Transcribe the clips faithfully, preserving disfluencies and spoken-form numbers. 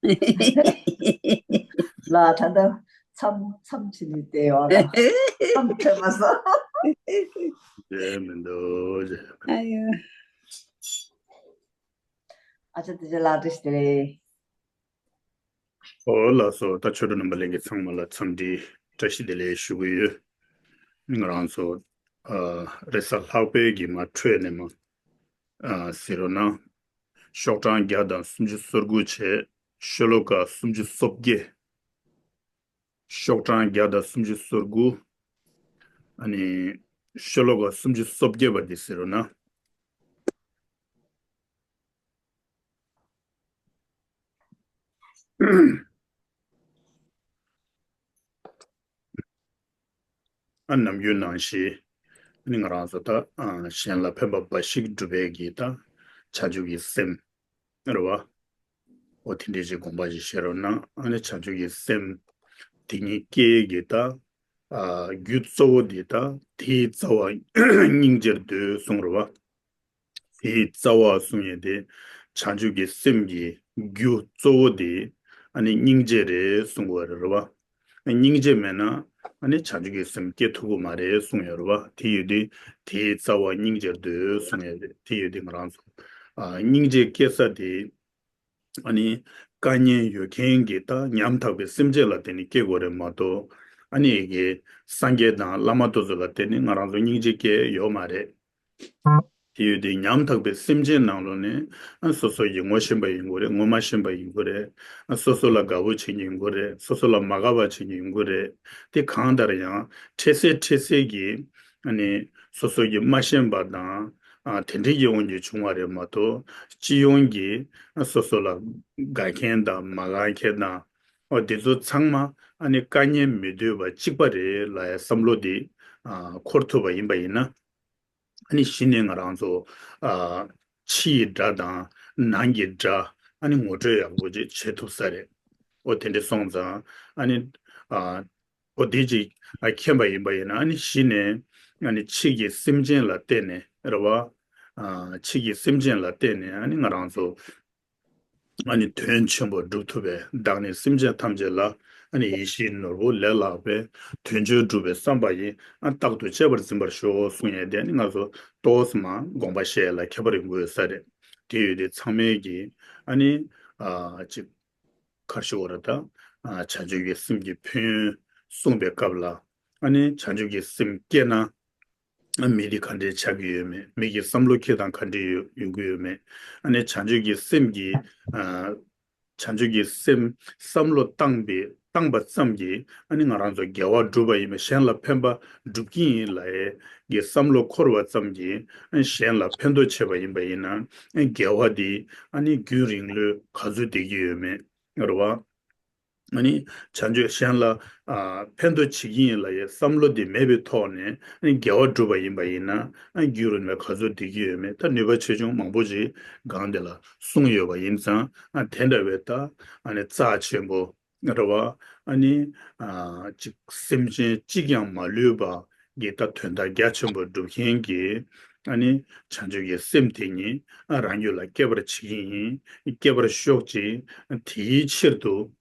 ལ་ད་ལྟ་མཚམས་མཚམས་ཕྱིན་ནས་བསྡད་ཡོད་ལ། མཚམས་འཕྲད་མ་སོང་། རེད་མི་འདུག་རེད། ཨ་ཡོ། ཨ་ཅག་དེ་ཅག་ལགས་བཀྲ་ཤིས་བདེ་ལེགས། ཨོ་ལགས་སོ། ད་ཆོས་གྲོགས་རྣམ་པ་ལྷན་རྒྱས་ཚང་མ་ལ་འཚམས་འདྲི་བཀྲ་ཤིས་བདེ་ལེགས་ཞུ་གི་ཡོད། ང་རང་ཚོ་ཨ་རེས་གཟའ་ལྷག་པའི་གི་མ་འཕྲོས་ནས་མ་ཨ་ཟེར་རོ་ན། ཤོག་གྲངས་བརྒྱ་དང་སུམ་ཅུ་སོ་དགུ་བྱས། ཤོ་ལོ་ཀ་སུམ་ཅུ་སོ་བརྒྱད། ཤོག་གྲངས་བརྒྱ་དང་སུམ་ཅུ་སོ་དགུ། ཨ་ནི་ཤོ་ལོ་ཀ་སུམ་ཅུ་སོ་བརྒྱད་པ་འདི་ཟེར་རོ་ན། ཨ་ནམ་རྒྱུན་ནང་བཞིན་ཨ་ནི་ང་རང་ཚོ་ད་ཨ་གཞན་ལ་ཕན་པ་འབའ་ཞིག་སྒྲུབ་པའི་གི་ད་བྱང་ཆུབ་ཀྱི་སེམས་རེད་བ། འོ་དེ་འདྲའི་ཅིག་དགོངས་པ་ཞིག་བཞེས་རོགས་གནང་། ཨ་ནི་བྱང་ཆུབ་ཀྱི་སེམས་དེ་ཉིད་སྐྱེ་གི་ད་ཨ་རྒྱུ་གཙོ་བོ་འདི་ད་དེའི་རྩ་བ་སྙིང་རྗེར་འདོད་གསུངས་རེད་བ། དེའི་རྩ་བ་གསུང་ཡས་དེ་བྱང་ཆུབ་ཀྱི་སེམས་ཀྱི་རྒྱུ་གཙོ་བོ་དེ་ཨ་ནི་སྙིང་རྗེ་རེད་གསུང་དགོས་རེད་བ། སྙིང་རྗེ་མེད་ན་ཨ་ནི་བྱང་ཆུབ་ཀྱི་སེམས་སྐྱེ་ཐུབ་ཀྱི་མ་རེད་གསུང་ཡོད་རེད་བ། དེ་ཡོད་དུས་དེའི་རྩ་བ་སྙིང་རྗེར་འདོད་གསུང་ཡོད་རེད། དེ་ཡོད་དུས་ང་རང་ཚོ་ཨ་སྙིང་རྗེ་སྐྱེ་ས་དེ་ཨ་ནི་དཀའ་ངལ་ཡོད་མཁན་གྱི་ད་ཉམ་ཐག་པའི་སེམས་ཅན་ལ་བརྟེན་ནས་སྐྱེ་དགོས་རེད་མ་གཏོགས། ཨ་ནི་ཡི་གེ་སངས་རྒྱས་དང་བླ་མ་དེ་ཚོ་ལ་བརྟེན་ནས་ང་རང་ཚོ་སྙིང་རྗེ་སྐྱེ་ཡོད་མ་རེད། དེ་ཡོད་དུས་ཉམ་ཐག་པའི་སེམས་ཅན་ནང་ལོགས་ནས་ཨ་སོ་སོ་ཡིས་ངོ་ཤེས་པ་ཡིན་དགོས་རེད། ངོ་མ་ཤེས་པ་ཡིན་དགོས་རེད། ཨ་སོ་སོ་ལ་དགའ་པོ་བྱེད་མཁན་ཡིན་དགོས་རེད། སོ་སོ་ལ་མ་དགའ་བ་བྱེད་མཁན་ཡིན་དགོས་རེད། དེ་གང་ལྟར་ཡང་འཕྲལ་སེལ་འཕྲལ་སེལ་གྱིས་ཨ་ནི་སོ་སོ་ཡིས་མ་ཤེས་པ་དང་ཨ་དེ་འདྲའི་ཡིད་འོང་རྒྱུ་བྱུང་བ་རེད་མ་གཏོགས། སྤྱི་ཡོངས་ཀྱིས་ཨ་སོ་སོ་ལ་དགའ་མཁན་དང་མ་དགའ་མཁན་དང་། ཨོ་དེ་ཚོ་ཚང་མ་ཨ་ནི་དཀའ་ངལ་མི་འདོད་པ་གཅིག་པ་རེད་ལབ་ཡ་བསམ་བློ་དེ་ཨ་འཁོར་ཐུབ་པ་ཡིན་པ་ཡིན་ན། ཨ་ནི་གཞི་ནས་ང་རང་ཚོ་ཨ་ཕྱི་ཡི་དགྲ་དང་ནང་གི་དགྲ་ཨ་ནི་ངོ་སྤྲོད་ཡག་པོ་ཅིག་བྱེད་ཐུབ་ས་རེད། ཨོ་དེ་འདྲ་སོང་ཙང་ཨ་ནི་ཨ་ཨོ་དེ་ཅིག་ཨ་མཁྱེན་པ་ཡིན་པ་ཡིན་ན། ཨ་ནི་གཞི་ནས་ཨ་ནི་ཕྱི་གི་སེམས་ཅན་ལ་བརྟེན་ནས་རེད་བ། ཨ་ཕྱི་གི་སེམས་ཅན་ལ་བརྟེན་ནས་ཨ་ནི་ང་རང་ཚོ་ཨ་ནི་དོན་ཆེན་པོ་སྒྲུབ་ཐུབ་པའི། བདག་ནི་སེམས་ཅན་ཐམས་ཅད་ལ་ཨ་ནི་ཡིད་བཞིན་ནོར་བུ་ལས་ལྷག་པའི། དོན་ཆེན་སྒྲུབ་པའི་བསམ་པ་ཡིས། ཨ་རྟག་ཏུ་གཅེས་པར་འཛིན་པར་ཤོག་གསུང་ཡས་དེ་ནི་ང་ཚོ་ཏོག་ཙམ་དགོངས་པ་བཞེས་ལ་ཁྱད་པར་ཡོང་གི་ཡོད་ས་རེད། དེ་ཡོད་དེ་ཚང་མས་ཀྱི་ཨ་ནི་ཨ་ཅིག་གར་ཞུ་བ་ར་ད་ཨ་བྱང་ཆུབ་ཀྱི་སེམས་ཀྱི་ཕན་ཡོན་གསུངས་པའི་སྐབས་ལ། ཨ་ནི་བྱང་ཆུབ་ཀྱི་སེམས་སྐྱེས་ན། མི་དེ་ག་འདྲས་ཆགས་ཀྱི་ཡོད་མེད། མི་གི་བསམ་བློ་འཁྱེར་སྟངས་ག་འདྲས་ཡོད་ཡོང་གི་ཡོད་མེད། ཨ་ནི་བྱང་ཆུབ་ཀྱི་སེམས་ཀྱི་ཨ་བྱང་ཆུབ་ཀྱི་སེམས་བསམ་བློ་བཏང་པའི་བཏང་པ་ཙམ་གྱིས་ཨ་ནི་ང་རང་ཚོ་དགེ་བ་སྒྲུབ་པ་ཡིན་པ། གཞན་ལ་ཕན་པ་སྒྲུབ་ཀྱི་ཡིན་ལབ་ཡས་ཀྱི་བསམ་བློ་འཁོར་བ་ཙམ་གྱིས་ཨ་ནི་གཞན་ལ་ཕན་ཐོགས་བྱེད་པ་ཡིན་པ་ཡིན་ན། ཨ་ནི་དགེ་བ་འདི་ཨ་ནི་རྒྱུན་རིང་ལོས་ག་ཚོད་བསྡད་ཀྱི་ཡོད་མེད་རེད་བ། ཨ་ནི་བྱང་ཆུབ་གཞན་ལ་ཨ་ཕན་ཐོགས་བྱེད་ཀྱི་ཡིན་ལབ་ཡས་བསམ་བློ་དེ་མེད་པའི་ཐོག་ནས་ཨ་ནི་དགེ་བ་སྒྲུབ་པ་ཡིན་པ་ཡིན་ན། ཨ་རྒྱུན་རིང་ལ་ག་ཚོད་བསྡད་ཀྱི་ཡོད་མེད། ད་ནུས་པ་ཆེ་ཆུང་མང་པོ་ཅིག་སྒང་དེ་ལ་གསུངས་ཡོད་པ་ཡིན་ཙང་། ཨ་དེ་འདྲ་བའི་ད་ཨ་ནི་རྩ་ཆེན་པོ་རེད་བ། ཨ་ནི་ཨ་ཅིག་སེམས་ཅན་གཅིག་ཀྱང་མ་ལུས་པ་གི་ད་དོན་དག་རྒྱ་ཆེན་པོ་སྒྲུབ་མཁན་གྱི་ཨ་ནི་བྱང་ཆུབ་ཀྱི་སེམས་དེ་ཉིད་ཨ་རང་རྒྱུད་ལ་སྐྱེ་བར་བྱེད་ཀྱི་ཡིན། སྐྱེ་བར་ཤོག་ཅིག། དེའི་ཕྱིར་དུ་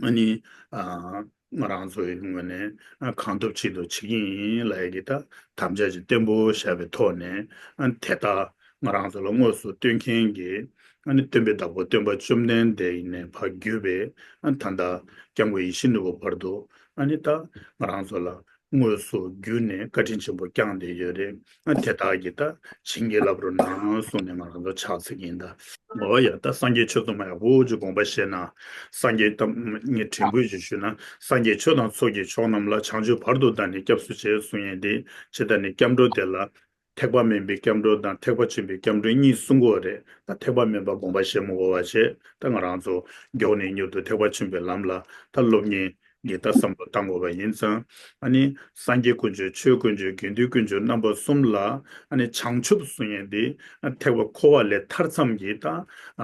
ཨ་ནི་ཨ་ང་རང་ཚོའི་ངོས་ནས་ཨ་གང་ཐུབ་ཅི་ཐུབ་བྱེད་ཀྱི་ཡིན་ལབ་ཡས་ཀྱི་ད་དམ་བཅའ་ཅིག་བརྟན་པོ་བཞག་པའི་ཐོག་ནས། ཨ་དེ་ལྟར་ང་རང་ཚོ་ལ་དངོས་སུ་སྟོན་མཁན་གྱི་ཨ་ནི་སྟོན་པའི་བདག་པོ་སྟོན་པ་བཅོམ་ལྡན་འདས་ཡིན་ནས་ཕར་བརྒྱུད་པའི་ཨ་ད་ལྟ་སྐྱབས་མགོན་ཡིད་བཞིན་ནོར་བུ་བར་དུ། ཨ་ནི་ད་ང་རང་ཚོ་ལ་དངོས་སུ་བརྒྱུད་ནས་བཀའ་དྲིན་ཆེན་པོ་བསྐྱངས་བསྡད་ཡོད་རེད། ཨ་དེ་དག་གིས་ད་བྱིན་གྱིས་བརླབ་རོགས་གནང་གསུངས་ནས་ང་རང་ཚོ་ཕྱག་འཚལ་གྱི་ཡིན་ད། འོ་ཡ། ད་སངས་རྒྱས་ཆོས་ཚོགས་མ་ཡག་པོ་ཅིག་དགོངས་པ་བཞེས་ན། སངས་རྒྱས་ད་ངས་དྲན་སྐུལ་ཅིག་ཞུས་ན། སངས་རྒྱས་ཆོས་དང་ཚོགས་ཀྱི་མཆོག་རྣམས་ལ། བྱང་ཆུབ་བར་དུ་བདག་ནི་སྐྱབས་སུ་མཆི་གསུང་ཡས་འདི་ཇི་ལྟར་ནི་སྐྱབས་འགྲོ་དེ་ལ་ཐེག་པ་དམན་པའི་སྐྱབས་འགྲོ་དང་ཐེག་པ་ཆེན་པོའི་སྐྱབས་འགྲོ་གཉིས་གསུང་གི་ཡོད་རེད། ད་ཐེག་པ་དམན་པ་དགོངས་པ་བཞེས་མི་དགོས་པ་བྱས། ད་ང་རང་ཚོ་མགྱོགས་ནས་མྱུར་དུ་ཐེག་པ་ཆེན་པོའི་ལམ་ལ་ད་སློབ་གཉེར་གྱི་ད་བསམ་བློ་བཏང་དགོས་པ་ཡིན་ཙང་། ཨ་ནི་སངས་རྒྱས་དཀོན་མཆོག་ཆོས་དཀོན་མཆོག་དགེ་འདུན་དཀོན་མཆོག་རྣམ་པ་གསུམ་ལ་ཨ་ནི་བྱང་ཆུབ་གསུང་ཡས་འདི་ཐེག་པ་འཁོར་བ་ལས་ཐར་ཙམ་གྱི་ད་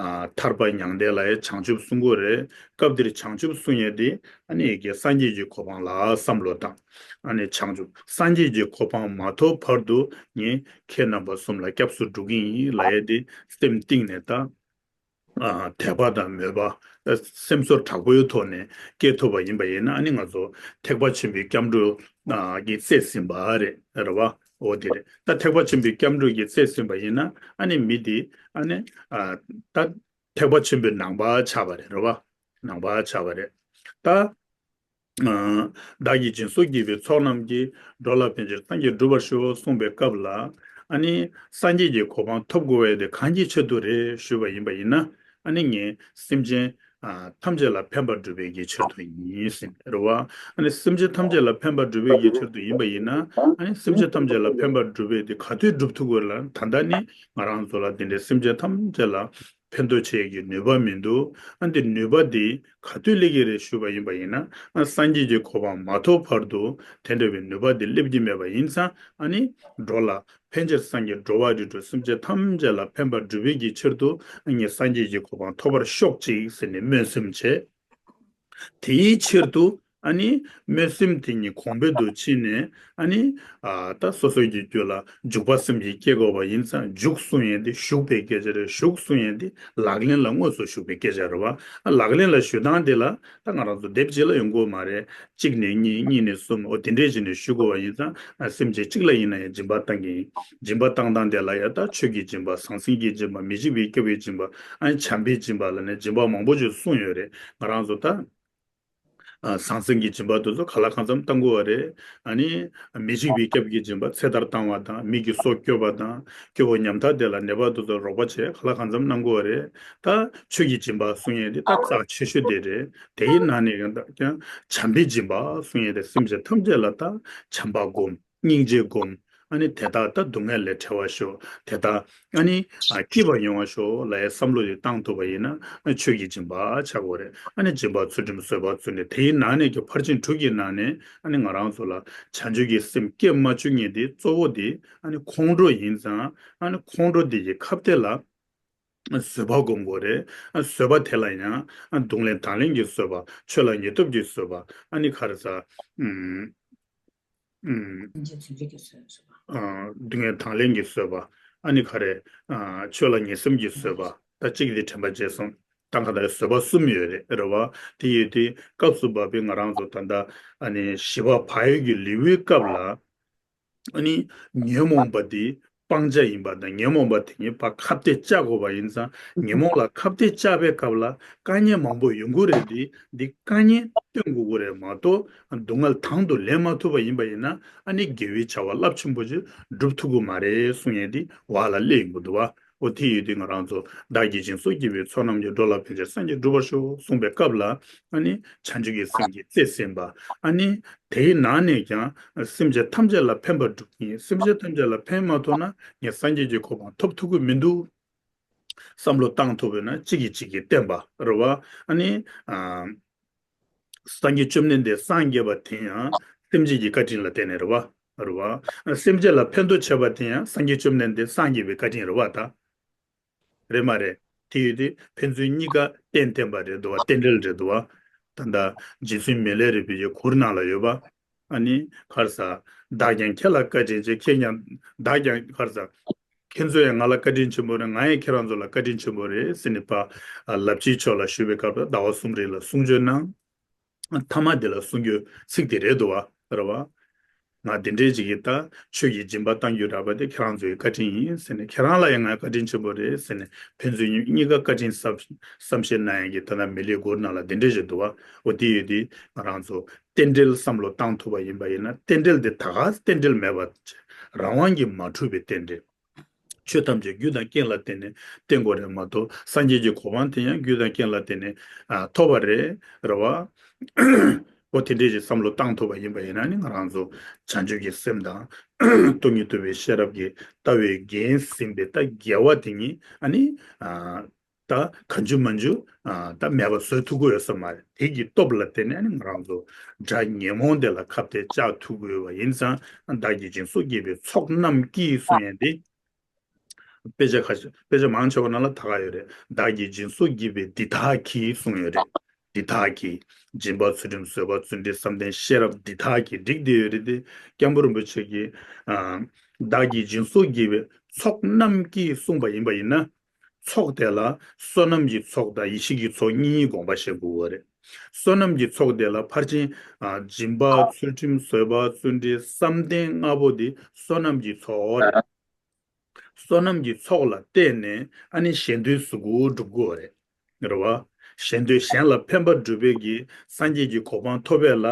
ཨ་ཐར་པ་མྱང་འདས་ལ་ཡང་བྱང་ཆུབ་གསུང་གི་ཡོད་རེད། སྐབས་འདིར་བྱང་ཆུབ་གསུང་ཡས་འདི་ཨ་ནི་ཡི་གེ་སངས་རྒྱས་ཀྱི་གོ་འཕང་ལ་བསམ་བློ་བཏང་། ཨ་ནི་བྱང་ཆུབ་སངས་རྒྱས་ཀྱི་གོ་འཕང་མ་ཐོབ་བར་དུ་ངས་ཁྱེད་རྣམ་པ་གསུམ་ལ་སྐྱབས་སུ་འགྲོ་གི་ཡིན་ལབ་ཡས་འདི་སེམས་གཏིང་ནས་ད། དད་པ་དང་མོས་པ། སེམས་ཚོར་དྲག་པོའི་ཐོག་ནས་སྐྱེ་ཐུབ་པ་ཡིན་པ་ཡིན་ན། ཨ་ནི་ང་ཚོ་ཐེག་པ་ཆེན་པོའི་སྐྱབས་འགྲོ་གི་རྩིས་ཟིན་པ་རེད། རེད་བ། འོ་དེ་རེད། ད་ཐེག་པ་ཆེན་པོའི་སྐྱབས་འགྲོ་གི་རྩིས་ཟིན་པ་ཡིན་ན། ཨ་ནི་མི་དེ་ཨ་ནི་ད་ཐེག་པ་ཆེན་པོའི་ནང་པ་ཆགས་པ་རེད། རེད་བ། ནང་པ་ཆགས་པ་རེད། ད། བདག་གིས་སྦྱིན་སོགས་བགྱིས་པའི་ཚོགས་རྣམས་ཀྱིས། འགྲོ་ལ་ཕན་ཕྱིར་སངས་རྒྱས་འགྲུབ་པར་ཤོག་གསུངས་པའི་སྐབས་ལ། ཨ་ནི་སངས་རྒྱས་ཀྱི་གོ་འཕང་ཐོབ་དགོས་པ་དེ་གང་གི་ཆེད་དུ་རེད་ཞུས་པ་ཡིན་པ་ཡིན་ན། ཨ་ནི་ངས་སེམས་ཅན་ཐམས་ཅད་ལ་ཕན་པ་སྒྲུབ་པའི་གི་ཆེད་དུ་ཡིན་ཟེར། རེད་བ། ཨ་ནི་སེམས་ཅན་ཐམས་ཅད་ལ་ཕན་པ་སྒྲུབ་པའི་གི་ཆེད་དུ་ཡིན་པ་ཡིན་ན། ཨ་ནི་སེམས་ཅན་ཐམས་ཅད་ལ་ཕན་པ་སྒྲུབ་པའི་དེ་ག་དུས་སྒྲུབ་ཐུབ་དགོས་ལ། ད་ལྟ་ནི་ང་རང་ཚོ་ལ་དེ་འདྲའི་སེམས་ཅན་ཐམས་ཅད་ལ་ཕན་ཐོགས་བྱེད་ཀྱི་ནུས་པ་མི་འདུག་ཨ་འདི་ནུས་པ་འདི་ག་དུས་སླེབས་ཀྱི་རེད་ཞུས་པ་ཡིན་པ་ཡིན་ན། ཨ་སངས་རྒྱས་ཀྱི་གོ་འཕང་མ་ཐོབ་བར་དུ་དེ་འདྲ་བའི་ནུས་པ་འདི་སླེབས་ཀྱི་མེད་པ་ཡིན་ཙང་། ཨ་ནི་འགྲོ་ལ་ཕན་ཕྱིར་སངས་རྒྱས། འགྲོ་བ་རིགས་དྲུག་སེམས་ཅན་ཐམས་ཅད་ལ་ཕན་པ་སྒྲུབ་པའི་གི་ཕྱིར་དུ། ཨ་ངས་སངས་རྒྱས་ཀྱི་གོ་འཕང་ཐོབ་པར་ཤོག་ཅིག་ཟེར་ནས་སྨོན་སེམས་བྱས། དེའི་ཕྱིར་དུ་ཨ་ནི་སྨོན་སེམས་དེ་ཉིད་གོང་འཕེལ་དུ་ཕྱིན་ནས། ཨ་ནི་ཨ་ད་སོ་སོ་ཡི་རྒྱུད་ལ་འཇུག་པ་སེམས་ཀྱིས་སྐྱེ་དགོས་པ་ཡིན་ཙང་། འཇུག་གསུང་ཡས་དེ་ཞུགས་པའི་སྐད་ཆ་རེད། ཞུགས་གསུང་ཡས་དེ་ལག་ལེན་ལ་དངོས་སུ་ཞུགས་པའི་སྐད་ཆ་རེད་བ། ཨ་ལག་ལེན་ལ་ཞུགས་སྟངས་དེ་ལ་ད་ང་རང་ཚོ་དེབ་གཅིག་ལ་ཡོང་གི་ཡོད་མ་རེད། གཅིག་ནས་གཉིས། གཉིས་ནས་གསུམ། འོ་དེ་འདྲས་བྱས་ནས་ཞུགས་དགོས་པ་ཡིན་ཙང་། ཨ་སེམས་ཅན་གཅིག་ལ་ཡིན་ན་ཡང་སྦྱིན་པ་བཏང་གི་ཡིན། སྦྱིན་པ་བཏང་སྟངས་དེ་ལ་ཡང་ད་ཆོས་ཀྱི་སྦྱིན་པ། ཟང་ཟིང་གི་སྦྱིན་པ། མི་འཇིགས་པའི་སྐྱོབ་པའི་སྦྱིན་པ། ཨ་ནི་བྱམས་པའི་སྦྱིན་པ་ལ་ནི་སྦྱིན་པ་མང་པོ་ཞིག་གསུངས་ཡོད་རེད། ང་རང་ཚོ་ད་ཨ་ཟང་ཟིང་གི་སྦྱིན་པ་དེ་ཚོ་གང་ལ་གང་འཚམ་བཏང་དགོས་པ་རེད། ཨ་ནི་མི་འཇིགས་པའི་སྐྱོབ་ཀྱི་སྦྱིན་པ། ཚེ་ཐར་བཏང་བ་དང་། མི་གི་སྲོག་སྐྱོབ་པ་དང་། སྐྱོ་པོ་ཉམ་ཐག་དེ་ལ་ནད་པ་དེ་ཚོ་རོགས་པ་བྱས། གང་ལ་གང་འཚམ་གནང་དགོས་པ་རེད། ད་ཆོས་ཀྱི་སྦྱིན་པ་གསུང་ཡས་དེ་ད་རྩ་ཆེ་ཤོས་དེ་རེད། དེའི་ནང་ནས་ཀྱང་ད་ཀྱང་བྱམས་པའི་སྦྱིན་པ་གསུང་ཡས་དེ། སེམས་ཅན་ཐམས་ཅད་ལ་ད་བྱམས་པ་སྒོམ། སྙིང་རྗེ་སྒོམ། ཨ་ནི་དེ་དག་ད་སྡུག་བསྔལ་ལས་བྲལ་བར་ཤོག་དེ་དག་ཨ་ནི་ཨ་སྐྱིད་པ་ཡོང་བར་ཤོག་ལབ་ཡས་བསམ་བློ་དེ་བཏང་ཐུབ་པ་ཡིན་ན། ཨ་ཆོས་ཀྱི་སྦྱིན་པ་ཆགས་དགོས་རེད། ཨ་ནི་སྦྱིན་པ་ཚུལ་ཁྲིམས་བཟོད་པ་བཙུན་ནས། དེའི་ནང་ནས་ཀྱང་ཕར་ཕྱིན་དྲུག་གི་ནང་ནས་ཨ་ནི་ང་རང་ཚོ་ལ་བྱང་ཆུབ་ཀྱི་སེམས་སྐྱེ་མ་བཅུག་མཁན་དེ་གཙོ་བོ་དེ་ཨ་ནི་ཁོང་ཁྲོ་ཡིན་ཙང་། ཨ་ནི་ཁོང་ཁྲོ་དེ་ཡི་ཁ་གཏད་ལ་བཟོད་པ་སྒོམ་དགོས་རེད། ཨ་བཟོད་པ་དེ་ལ་ཡང་ཨ་རྡུང་ལེན་དང་ལེན་གྱི་བཟོད་པ། ཆོས་ལ་ངེས་ཐོབ་ཀྱི་བཟོད་པ། ཨ་ནི་ག་རེ་ཟ། ཨུམ། ཨུམ། སེམས་ཅན་ཚུལ་འདྲེན་གྱི་བཟོད་པ། ཨ་སྡུག་བསྔལ་དང་ལེན་གྱི་བཟོད་པ། ཨ་ནི་ག་རེ། ཨ་ཆོས་ལ་ངེས་སེམས་ཀྱི་བཟོད་པ། ད་གཅིག་དེ་དྲན་པ་བརྗེད་སོང་། ད་ག་ད་བཟོད་པ་གསུམ་ཡོད་རེད། རེད་བ། དེ་ཡོད་དེ་སྐབས་སུ་བབས་པའི་ང་རང་ཚོ་ད་ལྟ་ཨ་ནི་ཞི་བ་བག་ཡོད་ཀྱི་ལེའུའི་སྐབས་ལ། ཨ་ནི་ཉོན་མོངས་པ་དེ་སྤང་བྱ་ཡིན་པ་དང་། ཉོན་མོངས་པ་དེ་ཉིད་ཕར་ཁ་གཏད་བཅག་དགོས་པ་ཡིན་ཙང་། ཉོན་མོངས་ལ་ཁ་གཏད་བཅག་པའི་སྐབས་ལ་དཀའ་ངལ་མང་པོ་ཡོང་གི་རེད་དེ། འདི་དཀའ་ངལ་སྟོན་དགོས་ཀྱི་རེད་མ་གཏོགས། སྡུག་བསྔལ་དང་དུ་ལེན་མ་ཐུབ་པ་ཡིན་པ་ཡིན་ན། ཨ་ནི་དགེ་བའི་བྱ་བ་རླབས་ཆེན་པོ་ཅིག་སྒྲུབ་ཐུབ་ཀྱི་མ་རེད་གསུང་ཡས་དེ་བག་ལ་སླེབས་ཡོང་གི་འདུག་བ། འོ་དེ་ཡོད་དུས་ང་རང་ཚོ་བདག་གིས་སྦྱིན་སོགས་བགྱིས་པའི་ཚོགས་རྣམས་ཀྱིས། འགྲོ་ལ་ཕན་ཕྱིར་སངས་རྒྱས་འགྲུབ་པར་ཤོག་གསུངས་པའི་སྐབས་ལ། ཨ་ནི་བྱང་ཆུབ་ཀྱི་སེམས་ཀྱི་རྩིས་ཟིན་པ། ཨ་ནི་དེའི་ནང་ནས་ཀྱང་སེམས་ཅན་ཐམས་ཅད་ལ་ཕན་པ་སྒྲུབ་མཁན། སེམས་ཅན་ཐམས་ཅད་ལ་ཕན་མ་ཐོགས་ན་ངས་སངས་རྒྱས་ཀྱི་གོ་འཕང་ཐོབ་ཐུབ་ཀྱི་མི་འདུག་བསམ་བློ་བཏང་ཐུབ་པ་ཡིན་ན། གཅིག་གིས་གཅིག་གི་བསྟན་པ་རེད་བ། ཨ་ནི་ཨ། སངས་རྒྱས་བཅོམ་ལྡན་འདས་སངས་རྒྱས་པ་དེ་ཡང་སེམས་ཅན་གྱི་བཀའ་དྲིན་ལ་བརྟེན་ནས་རེད་བ། རེད་བ། སེམས་ཅན་ལ་ཕན་ཐོགས་བྱས་པ་དེ་ཡང་སངས་རྒྱས་བཅོམ་ལྡན་འདས་སངས་རྒྱས་པའི་བཀའ་དྲིན་རེད་བ་ད། རེད་མ་རེད། དེ་ཡོད་དུས་ཕན་ཚུན་གཉིས་ཀ་རྟེན་བརྟེན་པ་རེད་འདུག་བ། རྟེན་འབྲེལ་རེད་འདུག་བ། ད་ལྟ་རྗེ་བཙུན་མི་ལས་རས་པའི་གུར་ནང་ལ་ཡོད་པ། ཨ་ནི་ག་རེ་ཟ། བདག་ཀྱང་ཁྱེད་ལ་བཀའ་དྲིན་ཆེ། ཁྱེད་ཀྱང་། བདག་ཀྱང་ག་རེ་ཟ། ཁྱེད་ཚོ་ཡང་ང་ལ་བཀའ་དྲིན་ཆེན་པོ་རེད། ང་ཡང་ཁྱེད་རང་ཚོ་ལ་བཀའ་དྲིན་ཆེན་པོ་རེད་ཟེར་ནས་ཕར་ལབ་ཕྱིའི་ཕྱོགས་ལ་ཞུས་པའི་སྐབས་ལ་ཟླ་བ་གསུམ་རིང་ལ་གསུང་ཆོས་གནང་། མཐའ་མ་དེ་ལ་གསུང་རྒྱུ་ཚིག་དེ་རེད་འདུག་བ། རེད་བ། ང་དེ་འདྲའི་ཅིག་གིས་ད་ཆོས་ཀྱི་སྦྱིན་པ་གཏང་རྒྱུ་རག་པ་དེ་ཁྱེད་རང་ཚོའི་བཀའ་དྲིན་ཡིན་ཟེར་ནས། ཁྱེད་རང་ལ་ཡང་ང་བཀའ་དྲིན་ཆེན་པོ་རེད་ཟེར་ནས། ཕན་ཚུན་གཉིས་ཀ་བཀའ་དྲིན་བསམ་བསམ་ཤེས་གནང་ཡག་གི་ད་ལྟ་མི་ལའི་སྒོ་ནང་ལ་དེ་འདྲ་ཞིག་འདུག་བ། འོ་དེ་ཡོད་དུས་ང་རང་ཚོ་རྟེན་འབྲེལ་བསམ་བློ་བཏང་ཐུབ་པ་ཡིན་པ་ཡིན་ན། རྟེན་འབྲེལ་དེ་ད་ག་རྟེན་འབྲེལ་མེད་པ་བྱས། རང་དབང་གིས་མ་གྲུབ་པའི་རྟེན་འབྲེལ། ཆོས་ཐམས་ཅད་རྒྱུ་དང་རྐྱེན་ལ་བརྟེན་ནས་བརྟེན་དགོས་རེད་མ་གཏོགས། སངས་རྒྱས་ཀྱི་གོ་འཕང་དེ་ཡང་རྒྱུ་དང་རྐྱེན་ལ་བརྟེན་ནས་ཨ་ཐོབ་པ་རེད། རེད་བ། འོ་དེ་འདྲའི་ཞིག་བསམ་བློ་བཏང་ཐུབ་པ་ཡིན་པ་ཡིན་ན་ནི། ང་རང་ཚོ་བྱང་ཆུབ་ཀྱི་སེམས་དང་སྟོང་ཉིད་རྟོགས་པའི་ཤེས་རབ་ཀྱི་ལྟ་བས་བརྒྱན་ཟིན་པའི་ད་དགེ་བ་དེ་ཉིད་ཨ་ནི་ཨ་ད་གང་བྱུང་མང་བྱུང་ཨ་ད་མེད་པ་བཟོ་ཐུབ་ཀྱི་ཡོད་ས་མ་རེད། དེ་གི་སྟོབས་ལ་བརྟེན་ནས་ཨ་ནི་ང་རང་ཚོ་དགྲ་ཉོན་མོངས་དེ་ལ་ཁ་གཏད་བཅག་ཐུབ་ཀྱི་ཡོད་པ་ཡིན་ཙང་། བདག་གིས་སྦྱིན་སོགས་བགྱིས་པའི་ཚོགས་རྣམས་ཀྱིས་གསུང་ཡས་འདི། དཔེ་ཆ་ཁ་ཤས། དཔེ་ཆ་མང་ཆེ་བ་ནང་ལ་ད་ག་ཡོད་རེད། བདག་གིས་སྦྱིན་སོགས་བགྱིས་པའི་འདི་དག་གིས་གསུངས་ཡོད་རེད། འདི་དག་གིས། སྦྱིན་པ་ཚུལ་ཁྲིམས་བཟོད་པ་བརྩོན་འགྲུས་བསམ་གཏན་ཤེས་རབ་འདི་དག་གིས་བསྒྲིགས་བསྡད་ཡོད་རེད་དེ། སྐྱབས་མགོན་རིན་པོ་ཆེ་གིས་ཨ་བདག་གིས་སྦྱིན་སོགས་བགྱིས་པའི་ཚོགས་རྣམས་ཀྱིས་གསུངས་པ་ཡིན་པ་ཡིན་ན། ཚོགས་དེ་ལ་བསོད་ནམས་ཀྱི་ཚོགས་དང་ཡེ་ཤེས་ཀྱི་ཚོགས་གཉིས་དགོངས་པ་བཞེས་དགོས་པ་རེད། བསོད་ནམས་ཀྱི་ཚོགས་དེ་ལ་ཕར་ཕྱིན། ཨ། སྦྱིན་པ་ཚུལ་ཁྲིམས་བཟོད་པ་བརྩོན་འགྲུས་བསམ་གཏན་ལྔ་པོ་དེ་བསོད་ནམས་ཀྱི་ཚོགས་རེད། བསོད་ནམས་ཀྱི་ཚོགས་ལ་བརྟེན་ནས་ཨ་ནི་གཞན་དོན་གཟུགས་སྐུ་སྒྲུབ་དགོས་རེད། རེད་བ། གཞན་དོན་གཞན་ལ་ཕན་པ་སྒྲུབ་པའི་གི་སངས་རྒྱས་ཀྱི་གོ་འཕང་ཐོབ་པའི་ལ་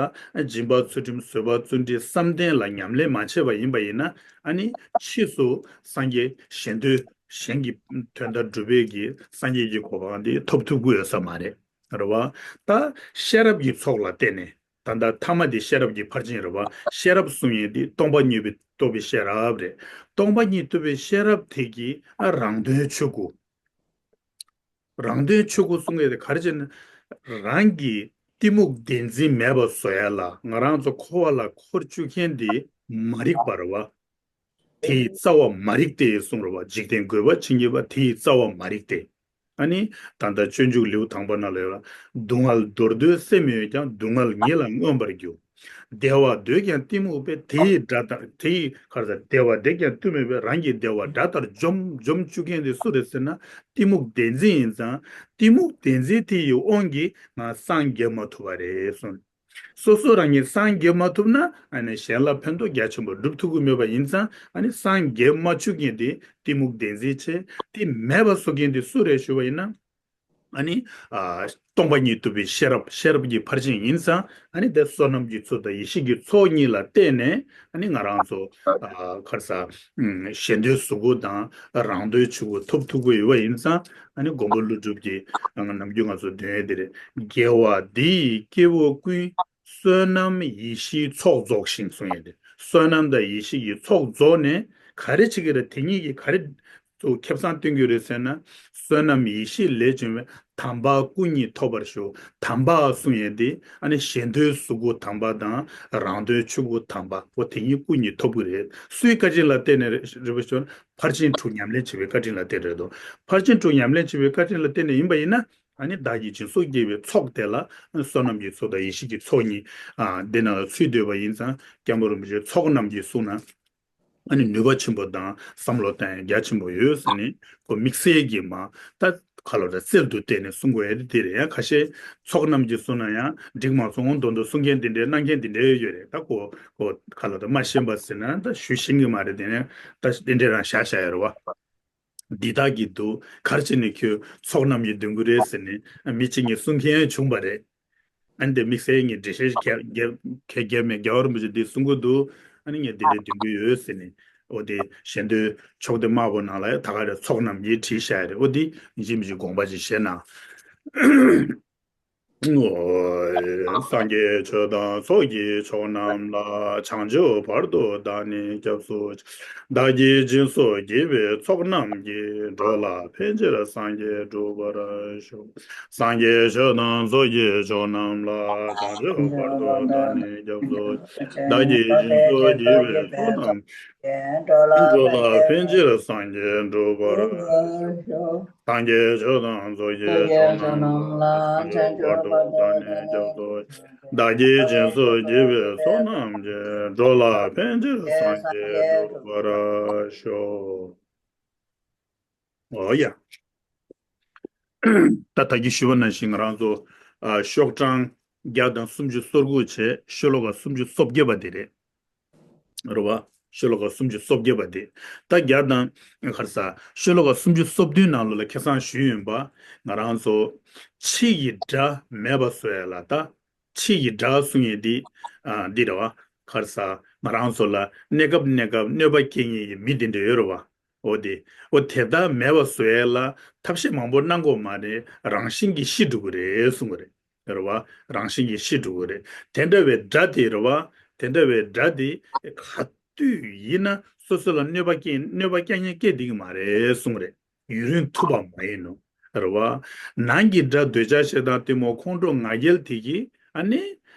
སྦྱིན་པ་ཚུལ་ཁྲིམས་བཟོད་པ་བརྩོན་འགྲུས་བསམ་གཏན་ལ་ཉམས་ལེན་མ་བྱས་པ་ཡིན་པ་ཡིན་ན། ཨ་ནི་ཕྱིས་སུ་སངས་རྒྱས་གཞན་དོན་གཞན་གྱི་དོན་དག་སྒྲུབ་པའི་གི་སངས་རྒྱས་ཀྱི་གོ་འཕང་དེ་ཐོབ་ཐུབ་ཀྱི་ཡོད་ས་མ་རེད། རེད་བ། ད་ཤེས་རབ་ཀྱི་ཚོགས་ལ་བརྟེན་ནས། ད་ལྟ་ཐ་མ་དེ་ཤེས་རབ་ཀྱི་ཕར་ཕྱིན་རེད་བ། ཤེས་རབ་གསུང་ཡས་དེ་སྟོང་པ་ཉིད་རྟོགས་པའི་ཤེས་རབ་རེད། སྟོང་པ་ཉིད་རྟོགས་པའི་ཤེས་རབ་དེ་གིས་ཨ་རང་དོན་ཆོས་སྐུ། རང་དོན་ཆོས་སྐུ་གསུང་ཡས་དེ་ག་རེ་བྱས་ན། རང་གི་གཏི་མུག་བདེན་འཛིན་མེད་པ་བཟོ་ཡ་ལ་ང་རང་ཚོ་འཁོར་བ་ལ་འཁོར་བཅུག་མཁན་དེ་མ་རིག་པ་རེད་བ། དེ་ཡི་རྩ་བ་མ་རིག་སྟེ་གསུངས་རེད་བ། འཇིག་རྟེན་རྒོད་པ་ཇི་སྙེད་པ། དེ་ཡི་རྩ་བ་མ་རིག་སྟེ། ཨ་ནི། ད་ལྟ་སྤྱོད་འཇུག་ལེའུ་དང་པོ་ན་ལ་ཡོད་ལ། སྡུག་བསྔལ་འདོར་འདོད་སེམས་ཡོད་ཀྱང་། སྡུག་བསྔལ་ཉིད་ལ་མངོན་པར་རྒྱུ། བདེ་བ་འདོད་ཀྱང་གཏི་མུག་པས། དེ་ཡི་དགྲ་ལྟར། དེ་ཡི་ག་རེ་ཟ། བདེ་བ་འདོད་ཀྱང་གཏི་མུག་པས། རང་གི་བདེ་བ་དགྲ་ལྟར་འཇོམས་འཇོམས་བཅུག་མཁན་དེ་སུ་རེད་ཟེར་ན། གཏི་མུག་བདེན་འཛིན་ཡིན་ཙང་། གཏི་མུག་བདེན་འཛིན་དེ་ཡི་དབང་གིས་ང་སངས་རྒྱས་མ་ཐུབ་པ་རེད་གསུངས། སོ་སོ་རང་ཉིད་སངས་རྒྱས་མ་ཐུབ་ན། ཨ་ནི་གཞན་ལ་ཕན་ཐོགས་རྒྱ་ཆེན་པོ་སྒྲུབ་ཐུབ་ཀྱི་མེད་པ་ཡིན་ཙང་། ཨ་ནི་སངས་རྒྱས་མ་བཅུག་མཁན་དེ་གཏི་མུག་བདེན་འཛིན་བྱས། དེ་མེད་པ་བཟོ་མཁན་དེ་སུ་རེད་ཞུ་བ་ཡིན་ན། ཨ་ནི། ཨ། སྟོང་པ་ཉིད་རྟོགས་པའི་ཤེས་རབ། ཤེས་རབ་ཀྱི་ཕར་ཕྱིན་ཡིན་ཙང་། ཨ་ནི་དེ་བསོད་ནམས་ཀྱི་ཚོགས་དང་ཡེ་ཤེས་ཀྱི་ཚོགས་གཉིས་ལ་བརྟེན་ནས། ཨ་ནི་ང་རང་ཚོ། ཨ། ག་རེ་ཟ། ཨུམ། གཞན་དོན་གཟུགས་སྐུ་དང་རང་དོན་ཆོས་སྐུ་ཐོབ་ཐུབ་ཀྱི་ཡོད་པ་ཡིན་ཙང་། ཨ་ནི་མགོན་པོ་ཀླུ་སྒྲུབ་ཀྱིས་ནམ་རྒྱུན་ང་ཚོ་འདོན་ཡས་དེ་རེད། དགེ་བ་འདི་ཡིས་སྐྱེ་བོ་ཀུན། བསོད་ནམས་ཡེ་ཤེས་ཚོགས་རྫོགས་ཤིང་གསུངས་ཡས་དེ། བསོད་ནམས་དང་ཡེ་ཤེས་ཀྱི་ཚོགས་རྫོགས་ནས་ག་རེ་བྱེད་ཀྱི་རེད། དེ་གཉིས་ཀྱིས་ག་རེ་ཚོ་ཁེ་བཟང་སྟོན་གྱི་རེད་ཟེར་ན། བསོད་ནམས་ཡེ་ཤེས་ལས་བྱུང་བའི་དམ་པ་སྐུ་གཉིས་ཐོབ་པར་ཤོག། དམ་པ་གསུང་ཡས་དེ་ཨ་ནི་གཞན་དོན་གཟུགས་སྐུ་དམ་པ་དང་རང་དོན་ཆོས་སྐུ་དམ་པ། འོ་དེ་གཉིས་སྐུ་གཉིས་ཐོབ་ཀྱི་རེད། སུའི་བཀའ་དྲིན་ལ་བརྟེན་ནས་རེད་པ་ཞུ་ན། ཕར་ཕྱིན་དྲུག་ཉམས་ལེན་བྱས་པའི་བཀའ་དྲིན་ལ་བརྟེན་རེད་དོ། ཕར་ཕྱིན་དྲུག་ཉམས་ལེན་བྱས་པའི་བཀའ་དྲིན་ལ་བརྟེན་ནས་ཡིན་པ་ཡིན་ན། ཨ་ནི་བདག་གིས་སྦྱིན་སོགས་བགྱིས་པའི་ཚོགས་དེ་ལ་བསོད་ནམས་ཀྱི་ཚོགས་དང་ཡེ་ཤེས་ཀྱི་ཚོགས་གཉིས། ཨ། འདི་ནང་ལ་ཚུད་སྡོད་པ་ཡིན་ཙང་། སྐྱབས་མགོན་རིན་པོ་ཆེ་ཚོགས་རྣམས་ཀྱི་གསུང་ན། ཨ་ནི་ནུས་པ་ཆེན་པོ་དང་བསམ་བློ་གཏོང་ཡ་རྒྱ་ཆེན་པོ་ཡོད་ཟེར་ནས། ཁོ་དམིགས་བསལ་གྱིས་མ། ད་ག་ལ་རེད། རྩལ་དུ་བཏོན་ནས་གསུང་དགོས་ཡ་དེ་རེད། ཡང་ཁ་ཤས་ཚོགས་རྣམས་ཀྱི་གསུང་ན་ཡང་འགྲིག་མ་སོང་། འོ་མདོར་མདོར་གསུང་མཁན་དེ་འདྲའི་གནང་མཁན་དེ་འདྲའི་ཡོད་རེད། ད་ཁོ་ཁོ་ག་ལ་རེད། མ་ཤེས་པ་ཟེར་ན་ད་ཞུ་ཤེས་ཀྱི་མ་རེད། དེ་ནས་ད་དེ་འདྲའི་རང་བཞག་བཞག་ཡོད་རེད་བ། འདི་དག་གི་འདུག། ག་རེ་བྱས་ནས་ཁྱོད་ཚོགས་རྣམས་ཀྱི་འདོན་གྱི་རེད་ཟེར་ནས་མི་གཅིག་གཉིས་གསུང་མཁན་བྱུང་བ་རེད། ཨ་ནི་དེ་དམིགས་བསལ་ངས་འགྲེལ་བཤད་རྒྱབ་རྒྱབ་ཁས་བརྒྱབ་མེད། རྒྱལ་བ་རིན་པོ་ཆེ་འདི་གསུང་གི་འདུག། ཨ་ནི་ངས་འདི་འདྲའི་འདོན་གྱི་ཡོད་ཟེར་ནས། འོ་དེ་གཞན་དོན་ཕྱོགས་དེ་དམར་པོ་ནང་ལ་ད་ག་རེ་ཚོགས་རྣམས་ཀྱིས་བྲིས་བཞག་རེད། འོ་དེ་ཡིན་གཅིག་མིན་གཅིག་དགོངས་པ་ཅིག་བཞེས་ན། སངས་རྒྱས་ཆོས་དང་ཚོགས་ཀྱི་མཆོག་རྣམས་ལ། བྱང་ཆུབ་བར་དུ་བདག་ནི་སྐྱབས་སུ་མཆི། བདག་གིས་སྦྱིན་སོགས་བགྱིས་པའི་ཚོགས་རྣམས་ཀྱིས། འགྲོ་ལ་ཕན་ཕྱིར་སངས་རྒྱས་འགྲུབ་པར་ཤོག། སངས་རྒྱས་ཆོས་དང་ཚོགས་ཀྱི་མཆོག་རྣམས་ལ། བྱང་ཆུབ་བར་དུ་བདག་ནི་སྐྱབས་སུ་མཆི། བདག་གིས་སྦྱིན་སོགས་བགྱིས་པའི་ཚོགས་རྣམས། འགྲོ་ལ་ཕན་ཕྱིར་སངས་རྒྱས་འགྲུབ་པར། སངས་རྒྱས་ཆོས་དང་ཚོགས་ཀྱི་མཆོག་རྣམས་ལ། བྱང་ཆུབ་བར་དུ་བདག་ནི་སྐྱབས་སུ། བདག་གིས་སྦྱིན་སོགས་བགྱིས་པའི་ཚོགས་རྣམས་ཀྱིས། འགྲོ་ལ་ཕན་ཕྱིར་སངས་རྒྱས་འགྲུབ་པར་ཤོག། འོ་ཡ། ད་ད་གིན་ཞུས་པ་ནང་བཞིན་ང་རང་ཚོ། ཨ། ཤོག་གྲངས་བརྒྱ་དང་སུམ་ཅུ་སོ་དགུ་བྱས། ཤོ་ལོ་ཀ་སུམ་ཅུ་སོ་བརྒྱད་པ་དེ་རེད། རེད་བ། ཤོ་ལོ་ཀ་སུམ་ཅུ་སོ་བརྒྱད་པ་དེ། ད་བརྒྱ་དང་། ག་རེ་ཟ། ཤོ་ལོ་ཀ་སུམ་ཅུ་སོ་བདུན་ནང་ལོགས་ལ་ཁ་སང་ཞུས་ཡིན་པ། ང་རང་ཚོ་ཕྱི་ཡི་དགྲ་མེད་པ་བཟོ་ཡ་ལ། ད་ཕྱི་ཡི་དགྲ་གསུང་ཡས་འདི། ཨ། འདི་རེད་བ། ག་རེ་ཟ། ང་རང་ཚོ་ལ་གནས་སྐབས་གནས་སྐབས་གནོད་པ་སྐྱེལ་མཁན་གྱི་མི་འདི་འདྲ་ཡོད་རེད་བ། འོ་དེ། འོ་དེ་དག་མེད་པ་བཟོ་ཡས་ལ་ཐབས་ཤེས་མང་པོ་གནང་དགོས་མ་རེད། རང་བཞིན་གྱིས་ཤི་འགྲོ་གི་རེད་གསུང་གི་རེད། རེད་བ། རང་བཞིན་གྱིས་ཤི་འགྲོ་གི་རེད། དེ་འདྲ་བའི་དགྲ་དེ་རེད་བ། དེ་འདྲ་བའི་དགྲ་དེ་ག་དུས་ཡིན་ན་སོ་སོ་ལ་གནོད་པ་སྐྱེལ། གནོད་པ་སྐྱེལ་མཁན་སྐྱེལ་བསྡད་ཀྱི་མ་རེད་གསུང་གི་རེད། ཡུན་རིང་ཐུབ་པ་མ་ཡིན་ནོ། རེད་བ། ནང་གི་དགྲ་འདོད་ཆགས་ཞེ་སྡང་གཏི་མུག་ཁོང་ཁྲོ་ང་རྒྱལ་དེ་གིས་ཨ་ནི་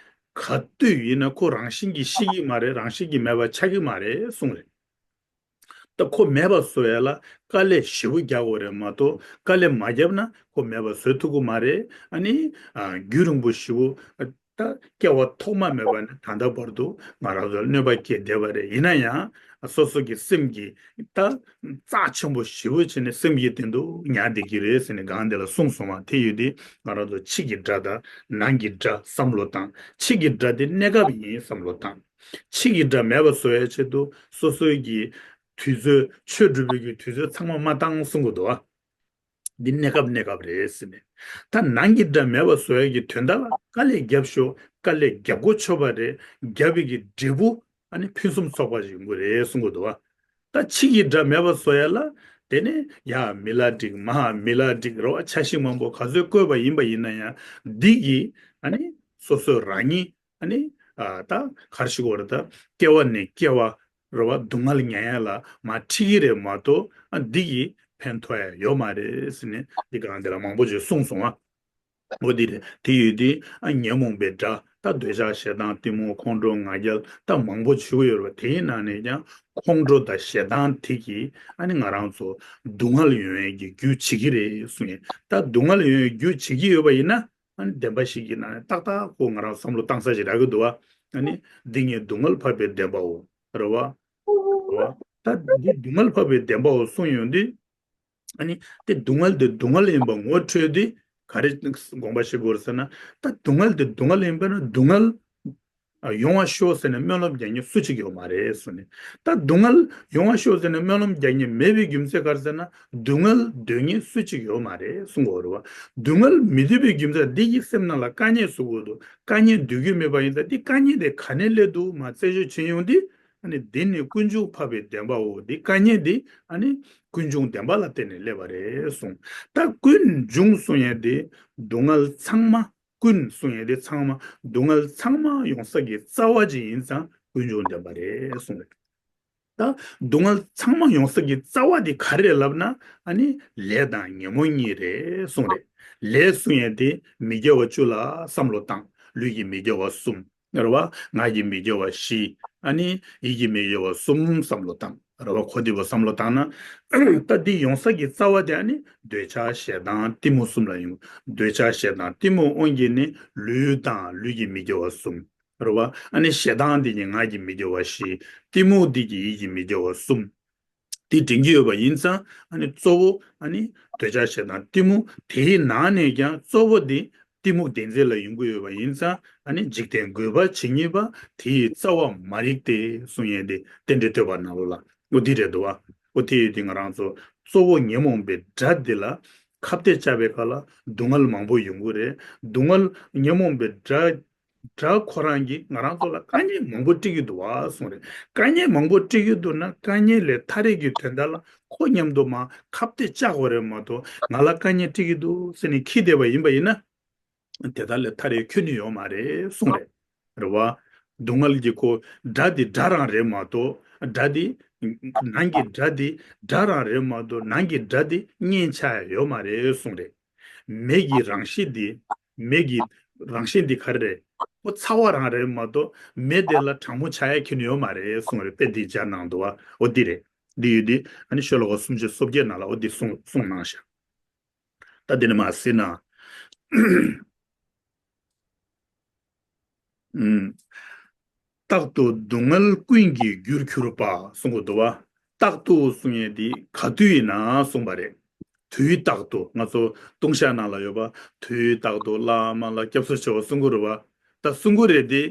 ག་དུས་ཡིན་ན་ཁོ་རང་བཞིན་གྱིས་ཤི་གི་མ་རེད། རང་བཞིན་གྱིས་མེད་པ་ཆགས་ཀྱི་མ་རེད་གསུངས་རེད། ད་ཁོ་མེད་པ་བཟོ་ཡ་ལ་དཀའ་ལས་ཞེ་པོ་རྒྱག་དགོས་རེད་མ་གཏོགས། དཀའ་ལས་མ་བརྒྱབ་ན་ཁོ་མེད་པ་བཟོ་ཐུབ་ཀྱི་མ་རེད། ཨ་ནི། ཨ། རྒྱུན་རིང་པོ་ཞེ་པོ། ཨ། སྐྱེ་བ་ཐོག་མ་མེད་པ་ནས་ད་ལྟ་བར་དུ་ང་རང་ཚོར་གནོད་པ་སྐྱེལ་བསྡད་པ་རེད། ཡིན་ན་ཡང་སོ་སོ་གི་སེམས་ཀྱི་ད་རྩ་ཆེན་པོ་ཞེ་པོ་བྱས་ནས་སེམས་ཀྱི་སྟེང་དུ་ཉར་བསྡད་ཀྱི་རེད་ཟེར་ནས་སྒང་དེ་ལ་གསུངས་སོང་བ། དེ་ཡོད་དུས་ང་རང་ཚོ་ཕྱི་གི་དགྲ་དང་ནང་གི་དགྲ་བསམ་བློ་བཏང་། ཕྱི་གི་དགྲ་དེ་གནས་སྐབས་ཡིན་བསམ་བློ་བཏང་། ཕྱི་གི་དགྲ་མེད་པ་བཟོ་ཡའི་ཆེད་དུ་སོ་སོའི་གི་དུས་ཚོད་ཆོས་སྒྲུབ་པའི་གི་དུས་ཚོད་ཚང་མ་མ་བཏང་གསུང་གི་འདུག་བ། འདི་གནས་སྐབས་གནས་སྐབས་རེད་ཟེར་ནས། ད་ནང་གི་དགྲ་མེད་པ་བཟོ་ཡ་གི་དོན་དག་ལ་དཀའ་ལས་རྒྱབ་ཤོག་དཀའ་ལས་རྒྱབ་དགོས་ཆོག་པ་རེད། རྒྱབ་པའི་གི་འབྲས་བུ་ཨ་ནི་ཕུན་སུམ་ཚོགས་པ་ཞིག་ཡོང་གི་རེད་གསུང་གི་འདུག་བ། ད་ཕྱི་གི་དགྲ་མེད་པ་བཟོ་ཡ་ལ་དེ་ནས་ཡ་མི་ལ་འགྲིག་མ་མི་ལ་འགྲིག་རེད་བ། འཆར་གཞི་མང་པོ་ག་ཚོད་བཀོད་པ་ཡིན་པ་ཡིན་ན་ཡང་འདི་གི་ཨ་ནི་སོ་སོའི་རང་ཉིད་ཨ་ནི་ཨ་ད་གར་ཞིག་བར་ད་སྐྱེ་བ་ནས་སྐྱེ་བ་རེད་བ། སྡུག་བསྔལ་མྱངས་ཡ་ལ་མ་ཁྲིད་ཀྱི་རེད་མ་གཏོགས་ཨ་འདི་གི་ཕན་ཐོགས་ཡ་ཡོད་མ་རེད་ཟེར་ནས་འདི་གང་དེ་ལ་མང་པོ་ཅིག་གསུངས་སོང་ཨ། འོ་འདི་རེད། དེ་ཡོད་དུས་ཨ་ཉོན་མོངས་པའི་དགྲ་ད་འདོད་ཆགས་ཞེ་སྡང་གཏི་མུག་ཁོང་ཁྲོ་ང་རྒྱལ་ད་མང་པོ་ཅིག་ཡོད་རེད་བ། དེའི་ནང་ནས་ཀྱང་ཁོང་ཁྲོ་དང་ཞེ་སྡང་དེ་གིས་ཨ་ནི་ང་རང་ཚོ་སྡུག་བསྔལ་ཡོང་ཡ་གི་རྒྱུ་བྱེད་ཀྱི་རེད་གསུངས་ཡིན། ད་སྡུག་བསྔལ་ཡོང་ཡ་རྒྱུ་བྱེད་ཀྱི་ཡོད་པ་ཡིན་ན། ཨ་ནི་བདེན་པ་ཞིག་གི་ནང་ནས་ཏག་ཏག་ཁོ་ང་རང་བསམ་བློ་བཏང་ས་ཞིག་རག་གི་འདུག་བ། ཨ་ནི་འདི་ཉིད་སྡུག་བསྔལ་འཕགས་པའི་བདེན་པའོ། རེད་བ། རེད་བ། ད་འདི་སྡུག་བསྔལ་འཕགས་པའི་བདེན་པའོ་གསུངས་ཡོང་དུས། ཨ་ནི་དེ་སྡུག་བསྔལ་དེ་སྡུག་བསྔལ་ཡིན་པ་ངོ་འཕྲོད་དུས་ག་རེ་དགོངས་པ་བཞེས་དགོས་རེད་ཟེར་ན། ད་སྡུག་བསྔལ་དེ་སྡུག་བསྔལ་ཡིན་པ་ན་སྡུག་བསྔལ་ཡོང་བ་ཤོག་ཟེར་ནས་སྨོན་ལམ་རྒྱག་མཁན་སུ་གཅིག་ཡོད་མ་རེད་གསུངས་ནས། ད་སྡུག་བསྔལ་ཡོང་བ་ཤོག་ཟེར་ནས་སྨོན་ལམ་རྒྱག་མཁན་མེད་པའི་རྒྱུ་མཚན་ག་རེ་ཟེར་ན། སྡུག་བསྔལ་འདོད་མཁན་སུ་གཅིག་ཡོད་མ་རེད་གསུང་གི་ཡོད་རེད་བ། སྡུག་བསྔལ་མི་འདོད་པའི་རྒྱུ་མཚན་འདི་གིས་སེམས་ནང་ལ་དཀའ་ངལ་བཟོ་གི་འདུག་དཀའ་ངལ་འདོད་ཀྱི་མེད་པ་ཡིན་ཙང་འདི་དཀའ་ངལ་དེ་ག་ནས་སླེབས་འདུག་མ་རྩད་གཅོད་བྱེད་ཡོང་དུས། ཨ་ནི་འདི་ནི་ཀུན་འབྱུང་འཕགས་པའི་བདེན་པའོ། འདི་དཀའ་ངལ་འདི་ཨ་ནི་ཀུན་འབྱུང་བདེན་པ་ལ་བརྟེན་ནས་སླེབས་པ་རེད་གསུངས། ད་ཀུན་འབྱུང་གསུང་ཡས་འདི་སྡུག་བསྔལ་ཚང་མ། ཀུན་གསུང་ཡས་དེ་ཚང་མ་སྡུག་བསྔལ་ཚང་མ་ཡོང་ས་ཀྱི་རྩ་བ་ཅིག་ཡིན་ཙང་ཀུན་འབྱུང་བདེན་པ་རེད་གསུངས་རེད། ད་སྡུག་བསྔལ་ཚང་མ་ཡོང་ས་ཀྱི་རྩ་བ་དེ་ག་རེ་རེད་ལབ་ན། ཨ་ནི་ལས་དང་ཉོན་མོངས་གཉིས་རེད་གསུངས་རེད། ལས་གསུང་ཡས་དེ་མི་དགེ་བ་བཅུ་ལ་བསམ་བློ་བཏང་། ལུས་ཀྱི་མི་དགེ་བ་གསུམ། རེད་བ། ངག་གི་མི་དགེ་བ་བཞི། ཨ་ནི་ཡིད་ཀྱི་མི་དགེ་བ་གསུམ་བསམ་བློ་བཏང་། རེད་བ། གོ་བདེ་པོ་བསམ་བློ་བཏང་ན། ད་འདི་ཡོང་ས་ཀྱི་རྩ་བ་དེ་ཨ་ནི་འདོད་ཆགས་ཞེ་སྡང་གཏི་མུག་གསུམ་ལ་ཡོང་། འདོད་ཆགས་ཞེ་སྡང་གཏི་མུག་དབང་གིས་ནི་ལུས་དང་ལུས་ཀྱི་མི་དགེ་བ་གསུམ། རེད་བ། ཨ་ནི་ཞེ་སྡང་འདི་གི་ངག་གི་མི་དགེ་བ་བཞི། གཏི་མུག་འདི་གི་ཡིད་ཀྱི་མི་དགེ་བ་གསུམ། འདི་འདྲེན་གྱི་ཡོད་པ་ཡིན་ཙང་ཨ་ནི་གཙོ་བོ་ཨ་ནི་འདོད་ཆགས་ཞེ་སྡང་གཏི་མུག་དེའི་ནང་ནས་ཀྱང་གཙོ་བོ་འདི་གཏི་མུག་བདེན་འཛིན་ལ་ཡོང་གི་ཡོད་པ་ཡིན་ཙང་ཨ་ནི་འཇིག་རྟེན་རྒོད་པ་ཇི་སྙེད་པ་དེ་ཡི་རྩ་བ་མ་རིག་སྟེ་གསུང་ཡས་འདི་རྟེན་འབྲེལ་བསྟོད་པ་ནང་ལོགས་ལ་འོ་འདི་རེད་འདུག་བ། འོ་དེ་ཡོད་དུས་ང་རང་ཚོ་གཙོ་བོ་ཉོན་མོངས་པའི་དགྲ་འདི་ལ་ཁ་གཏད་བཅག་པའི་སྐབས་ལ་སྡུག་བསྔལ་མང་པོ་ཡོང་གི་རེད། སྡུག་བསྔལ་ཉོན་མོངས་པའི་དགྲ་དགྲ་ཁོ་རང་གིས་ང་རང་ཚོ་ལ་དཀའ་ངལ་མང་པོ་སྤྲད་ཀྱི་འདུག་བ་གསུངས་རེད། དཀའ་ངལ་མང་པོ་སྤྲད་ཀྱི་འདུག་ན་དཀའ་ངལ་ལས་ཐར་ཡས་ཀྱི་དོན་དག་ལ་ཁོ་མཉམ་དུ་མར་ཁ་གཏད་བཅག་དགོས་རེད་མ་གཏོགས་ང་ལ་དཀའ་ངལ་སྤྲད་ཀྱི་འདུག་ཟེར་ནས་ཁྱིད་བསྡད་པ་ཡིན་པ་ཡིན་ན། དེ་དག་ལས་ཐར་ཡས་ཁྱོན་ནས་ཡོད་མ་རེད་གསུངས་རེད། རེད་བ། སྡུག་བསྔལ་གྱི་ཁོ་དགྲ་དེ་དགྲ་རང་རེད་མ་གཏོགས་དགྲ་དེ། ནང་གི་དགྲ་དེ་དགྲ་རང་རེད་མ་གཏོགས་ནང་གི་དགྲ་དེ་གཉེན་ཆགས་ཡས་ཡོད་མ་རེད་གསུངས་རེད། མེ་གི་རང་བཞིན་འདི། མེ་གི་རང་བཞིན་འདི་ག་རེ་རེད། ཁོ་ཚ་བ་རང་རེད་མ་གཏོགས་མེ་དེ་ལ་གྲང་མོ་ཆགས་ཡ་ཁྱོན་ནས་ཡོད་མ་རེད་གསུངས་རེད། དཔེ་འདི་སྦྱར་གནང་འདུག་བ། འོ་འདི་རེད། འདི་ཡོད་དུས་ཨ་ནི་ཤོ་ལོ་ཀ་སུམ་ཅུ་སོ་བརྒྱད་ནང་ལ་འོ་འདི་གསུངས་གསུངས་གནང་ཤག་ད་འདི་ནི་མ་ཟིན་ན། ཨུམ། རྟག་ཏུ་སྡུག་བསྔལ་ཀུན་གྱི་རྒྱུར་གྱུར་པ་གསུང་གི་འདུག་བ། རྟག་ཏུ་གསུང་ཡས་འདི་ག་དུས་ཡིན་ན་གསུངས་པ་རེད། དུས་རྟག་ཏུ་ང་ཚོ་ལྟུང་བཤགས་ནང་ལ་ཡོད་པ། དུས་རྟག་ཏུ་བླ་མ་ལ་སྐྱབས་སུ་མཆིའོ་གསུང་གི་རེད་བ། ད་གསུང་གི་རེད་དེ།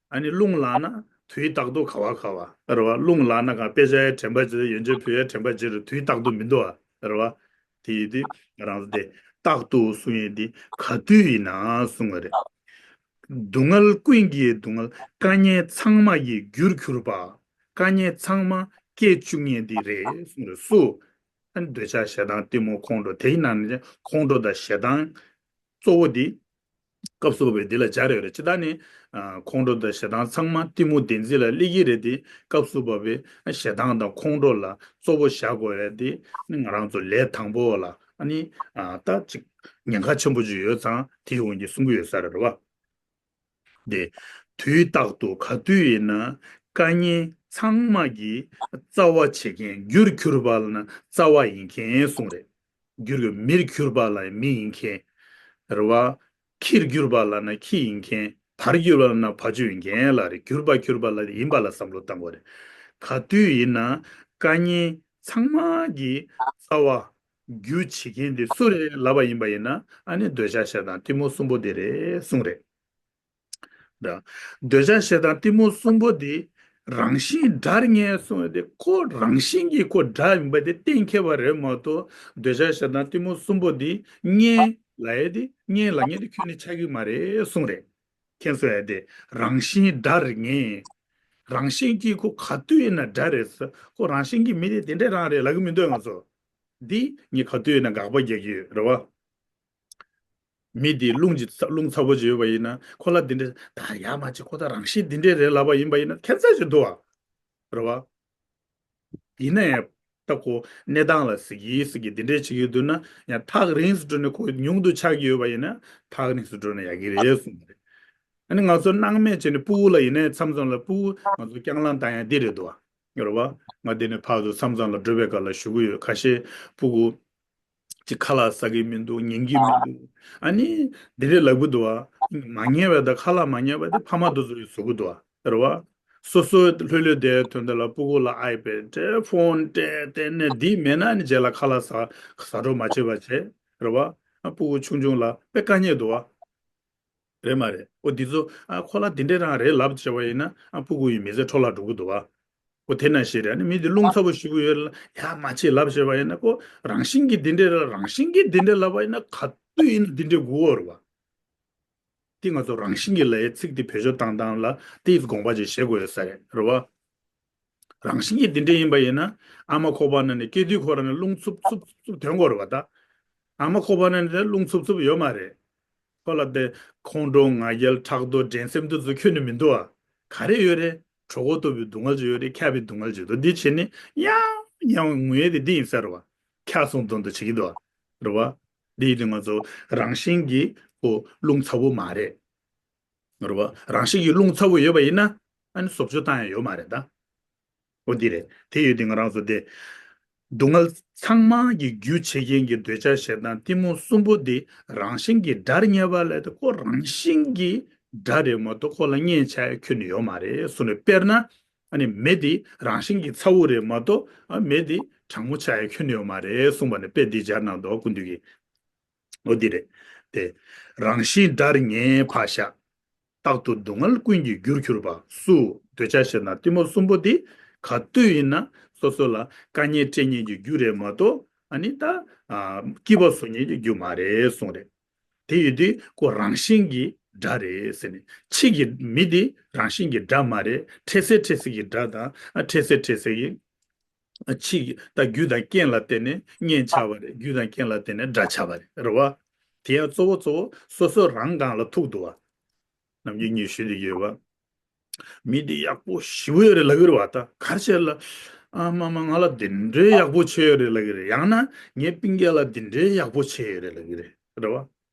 ཨ་ནི་རླུང་ལངས་ན་དུས་རྟག་ཏུ་ག་བ་ག་བ་རེད་བ། རླུང་ལངས་ན་གང་དཔེ་ཆ་ཡ་དྲན་པ་བྱེད་ཡོན་ཆབ་ཕུལ་ཡ་དྲན་པ་བྱེད་རེད། དུས་རྟག་ཏུ་མི་འདུག་བ་རེད་བ། དེ་ཡིན་དུས་ང་རང་ཚོ་དེ་རྟག་ཏུ་གསུང་ཡས་འདི་ག་དུས་ཡིན་ན་གསུང་བ་རེད། སྡུག་བསྔལ་ཀུན་གྱི་སྡུག་བསྔལ་དཀའ་ངལ་ཚང་མ་གི་རྒྱུར་གྱུར་པ། དཀའ་ངལ་ཚང་མ་སྐྱེ་བཅུག་མཁན་འདི་རེད་གསུངས་རེད། སུ། ཨ་ནི་འདོད་ཆགས་ཞེ་སྡང་གཏི་མུག་ཁོང་ཁྲོ་དེའི་ནང་ནས་ཁོང་ཁྲོ་དང་ཞེ་སྡང་གཙོ་བོ་འདི། སྐབས་སུ་བབ་པའི་འདི་ལ་སྦྱར་ཡོད་རེད། ཇི་ལྟར་ནི། ཨ། ཁོང་ཁྲོ་དང་ཞེ་སྡང་ཚང་མ་གཏི་མུག་བདེན་འཛིན་ལ་སླེབས་ཀྱི་རེད་དེ། སྐབས་སུ་བབ་པའི་ཞེ་སྡང་དང་ཁོང་ཁྲོ་ལ་གཙོ་བོ་བཞག་དགོས་ཡ་དེ་ནི་ང་རང་ཚོ་ལས་དང་པོ་ལ་ཨ་ནི། ཨ། ད་ཅིག་ཉེན་ཁ་ཆེན་པོ་ཅིག་ཡོད་ཙང་དེའི་དབང་གིས་གསུང་གི་ཡོད་ས་རེད་བ། དེ། དུས་རྟག་ཏུ་ག་དུས་ཡིན་ན་དཀའ་ངལ་ཚང་མ་གི་རྩ་བ་བྱེད་མཁན་རྒྱུར་གྱུར་པ་ལ་ན་རྩ་བ་ཡིན་མཁན་གསུངས་རེད། རྒྱུར་གྱུར་མིར་གྱུར་པ་ལ་མི་ཡིན་མཁན། རེད་བ། ཁྱིར་གྱུར་པ་ལ་ན་ཁྱི་ཡིན་མཁན། བར་གྱུར་པ་ལབ་ན་བ་ཆུ་ཡི་རྒྱན་ལ་རེད། གྱུར་པ་གྱུར་པ་ལ་ཡིན་པ་ལ་བསམ་བློ་བཏང་དགོས་རེད། ག་དུས་ཡིན་ན་བཀའ་ཉན་ཚང་མ་གི་རྩ་བ་རྒྱུ་བྱེད་མཁན་དེ་སུ་རེད་ལབ་པ་ཡིན་པ་ཡིན་ན། ཨ་ནི་འདོད་ཆགས་ཞེ་སྡང་གཏི་མུག་གསུམ་པོ་དེ་རེད་གསུངས་རེད། འདོད་ཆགས་ཞེ་སྡང་གཏི་མུག་གསུམ་པོ་འདི་རང་བཞིན་དགྲར་ངེས་གསུངས་ཏེ། ཁོ་རང་བཞིན་གྱིས་ཁོ་དགྲ་ཡིན་པ་དེ་གཏན་འཁེལ་བ་རེད་མ་གཏོགས། འདོད་ཆགས་ཞེ་སྡང་གཏི་མུག་གསུམ་པོ་འདི་གཉེན་ལབ་ཡས་དེ། གཉེན་ལབ་མཁན་དེ་ཁྱོན་ནས་ཆགས་ཀྱི་མ་རེད་གསུངས་རེད། མཁྱེན་སོང་ཡ་དེ། རང་བཞིན་དགྲར་ངེས། རང་བཞིན་གྱིས་ཁོ་ག་དུས་ཡིན་ན་དགྲ་རེད་ཟེར། ཁོ་རང་བཞིན་གྱིས་མི་དེ་དེ་འདྲས་རང་རེད་ལབ་ཀྱི་མི་འདུག་ང་ཚོ། འདི་ངས་ག་དུས་ཡིན་ན་དགག་པ་རྒྱག་གི་ཡོད་རེད་བ། མི་འདི་རླུང་གི་རླུང་ཚ་པོ་ཅིག་ཡོད་པ་ཡིན་ན། ཁོ་ལ་འདི་འདྲ་ད་ཡ་མ་བྱེད། ཁོ་ད་རང་བཞིན་འདི་འདྲ་རེད་ལབ་པ་ཡིན་པ་ཡིན་ན་ཁྱད་མཚར་ཅིག་འདུག་བ། རེད་བ། ཡིན་ན་ཡང་ད་ཁོ་གནས་སྟངས་ལ་གཟིགས་ཀྱི་གཟིགས་ཀྱི་འདི་འདྲ་བྱེད་ཀྱི་འདུག་ན། ཡང་ཐག་རིང་སུ་འགྲོ་ནས་ཁོ་ཉུང་དུ་ཆགས་ཀྱི་ཡོད་པ་ཡིན་ན། ཐག་རིང་སུ་འགྲོ་ན་ཡག་གི་རེད་གསུངས་པ་རེད། ཨ་ནི་ང་ཚོ་སྣང་མེད་བྱས་ནས་སྤུ་གུ་ལ་ཡིན་ནའི་མཚམས་མཚམས་ལ་སྤུ་གུ་ང་ཚོ་སྐྱང་ལངས་བཏང་ཡ་འདི་རེད་འདུག་བ། རེད་བ། ང་འདི་ནས་ཕར་ཚུར་མཚམས་མཚམས་ལ་འགྲོ་བའི་སྐབས་ལ་ཞུ་གི་ཡོད། ཁ་ཤས་སྤུ་གུ་ཅིག་ཁ་ལག་ཟ་གི་མི་འདུག་ཉན་གི་མི་འདུག་ཨ་ནི་འདི་རེད་ལབ་གི་འདུག་བ། མ་ཉན་པ་དང་ཁ་ལག་མ་ཉན་པ་དེ་ཕ་མ་དེ་ཚོ་ཡིས་བཟོ་གི་འདུག་བ། རེད་བ། སོ་སོ་ལྷོད་ལྷོད་བསྡད་དོན་དག་ལ་སྤུ་གུ་ལ་ཨའི་པེ་ཌི་སྤྲད། ཕོན་སྤྲད། དེ་ནས་འདི་མེད་ན་ནི་རྗེས་ལ་ཁ་ལག་ཟ་ཟ་འཕྲོ་མ་བྱེད་པ་བྱས། རེད་བ། ཨ་སྤུ་གུ་ཆུང་ཆུང་ལ་དཔེ་དཀའ་ངལ་འདུག་བ། རེད་མ་རེད། ཨོ་འདི་ཚོ་ཨ་ཁོ་ལ་འདི་འདྲས་རང་རེད་ལབ་བྱས་པ་ཡིན་ན། ཨ་སྤུ་གུ་ཡི་མི་ཚེ་འཕྲོ་བརླག་འགྲོ་གི་འདུག་བ། ཨོ་དེ་ནང་བཞིན་རེད། ཨ་ནི་མི་འདི་རླུང་ཚ་པོ་ཞེ་པོ་ཡོད་ལ་ཡ་མ་བྱེད་ལབ་བྱས་པ་ཡིན་ན། ཁོ་རང་བཞིན་གྱིས་འདི་འདྲས་རེད། རང་བཞིན་གྱིས་འདི་འདྲས་ལབ་པ་ཡིན་ན་ག་དུས་ཡིན་ན་འདི་འདྲས་དགོས་ཀྱི་ཡོད་རེད་བ། དེ་ང་ཚོ་རང་བཞིན་གྱིས་ལབ་ཡའི་ཚིག་དེ་བེད་སྤྱོད་བཏང་སྟངས་ལ་དེ་དགོངས་པ་ཅིག་བཞེས་དགོས་ཡོད་ས་རེད། རེད་བ། རང་བཞིན་གྱིས་འདི་འདྲ་ཡིན་པ་ཡིན་ན། ཨ་མ་ཁོག་པ་ནང་ནས་སྐྱེ་དུས་ཁོ་རང་ནས་རླུང་འཚུབ་འཚུབ་འཚུབ་འཚུབ་ཐོན་དགོས་རེད་བ་ད། ཨ་མ་ཁོག་པ་ནང་ནས་རླུང་འཚུབ་འཚུབ་ཡོད་མ་རེད། ཁོ་ལ་དེ་ཁོང་ཁྲོ་ང་རྒྱལ་ཕྲག་དོག་འགྲན་སེམས་དེ་ཚོ་ཁྱོན་ནས་མི་འདུག་ཨ། ག་རེ་ཡོད་རེད། གྲོད་ཁོག་ལྟོགས་པའི་སྡུག་བསྔལ་ཅིག་ཡོད་རེད། འཁྱག་པའི་སྡུག་བསྔལ་ཅིག་འདུག་འདི་བྱས་ནས་ཡང་ཡང་ངུ་ཡས་དེ་འདི་ཡིན་ས་རེད་བ། འཁྱག་སོང་དོན་དུ་བྱེད་ཀྱི་འདུག་ཨ། རེད་བ། འདི་ཡིན་དུས་ང་ཚོ་རང་བཞིན་གྱིས་ཁོ་རླུང་ཚ་པོ་མ་རེད། རེད་བ། རང་བཞིན་གྱིས་རླུང་ཚ་པོ་ཡོད་པ་ཡིན་ན། ཨ་ནི་བཟོ་བཅོས་བཏང་ཡ་ཡོད་མ་རེད་ད། འོ་འདི་རེད། དེ་ཡོད་དུས་ང་རང་ཚོ་དེ། སྡུག་བསྔལ་ཚང་མ་གི་རྒྱུ་བྱེད་མཁན་གྱི་འདོད་ཆགས་ཞེ་སྡང་གཏི་མུག་གསུམ་པོ་འདི་རང་བཞིན་གྱིས་དགྲར་ངེས་པ་ལས་དེ། ཁོ་རང་བཞིན་གྱིས་དགྲ་རེད་མ་གཏོགས་ཁོ་ལ་གཉེན་ཆགས་ཡ་ཁྱོན་ནས་ཡོད་མ་རེད་གསུངས་ནས། དཔེར་ན་ཨ་ནི་མེ་འདི་རང་བཞིན་གྱིས་ཚ་བོ་རེད་མ་གཏོགས། ཨ་མེ་འདི་གྲང་མོ་ཆགས་ཡ་ཁྱོན་ནས་ཡོད་མ་རེད་གསུངས་པ་ནས་དཔེ་འདི་སྦྱར་གནང་འདུག་ཀུན་འདུས་ཀྱིས། འོ་འདི་རེད། དེ། རང་བཞིན་དགྲར་ངེས་ཕར་བཞག་རྟག་ཏུ་སྡུག་བསྔལ་ཀུན་གྱི་རྒྱུར་གྱུར་པ། སུ། འདོད་ཆགས་ཞེ་སྡང་གཏི་མུག་གསུམ་པོ་འདི་ག་དུས་ཡིན་ན་སོ་སོ་ལ་དཀའ་ངལ་སྤྲད་མཁན་གྱི་རྒྱུ་རེད་མ་གཏོགས། ཨ་ནི་ད་ཨ་སྐྱིད་པ་བཟོ་མཁན་གྱི་རྒྱུ་མ་རེད་གསུངས་རེད། དེ་ཡོད་དུས་ཁོ་རང་བཞིན་གྱིས་དགྲ་རེད་ཟེར་ནས། ཕྱི་གི་མི་འདི་རང་བཞིན་གྱིས་དགྲ་མ་རེད། འཕྲལ་སེལ་འཕྲལ་སེལ་གྱི་དགྲ་དང་། ཨ་འཕྲལ་སེལ་འཕྲལ་སེལ་གྱི། ཨ་ཕྱི་གི་ད་རྒྱུ་དང་རྐྱེན་ལ་བརྟེན་ནས་གཉེན་ཆགས་པ་རེད། རྒྱུ་དང་རྐྱེན་ལ་བརྟེན་ནས་དགྲ་ཆགས་པ་རེད། རེད་བ། དེ་ཡང་གཙོ་བོ་གཙོ་བོ་སོ་སོ་རང་སྒང་ལ་ཐུག་འདུག་བ། ནམ་རྒྱུན་ངས་ཞུ་བསྡད་ཀྱི་ཡོད་པ། མི་འདི་ཡག་པོ་ཞེ་པོ་ཡོད་རེད་ལབ་ཀྱི་རེད་བ། ད་ག་རེ་བྱས་ལ། ཨ་མ་མ་ང་ལ་འདི་འདྲའི་ཡག་པོ་བྱས་ཡོད་རེད་ལབ་ཀྱི་རེད། ཡང་ན་ངའི་སྤུན་ཀྱག་ལ་འདི་འདྲའི་ཡག་པོ་བྱས་ཡོད་རེད་ལབ་ཀྱི་རེད། རེད་བ།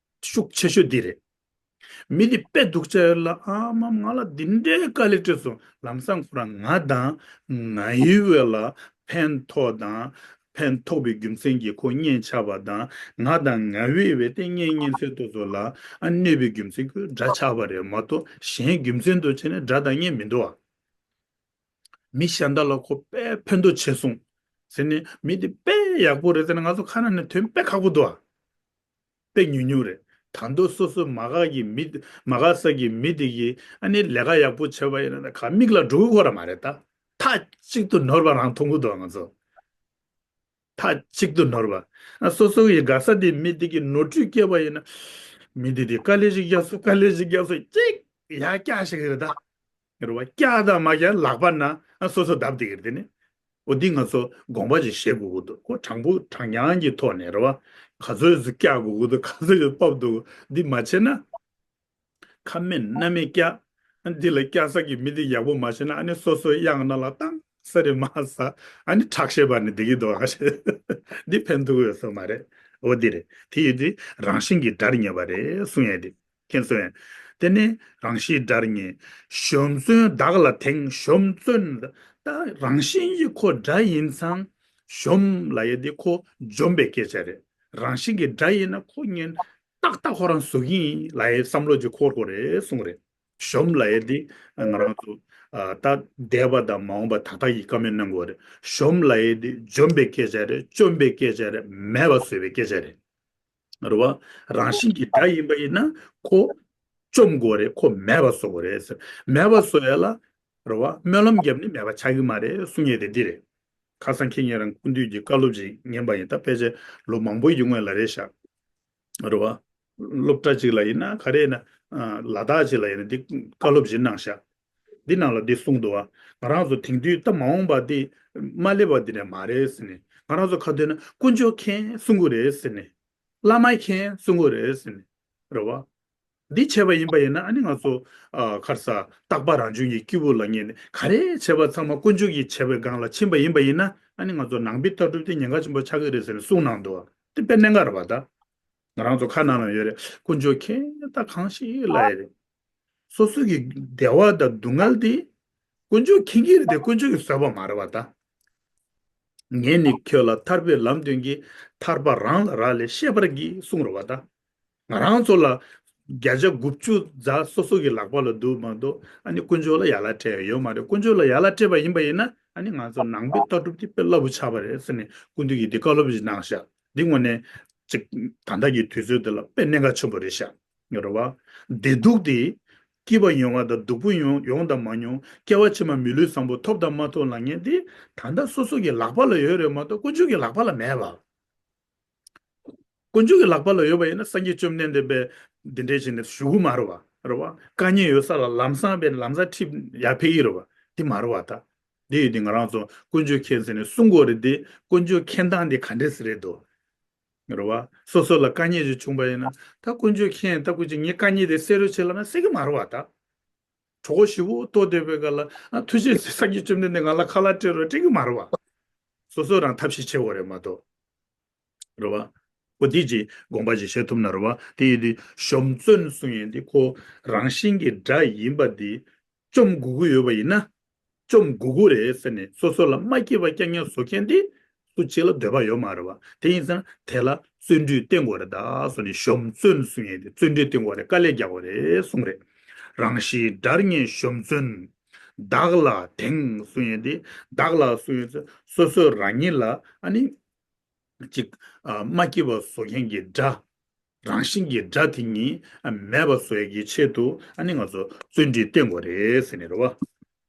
ཤུགས་ཆེ་ཤོས་འདི་རེད། མི་འདི་དཔེ་སྡུག་ཅག་ཡོད་ལ། ཨ་མ་ང་ལ་འདི་འདྲའི་དཀའ་ལས་སྤྲད་སོང་། ལམ་སང་ཁོ་རང་ང་དང་ང་ཡི་བས་ལ་ཕན་ཐོགས་དང་། ཕན་ཐོགས་པའི་རྒྱུ་མཚན་གྱིས་ཁོ་གཉེན་ཆགས་པ་དང་། ང་དང་ང་བས་བས་ཏེ་གཉེན་གཉེན་ཚན་དེ་ཚོ་ལ་ཨ་གནོད་པའི་རྒྱུ་མཚན་གྱིས་དགྲ་ཆགས་པ་རེད་མ་གཏོགས། གཞན་རྒྱུ་མཚན་དུ་བྱས་ནས་དགྲ་དང་གཉེན་མི་འདུག་ཨ། མི་གཞན་དག་ལ་ཁོ་དཔེ་ཕན་ཐོགས་ཆེ་སོང་ཟེར་ནས། མི་འདི་དཔེ་ཡག་པོ་རེད་ཟེར་ནས་ང་ཚོ་ཁ་ནང་ནས་ཐོན་དཔེ་ཁག་པོ་འདུག་ཨ། དཔེ་ཉུང་ཉུང་རེད། ད་དུང་སོ་སོ་མ་དགའ་གི་མི། མ་དགའ་ས་གི་མི་དེ་གིས་ཨ་ནི་ལས་ཀ་ཡག་པོ་བྱས་པ་ཡིན་ན་ད་ག་མིག་ལ་འགྲོ་གི་ཁོ་ར་མ་རེད་ད། མཐའ་གཅིག་ཏུ་ནོར་བ་རང་མཐོང་གི་འདུག་ང་ཚོ། མཐའ་གཅིག་ཏུ་ནོར་བ། ཨ་སོ་སོ་གི་དགའ་ས་དེ་མི་དེ་གིས་ནོར་འཁྲུལ་སྐྱེས་པ་ཡིན་ན། མི་དེ་དེ་དཀའ་ལས་ཤིག་རྒྱག་སོང་། དཀའ་ལས་ཤིག་རྒྱག་སོང་། གཅིག་ཡར་བཀྱག་ཤིག་རེད་ད། རེད་བ། བཀྱག་དང་མ་བཀྱག་ལག་པ་ན་ཨ་སོ་སོ་བརྡབ་བསྡད་ཀྱི་རེད། དེ་ནི། འོ་འདི་ང་ཚོ་དགོངས་པ་ཅིག་བཞེས་དགོས་ཀྱི་འདུག་ཁོ་དྲང་པོ་དྲང་སྙིང་གི་ཐོག་ནས་རེད་བ། ག་ཚོད་ཅིག་བཀྱག་དགོས་ཀྱི་འདུག་ག་ཚོད་ཅིག་ཕབ་འདུག་འདི་མ་བྱས་ན། ཁ་མེད་སྣ་མེད་བཀྱག་འདི་ལ་བཀྱག་ས་གི་མི་འདི་ཡག་པོ་མ་བྱས་ན། ཨ་ནི་སོ་སོའི་གཡང་ནང་ལ་བཏང་ས་རེད་མ་ཟ། ཨ་ནི་ཁྲག་ཤེད་འབར་ནས་བསྡད་ཀྱི་འདུག་ཨ། འདི་ཕན་ཐོགས་ཡོད་ས་མ་རེད། འོ་འདི་རེད། དེ་ཡིན་དུས་རང་བཞིན་གྱིས་དགྲར་ངེས་པ་རེད་གསུང་ཡས་དེ། མཁྱེན་སོང་ཡ། དེ་ནས་རང་བཞིན་དགྲར་ངེས། གཞོམ་བརྩོན་བདག་ལ་དེང་གཞོམ་བརྩོན། ད་རང་བཞིན་གྱིས་ཁོ་དགྲ་ཡིན་ཙང་། གཞོམ་ལབ་ཡས་དེ་ཁོ་འཇོམས་པའི་སྐད་ཆ་རེད། རང་བཞིན་གྱིས་དགྲ་ཡིན་ན་ཁོ་གཉེན་ཏག་ཏག་ཁོ་རང་བཟོ་གི་ཡིན་ལབ་ཡས་བསམ་བློ་ཅིག་འཁོར་དགོས་རེད་གསུངས་རེད། གཞོམ་ལབ་ཡས་འདི་ང་རང་ཚོ་ཨ་ད་འདས་པ་དང་མ་འོངས་པ་ད་ལྟ་ཡི་བཀའ་མོལ་གནང་དགོས་རེད། གཞོམ་ལབ་ཡས་འདི་འཇོམས་པའི་སྐད་ཆ་རེད། བཅོམ་པའི་སྐད་ཆ་རེད། མེད་པ་བཟོ་བའི་སྐད་ཆ་རེད། རེད་བ། རང་བཞིན་གྱིས་དགྲ་ཡིན་པ་ཡིན་ན་ཁོ་བཅོམ་དགོས་རེད། ཁོ་མེད་པ་བཟོ་དགོས་རེད་ཟེར། མེད་པ་བཟོ་ཡས་ལ་རེད་བ། སྨོན་ལམ་བརྒྱབ་ནི་མེད་པ་ཆགས་ཀྱི་མ་རེད་གསུང་ཡས་དེ་འདི་རེད། ཁ་སང་ཁྱེད་ཉིད་རང་སྐུ་མདུན་གྱི་བཀའ་སློབ་ཅིག་ཉན་པ་ཡིན། ད་ཕལ་ཆེར་ལོ་མང་པོ་ཡི་སྔོན་ལ་རེད་ཤག་རེད་བ། སློབ་གྲྭ་གཅིག་ལ་ཡིན་ན་ག་རེ་ཡིན་ན་ཨ་ལ་དྭགས་གཅིག་ལ་ཡིན་ན་འདི་བཀའ་སློབ་ཅིག་གནང་ཤག་འདི་ནང་ལ་འདི་གསུངས་འདུག་བ། ང་རང་ཚོ་དེང་དུས་ད་མ་འོངས་པ་འདི་མ་སླེབས་པ་འདི་ནས་མ་རེད་ཟེར་ནས། ང་རང་ཚོ་ཁ་འདོན་ན་དཀོན་མཆོག་མཁྱེན་གསུང་གི་རེད་ཟེར་ནས། བླ་མ་མཁྱེན་གསུང་གི་རེད་ཟེར་ནས། རེད་བ། འདི་བྱས་པ་ཡིན་པ་ཡིན་ན་ཨ་ནི་ང་ཚོ་ཨ་ག་རེ་ཟ། རྟག་པ་རང་བྱུང་གི་སྐྱེས་བུ་ལ་ངེས་ནས་ག་རེ་བྱས་པ་ཚང་མ་དཀོན་མཆོག་གིས་བྱས་པའི་སྒང་ལ་ཕྱིན་པ་ཡིན་པ་ཡིན་ན་ཨ་ནི་ང་ཚོ་ནང་པའི་ལྟ་གྲུབ་དེ་ཉེན་ཁ་ཆེན་པོ་ཆགས་ཀྱི་རེད་ཟེར་ནས་གསུངས་གནང་འདུག་བ། དེ་དཔེ་གནད་འགག་རེད་བ་ད། ང་རང་ཚོ་ཁ་ནང་ལ་ཡོད་རེད། དཀོན་མཆོག་མཁྱེན་ད་གང་ཞིག་ལ་ཡོད་རེད། སོ་སོ་གི་བདེ་བ་དང་སྡུག་བསྔལ་དེ་དཀོན་མཆོག་མཁྱེན་གྱི་རེད་དེ་དཀོན་མཆོག་གིས་བཟོས་པ་མ་རེད་བ་ད། ངས་ནི་ཁྱོད་ལ་ཐར་པའི་ལམ་སྟོན་གྱི། ཐར་པ་རང་ལ་རག་ལས་ཤེས་པར་གྱིས་གསུངས་རེད་བ་ད། ང་རང་ཚོ་ལ་བརྒྱ་ཆ་དགུ་བཅུ་ཛ་སོ་སོ་གི་ལག་པ་ལ་འདུག་མ་གཏོགས་ཨ་ནི་དཀོན་མཆོག་ལ་ཡ་ལ་སྤྲད་ཡ་ཡོད་མ་རེད། དཀོན་མཆོག་ལ་ཡ་ལ་སྤྲད་པ་ཡིན་པ་ཡིན་ན་ཨ་ནི་ང་ཚོ་ནང་པའི་ལྟ་གྲུབ་དེ་དཔེ་སླ་པོ་ཆགས་པ་རེད་ཟེར་ནས་སྐུ་མདུན་གྱིས་འདི་བཀའ་སློབ་ཅིག་གནང་ཤག་འདི་དངོས་གནས་ཅིག་ད་ལྟ་གི་དུས་ཚོད་འདི་ལ་དཔེ་གནད་འགག་ཆེན་པོ་རེད་ཤག་རེད་བ། བདེ་སྡུག་དེ་སྐྱིད་པ་ཡོང་བ་དང་སྡུག་པོ་ཡོང་ཡོང་དང་མ་མྱོང་། སྐྱེ་བ་ཕྱི་མ་མི་ལུས་བཟང་པོ་ཐོབ་དང་མ་ཐོབ་ལབ་མཁན་དེ་ད་ལྟ་སོ་སོ་གི་ལག་པ་ལ་ཡོད་རེད་མ་གཏོགས་དཀོན་མཆོག་གི་ལག་པ་ལ་མེད་པ། དཀོན་མཆོག་གི་ལག་པ་ལ་ཡོད་པ་ཡིན་ན་སངས་རྒྱས་བཅོམ་ལྡན་འདས་པས་འདི་འདྲའི་བྱས་ནས་བཞུགས་གི་མ་རེད་བ། རེད་བ། དཀའ་ངལ་ཡོད་ས་ལ་ལམ་སང་པས་ལམ་སང་ཁྲིད་ཡར་ཕེབས་ཀྱི་རེད་བ། འདི་མ་རེད་བ་ད། འདི་ཡོད་དུས་ང་རང་ཚོ་དཀོན་མཆོག་མཁྱེན་ཟེར་ནས་གསུང་དགོས་རེད་དེ་དཀོན་མཆོག་མཁྱེན་སྟངས་འདི་ག་འདྲས་སེ་རེད་འདུག་རེད་བ། སོ་སོ་ལ་དཀའ་ངལ་ཞིག་བྱུང་པ་ཡིན་ན་ད་དཀོན་མཆོག་མཁྱེན། ད་དཀོན་མཆོག་ངའི་དཀའ་ངལ་དེ་སེལ་རོགས་བྱེད་ལབ་ན་སེལ་གི་མ་རེད་བ་ད། གྲོད་ཁོག་ཞེ་པོ་ལྟོགས་བསྡད་པའི་སྐབས་ལ་ཨ་ཐུགས་རྗེ་ཆེ་སངས་རྒྱས་བཅོམ་ལྡན་འདས་ང་ལ་ཁ་ལག་སྤྲད་རོགས་སྤྲད་གི་མ་རེད་བ། སོ་སོ་རང་ཐབས་ཤེས་བྱེད་དགོས་རེད་མ་གཏོགས། རེད་བ། ཨོ་དེ་ཅིག་དགོངས་པ་ཅིག་བཞེས་ཐུབ་ན་རེད་བ། དེ་ཡིན་དུས་གཞོམ་བརྩོན་གསུང་ཡས་འདི་ཁོ་རང་བཞིན་གྱི་དགྲ་ཡིན་པ་འདི་བཅོམ་དགོས་ཀྱི་ཡོད་པ་ཡིན་ན། བཅོམ་དགོས་ཀྱི་རེད་ཟེར་ནས་སོ་སོ་ལ་མ་སྐྱིད་པ་རྐྱང་རྐྱང་བཟོ་མཁན་འདི་སུ་གཅིག་ལ་འདོད་པ་ཡོད་མ་རེད་བ། དེ་ཡིན་ཙང་དེ་ལ་བརྩོན་འགྲུས་བསྟེན་དགོས་རེད་ད་གསུངས་ནས་གཞོམ་བརྩོན་གསུང་ཡས་འདི་བརྩོན་འགྲུས་བསྟེན་དགོས་རེད། དཀའ་ལས་རྒྱག་དགོས་རེད་གསུངས་རེད། རང་བཞིན་དགྲར་ངེས་གཞོམ་བརྩོན། བདག་ལ་དེང་གསུང་ཡས་འདི་བདག་ལ་གསུང་ཡས་སོ་སོ་རང་ཉིད་ལ་ཨ་ནི། ཅིག་ཨ་མ་སྐྱིད་པ་བཟོ་མཁན་གྱི་དགྲ། རང་བཞིན་གྱི་དགྲ་དེ་ཉིད་ཨ་མེད་པ་བཟོ་ཡས་ཀྱི་ཆེད་དུ་ཨ་ནི་ང་ཚོ་བརྩོན་འགྲུས་བསྟེན་དགོས་རེད་ཟེར་ནས་རེད་བ།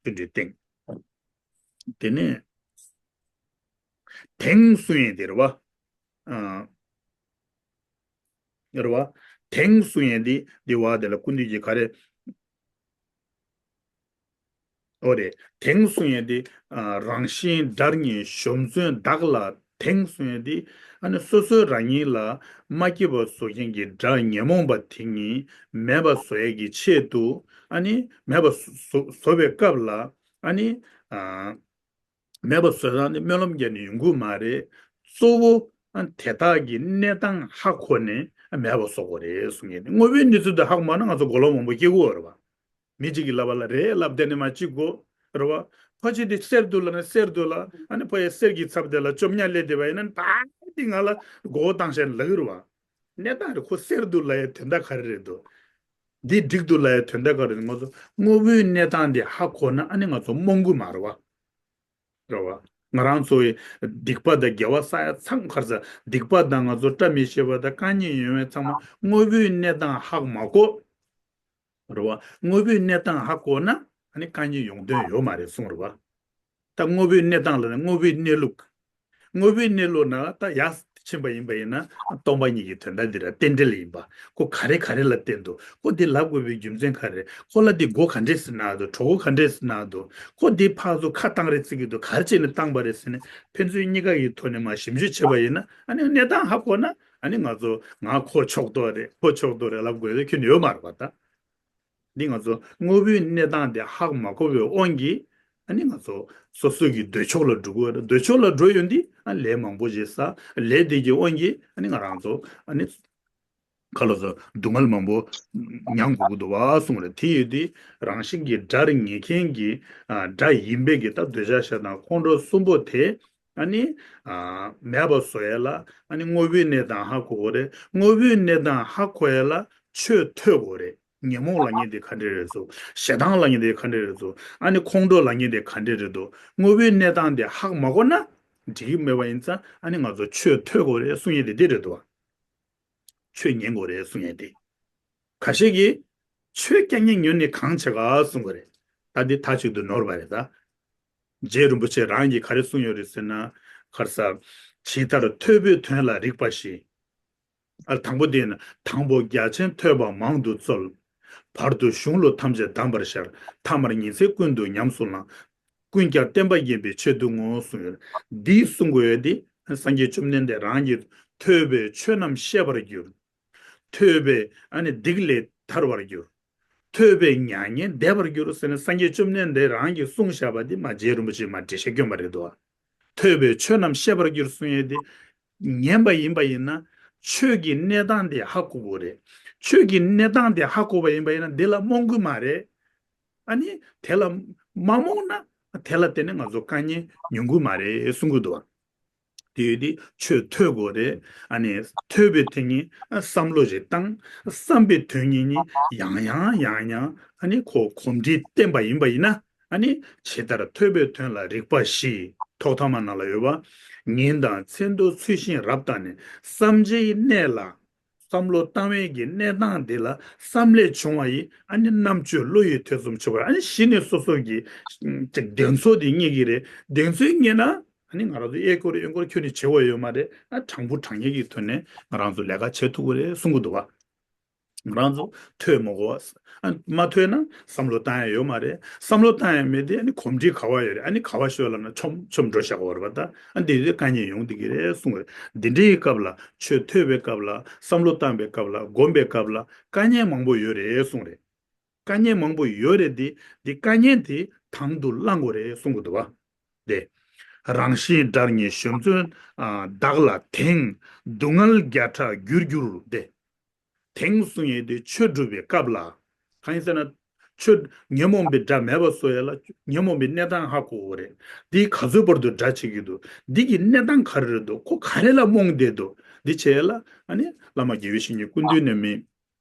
བརྩོན་འགྲུས་བསྟེན། དེ་ནས་དེང་གསུང་ཡས་དེ་རེད་བ། ཨ་རེད་བ། དེང་གསུང་ཡས་དེ་འདི་བ་དེ་ལ་སྐུ་མདུན་གྱིས་ག་རེ། ཨོ་རེད། དེང་གསུང་ཡས་དེ་ཨ་རང་བཞིན་དགྲར་ངེས་གཞོམ་བརྩོན་བདག་ལ་དེང་གསུང་ཡས་དེ་ཨ་ནི་སོ་སོའི་རང་ཉིད་ལ་མ་སྐྱིད་པ་བཟོ་མཁན་གྱི་དགྲ་ཉོན་མོངས་པ་དེ་ཉིད་མེད་པ་བཟོ་ཡས་ཀྱི་ཆེད་དུ་ཨ་ནི་མེད་པ་བཟོ་བཟོ་བཟོ་བའི་སྐབས་ལ་ཨ་ནི་ཨ་མེད་པ་བཟོ་སྟངས་དེ་སྨོན་ལམ་རྒྱག་ནས་ཡོང་གི་མ་རེད། གཙོ་བོ་ཨ་དེ་དག་གི་གནས་སྟངས་ཧ་གོ་ནས་ཨ་མེད་པ་བཟོ་དགོས་རེད་གསུང་མཁན་དེ། དངོས་པོའི་གནས་ཚུལ་དེ་ཧ་གོ་མ་ན་ང་ཚོ་མགོ་ལོག་མང་པོ་སྐྱེ་གི་ཡོད་རེད་བ། མི་གཅིག་གིས་ལབ་པ་ལ་རེད་ལབ་བསྡད་ནས་མ་གཅིག་གོ། རེད་བ། ཕ་ཆེ་དེ་གསེར་འདུག་ལབ་ན་གསེར་འདུག་ལ་ཨ་ནི་ཕ་ཡི་གསེར་གྱི་ཚབ་དེ་ལ་བཅོམ་ཉ་སླེབས་བསྡད་པ་ཡིན་ན་ད་དེ་ང་ལ་མགོ་བོ་བཏང་བྱས་ལབ་ཀྱི་རེད་བ། གནས་སྟངས་རེད། ཁོ་གསེར་འདུག་ལབ་ཡའི་དོན་དག་ག་རེ་རེད་འདུག་འདི་འགྲིག་འདུག་ལབ་ཡའི་དོན་དག་ག་རེ་རེད། ང་ཚོ་དངོས་པོའི་གནས་སྟངས་དེ་ཧ་གོ་ན་ཨ་ནི་ང་ཚོ་རྨོངས་ཀྱི་མ་རེད་བ། རེད་བ། ང་རང་ཚོ་ཡི་སྡིག་པ་དང་དགེ་བ་བསགས་ཡ་ཚང་ག་རེ་ཟ། སྡིག་པ་དང་ང་ཚོ་བཀྲ་མི་ཤིས་པ་དང་དཀའ་ངལ་ཡོང་བའི་ཚང་མ་དངོས་པོའི་གནས་སྟངས་ཧ་མ་གོ། རེད་བ། དངོས་པོའི་གནས་སྟངས་ཧ་གོ་ན་ཨ་ནི་དཀའ་ངལ་ཡོང་དོན་ཡོད་མ་རེད་གསུངས་རེད་བ། ད་དངོས་པོའི་གནས་སྟངས་ལ་ནི་དངོས་པོའི་གནས་ལུགས། དངོས་པོའི་གནས་ལུགས་ན་ད་ཡར་ཕྱིན་པ་ཡིན་པ་ཡིན་ན་སྟོང་པ་ཉིད་ཀྱི་དོན་དག་འདི་ར་རྟེན་འབྲེལ་ཡིན་པ། ཁོ་ག་རེ་ག་རེ་ལ་བརྟེན་འདུག་ཁོ་འདི་ལབ་དགོས་པའི་རྒྱུ་མཚན་ག་རེ། ཁོ་ལ་འདི་མགོ་ག་འདྲས་སེ་ན་འདུག་གྲོད་ཁོག་ག་འདྲས་སེ་ན་འདུག་ཁོ་འདི་ཕར་ཚུར་ཁ་བཏང་རེ་བརྩི་གི་འདུག་ག་རེ་བྱས་ནས་བཏང་པ་རེད་ཟེར་ནས་ཕན་ཚུན་གཉིས་ཀ་གི་ཐོག་ནས་མར་ཞིབ་འཇུག་བྱས་པ་ཡིན་ན་ཨ་ནི་གནས་སྟངས་ཧ་གོ་ན་ཨ་ནི་ང་ཚོ་ང་ཁོ་ཕྱོགས་གཏོགས་རེད་ཁོ་ཕྱོགས་གཏོགས་རེད་ལབ་དགོས་དོན་ཁྱོན་ནས་ཡོད་མ་རེད་པ་ད། འདི་ང་ཚོ་དངོས་པོའི་གནས་སྟངས་དེ་ཧ་མ་གོ་བའི་དབང་གིས་ཨ་ནི་ང་ཚོ་སོ་སོ་གི་འདོད་ཕྱོགས་ལ་འགྲོ་གི་ཡོད་རེད། འདོད་ཕྱོགས་ལ་འགྲོ་ཡོང་དུས་ཨ་ལས་མང་པོ་ཞིག་བསགས། ལས་དེ་གི་དབང་གིས་ཨ་ནི་ང་རང་ཚོ་ཨ་ནི་ཁ་ལོ་ཚོ་སྡུག་བསྔལ་མང་པོ་མྱང་དགོས་ཀྱི་འདུག་བ་གསུངས་རེད། དེ་ཡོད་དུས་རང་བཞིན་གྱིས་དགྲར་ངེས་མཁན་གྱི་ཨ་དགྲ་ཡིན་པའི་གི་ད་འདོད་ཆགས་ཞེ་སྡང་ཁོང་ཁྲོ་གསུམ་པོ་དེ་ཨ་ནི་ཨ་མེད་པ་བཟོ་ཡས་ལ་ཨ་ནི་དངོས་པོའི་གནས་སྟངས་ཧ་གོ་དགོས་རེད། དངོས་པོའི་གནས་སྟངས་ཧ་གོ་ཡས་ལ་ཆོས་ཐོས་དགོས་རེད། ཉོན་མོངས་ལབ་མཁན་དེ་ག་འདྲ་རེད་ཟེར། ཞེ་སྡང་ལབ་མཁན་དེ་ག་འདྲ་རེད་ཟེར། ཨ་ནི་ཁོང་ཁྲོ་ལབ་མཁན་དེ་ག་འདྲ་རེད་འདུག་དངོས་པོའི་གནས་སྟངས་དེ་ཧ་གོ་མ་གོ་ན་འགྲིག་གི་མེད་པ་ཡིན་ཙང་། ཨ་ནི་ང་ཚོ་ཆོས་ཐོས་དགོས་རེད་གསུང་ཡས་དེ་འདི་རེད་འདུག་ཆོས་ཉན་དགོས་རེད་གསུང་ཡས་དེ། ཁ་ཤས་ཀྱིས་ཆོས་རྐྱང་རྐྱང་ཉན་ནས་གང་བྱེད་ག་གསུང་གི་རེད། ད་འདི་མཐའ་གཅིག་ཏུ་ནོར་བ་རེད་ད། རྗེ་རིན་པོ་ཆེ་རང་གིས་ག་རེ་གསུངས་ཡོད་རེད་ཟེར་ན། ཁར་ས། ཇི་ལྟར་ཐོས་པའི་དོན་ལ་རིགས་པ་བཞི། ཨ། དང་པོ་དེ་ནི། དང་པོ་རྒྱ་ཆེན་ཐོས་པ་མང་དུ་འཚོལ། བར་དུ་གཞུང་ལུགས་ཐམས་ཅད་གདམས་པར་ཤར། ཐ་མར་ཉིན་མཚན་ཀུན་ཏུ་ཉམས་སུ་བླང་། ཀུན་ཀྱང་བསྟན་པ་ཉན་པའི་ཆེད་དུ་བསྔོ་གསུངས་ཡོད། འདི་གསུང་དགོས་ཡོད་དེ། སངས་རྒྱས་བཅོམ་ལྡན་འདས་རང་གིས་ཐོས་པས་ཆོས་རྣམས་ཤེས་པར་འགྱུར། ཐོས་པས་ཨ་ནི་སྡིག་ལས་ཐར་བར་འགྱུར། ཐོས་པས་མྱ་ངན་འདས་པར་འགྱུར་ཟེར་ནས་སངས་རྒྱས་བཅོམ་ལྡན་འདས་རང་གིས་གསུངས་བཞག་པ་འདི་མ་རྗེ་རིན་པོ་ཆེས་མ་འགྲེལ་བཤད་བསྐྱོན་པ་རེད་འདུག་ཐོས་པས་ཆོས་རྣམས་ཤེས་པར་འགྱུར་གསུང་ཡས་དེ། ཉན་པ་ཡིན་པ་ཡིན་ན་ཆོས་ཀྱི་གནས་སྟངས་དེ་ཧ་གོ་དགོས་རེད། ཆོས་ཀྱི་གནས་སྟངས་དེ་ཧ་གོ་བ་ཡིན་པ་ཡིན་ན་འདི་ལ་རྨོངས་གི་མ་རེད། ཨ་ནི་དེ་ལ་མ་རྨོངས་ན་དེ་ལ་བརྟེན་ནས་ང་ཚོ་དཀའ་ངལ་མྱོང་གི་མ་རེད་གསུང་གི་འདུག་བ། དེ་ཡོད་དེ་ཆོས་ཐོས་དགོས་རེད། ཨ་ནི་ཐོས་པའི་དེ་ཉིད་བསམ་བློ་ཞིག་བཏང་། བསམ་པའི་དོན་ཉིད་ནི་ཡང་ཡང་ཡང་ཡང་ཨ་ནི་ཁོ་གོམས་འདྲིས་བསྟེན་པ་ཡིན་པ་ཡིན་ན། ཨ་ནི་ཇི་ལྟར་ཐོས་པའི་དོན་ལ་རིགས་པ་བཞི། ཐོག་མཐའ་མ་ནང་ལ་ཡོད་པ། ཉིན་དང་མཚན་དུ་ཚུལ་བཞིན་རབ་བརྟགས་ནས། བསམ་བྱའི་གནས་ལ་བསམ་བློ་བཏང་བའི་གི་གནས་སྟངས་འདི་ལ་བསམ་ལས་བྱུང་བ་ཡི། ཨ་ནི་རྣམ་དཔྱོད་བློ་ཡིས་ཐེ་ཚོམ་ཆོད་པར། ཨ་ནི་གཞི་ནས་སོ་སོ་གི་ཅིག་གདེང་ཚོད་དེ་རྙེད་ཀྱི་རེད། གདེང་ཚོད་རྙེད་ན། ཨ་ནི་ང་རང་ཚོ་ཨེ་སྐོར་ཨེ་སྐོར་ཁྱོན་ནས་བྱེད་དགོས་ཡོད་མ་རེད། ཨ། དྲང་པོ་དྲང་ཡིག་གི་ཐོག་ནས་ང་རང་ཚོ་ལས་ཀ་བྱེད་ཐུབ་ཀྱི་རེད་གསུང་གི་འདུག་བ། ང་རང་ཚོ་ཐོས་མ་དགོས་པ། ཨ། མ་ཐོས་ན་བསམ་བློ་བཏང་ཡ་ཡོད་མ་རེད། བསམ་བློ་བཏང་ཡ་མེད་དེ་ཨ་ནི་གོམས་འདྲིས་ག་བ་ཡོད་རེད། ཨ་ནི་ག་བ་ཤོད་ལབ་ན་ཆོམ་ཆོམ་འགྲོ་བཞག་གི་ཡོད་རེད་པ། ད་ཨ་འདི་དེ་དཀའ་ངལ་ཡོང་བསྡད་ཀྱི་རེད་གསུང་གི་རེད། འདི་འདྲའི་སྐབས་ལ་ཆོས་ཐོས་པའི་སྐབས་ལ། བསམ་བློ་བཏང་པའི་སྐབས་ལ། སྒོམ་པའི་སྐབས་ལ་དཀའ་ངལ་མང་པོ་ཡོད་རེད་གསུང་རེད། དཀའ་ངལ་མང་པོ་ཡོད་རེད་དེ། འདི་དཀའ་ངལ་དེ་དང་དུ་བླང་དགོས་རེད་གསུང་གི་འདུག་བ། དེ། རང་བཞིན་དགྲར་ངེས་གཞོམ་བརྩོན། ཨ། བདག་ལ་དེང་སྡུག་བསྔལ་བརྒྱ་ཕྲག་རྒྱུར་འགྱུར་ཏེ། དེང་གསུང་ཡས་དེ་ཆོས་སྒྲུབ་པའི་སྐབས་ལ། གང་ཡིན་ཟེར་ན། ཆོས་ཉོན་མོངས་པའི་དགྲ་མེད་པ་བཟོ་ཡས་ལ་ཉོན་མོངས་པའི་གནས་སྟངས་ཧ་གོ་དགོས་རེད། འདི་ག་ཚོད་བར་དུ་དགྲ་བྱེད་ཀྱི་འདུག་འདི་གི་གནས་སྟངས་ག་རེ་རེད་འདུག་ཁོ་ག་རེ་ལ་རྨོངས་བསྡད་འདུག་འདི་བྱས་ལ་ཨ་ནི་བླ་མ་དགེ་བའི་བཤེས་གཉེན་སྐུ་མདུན་ནས་མི།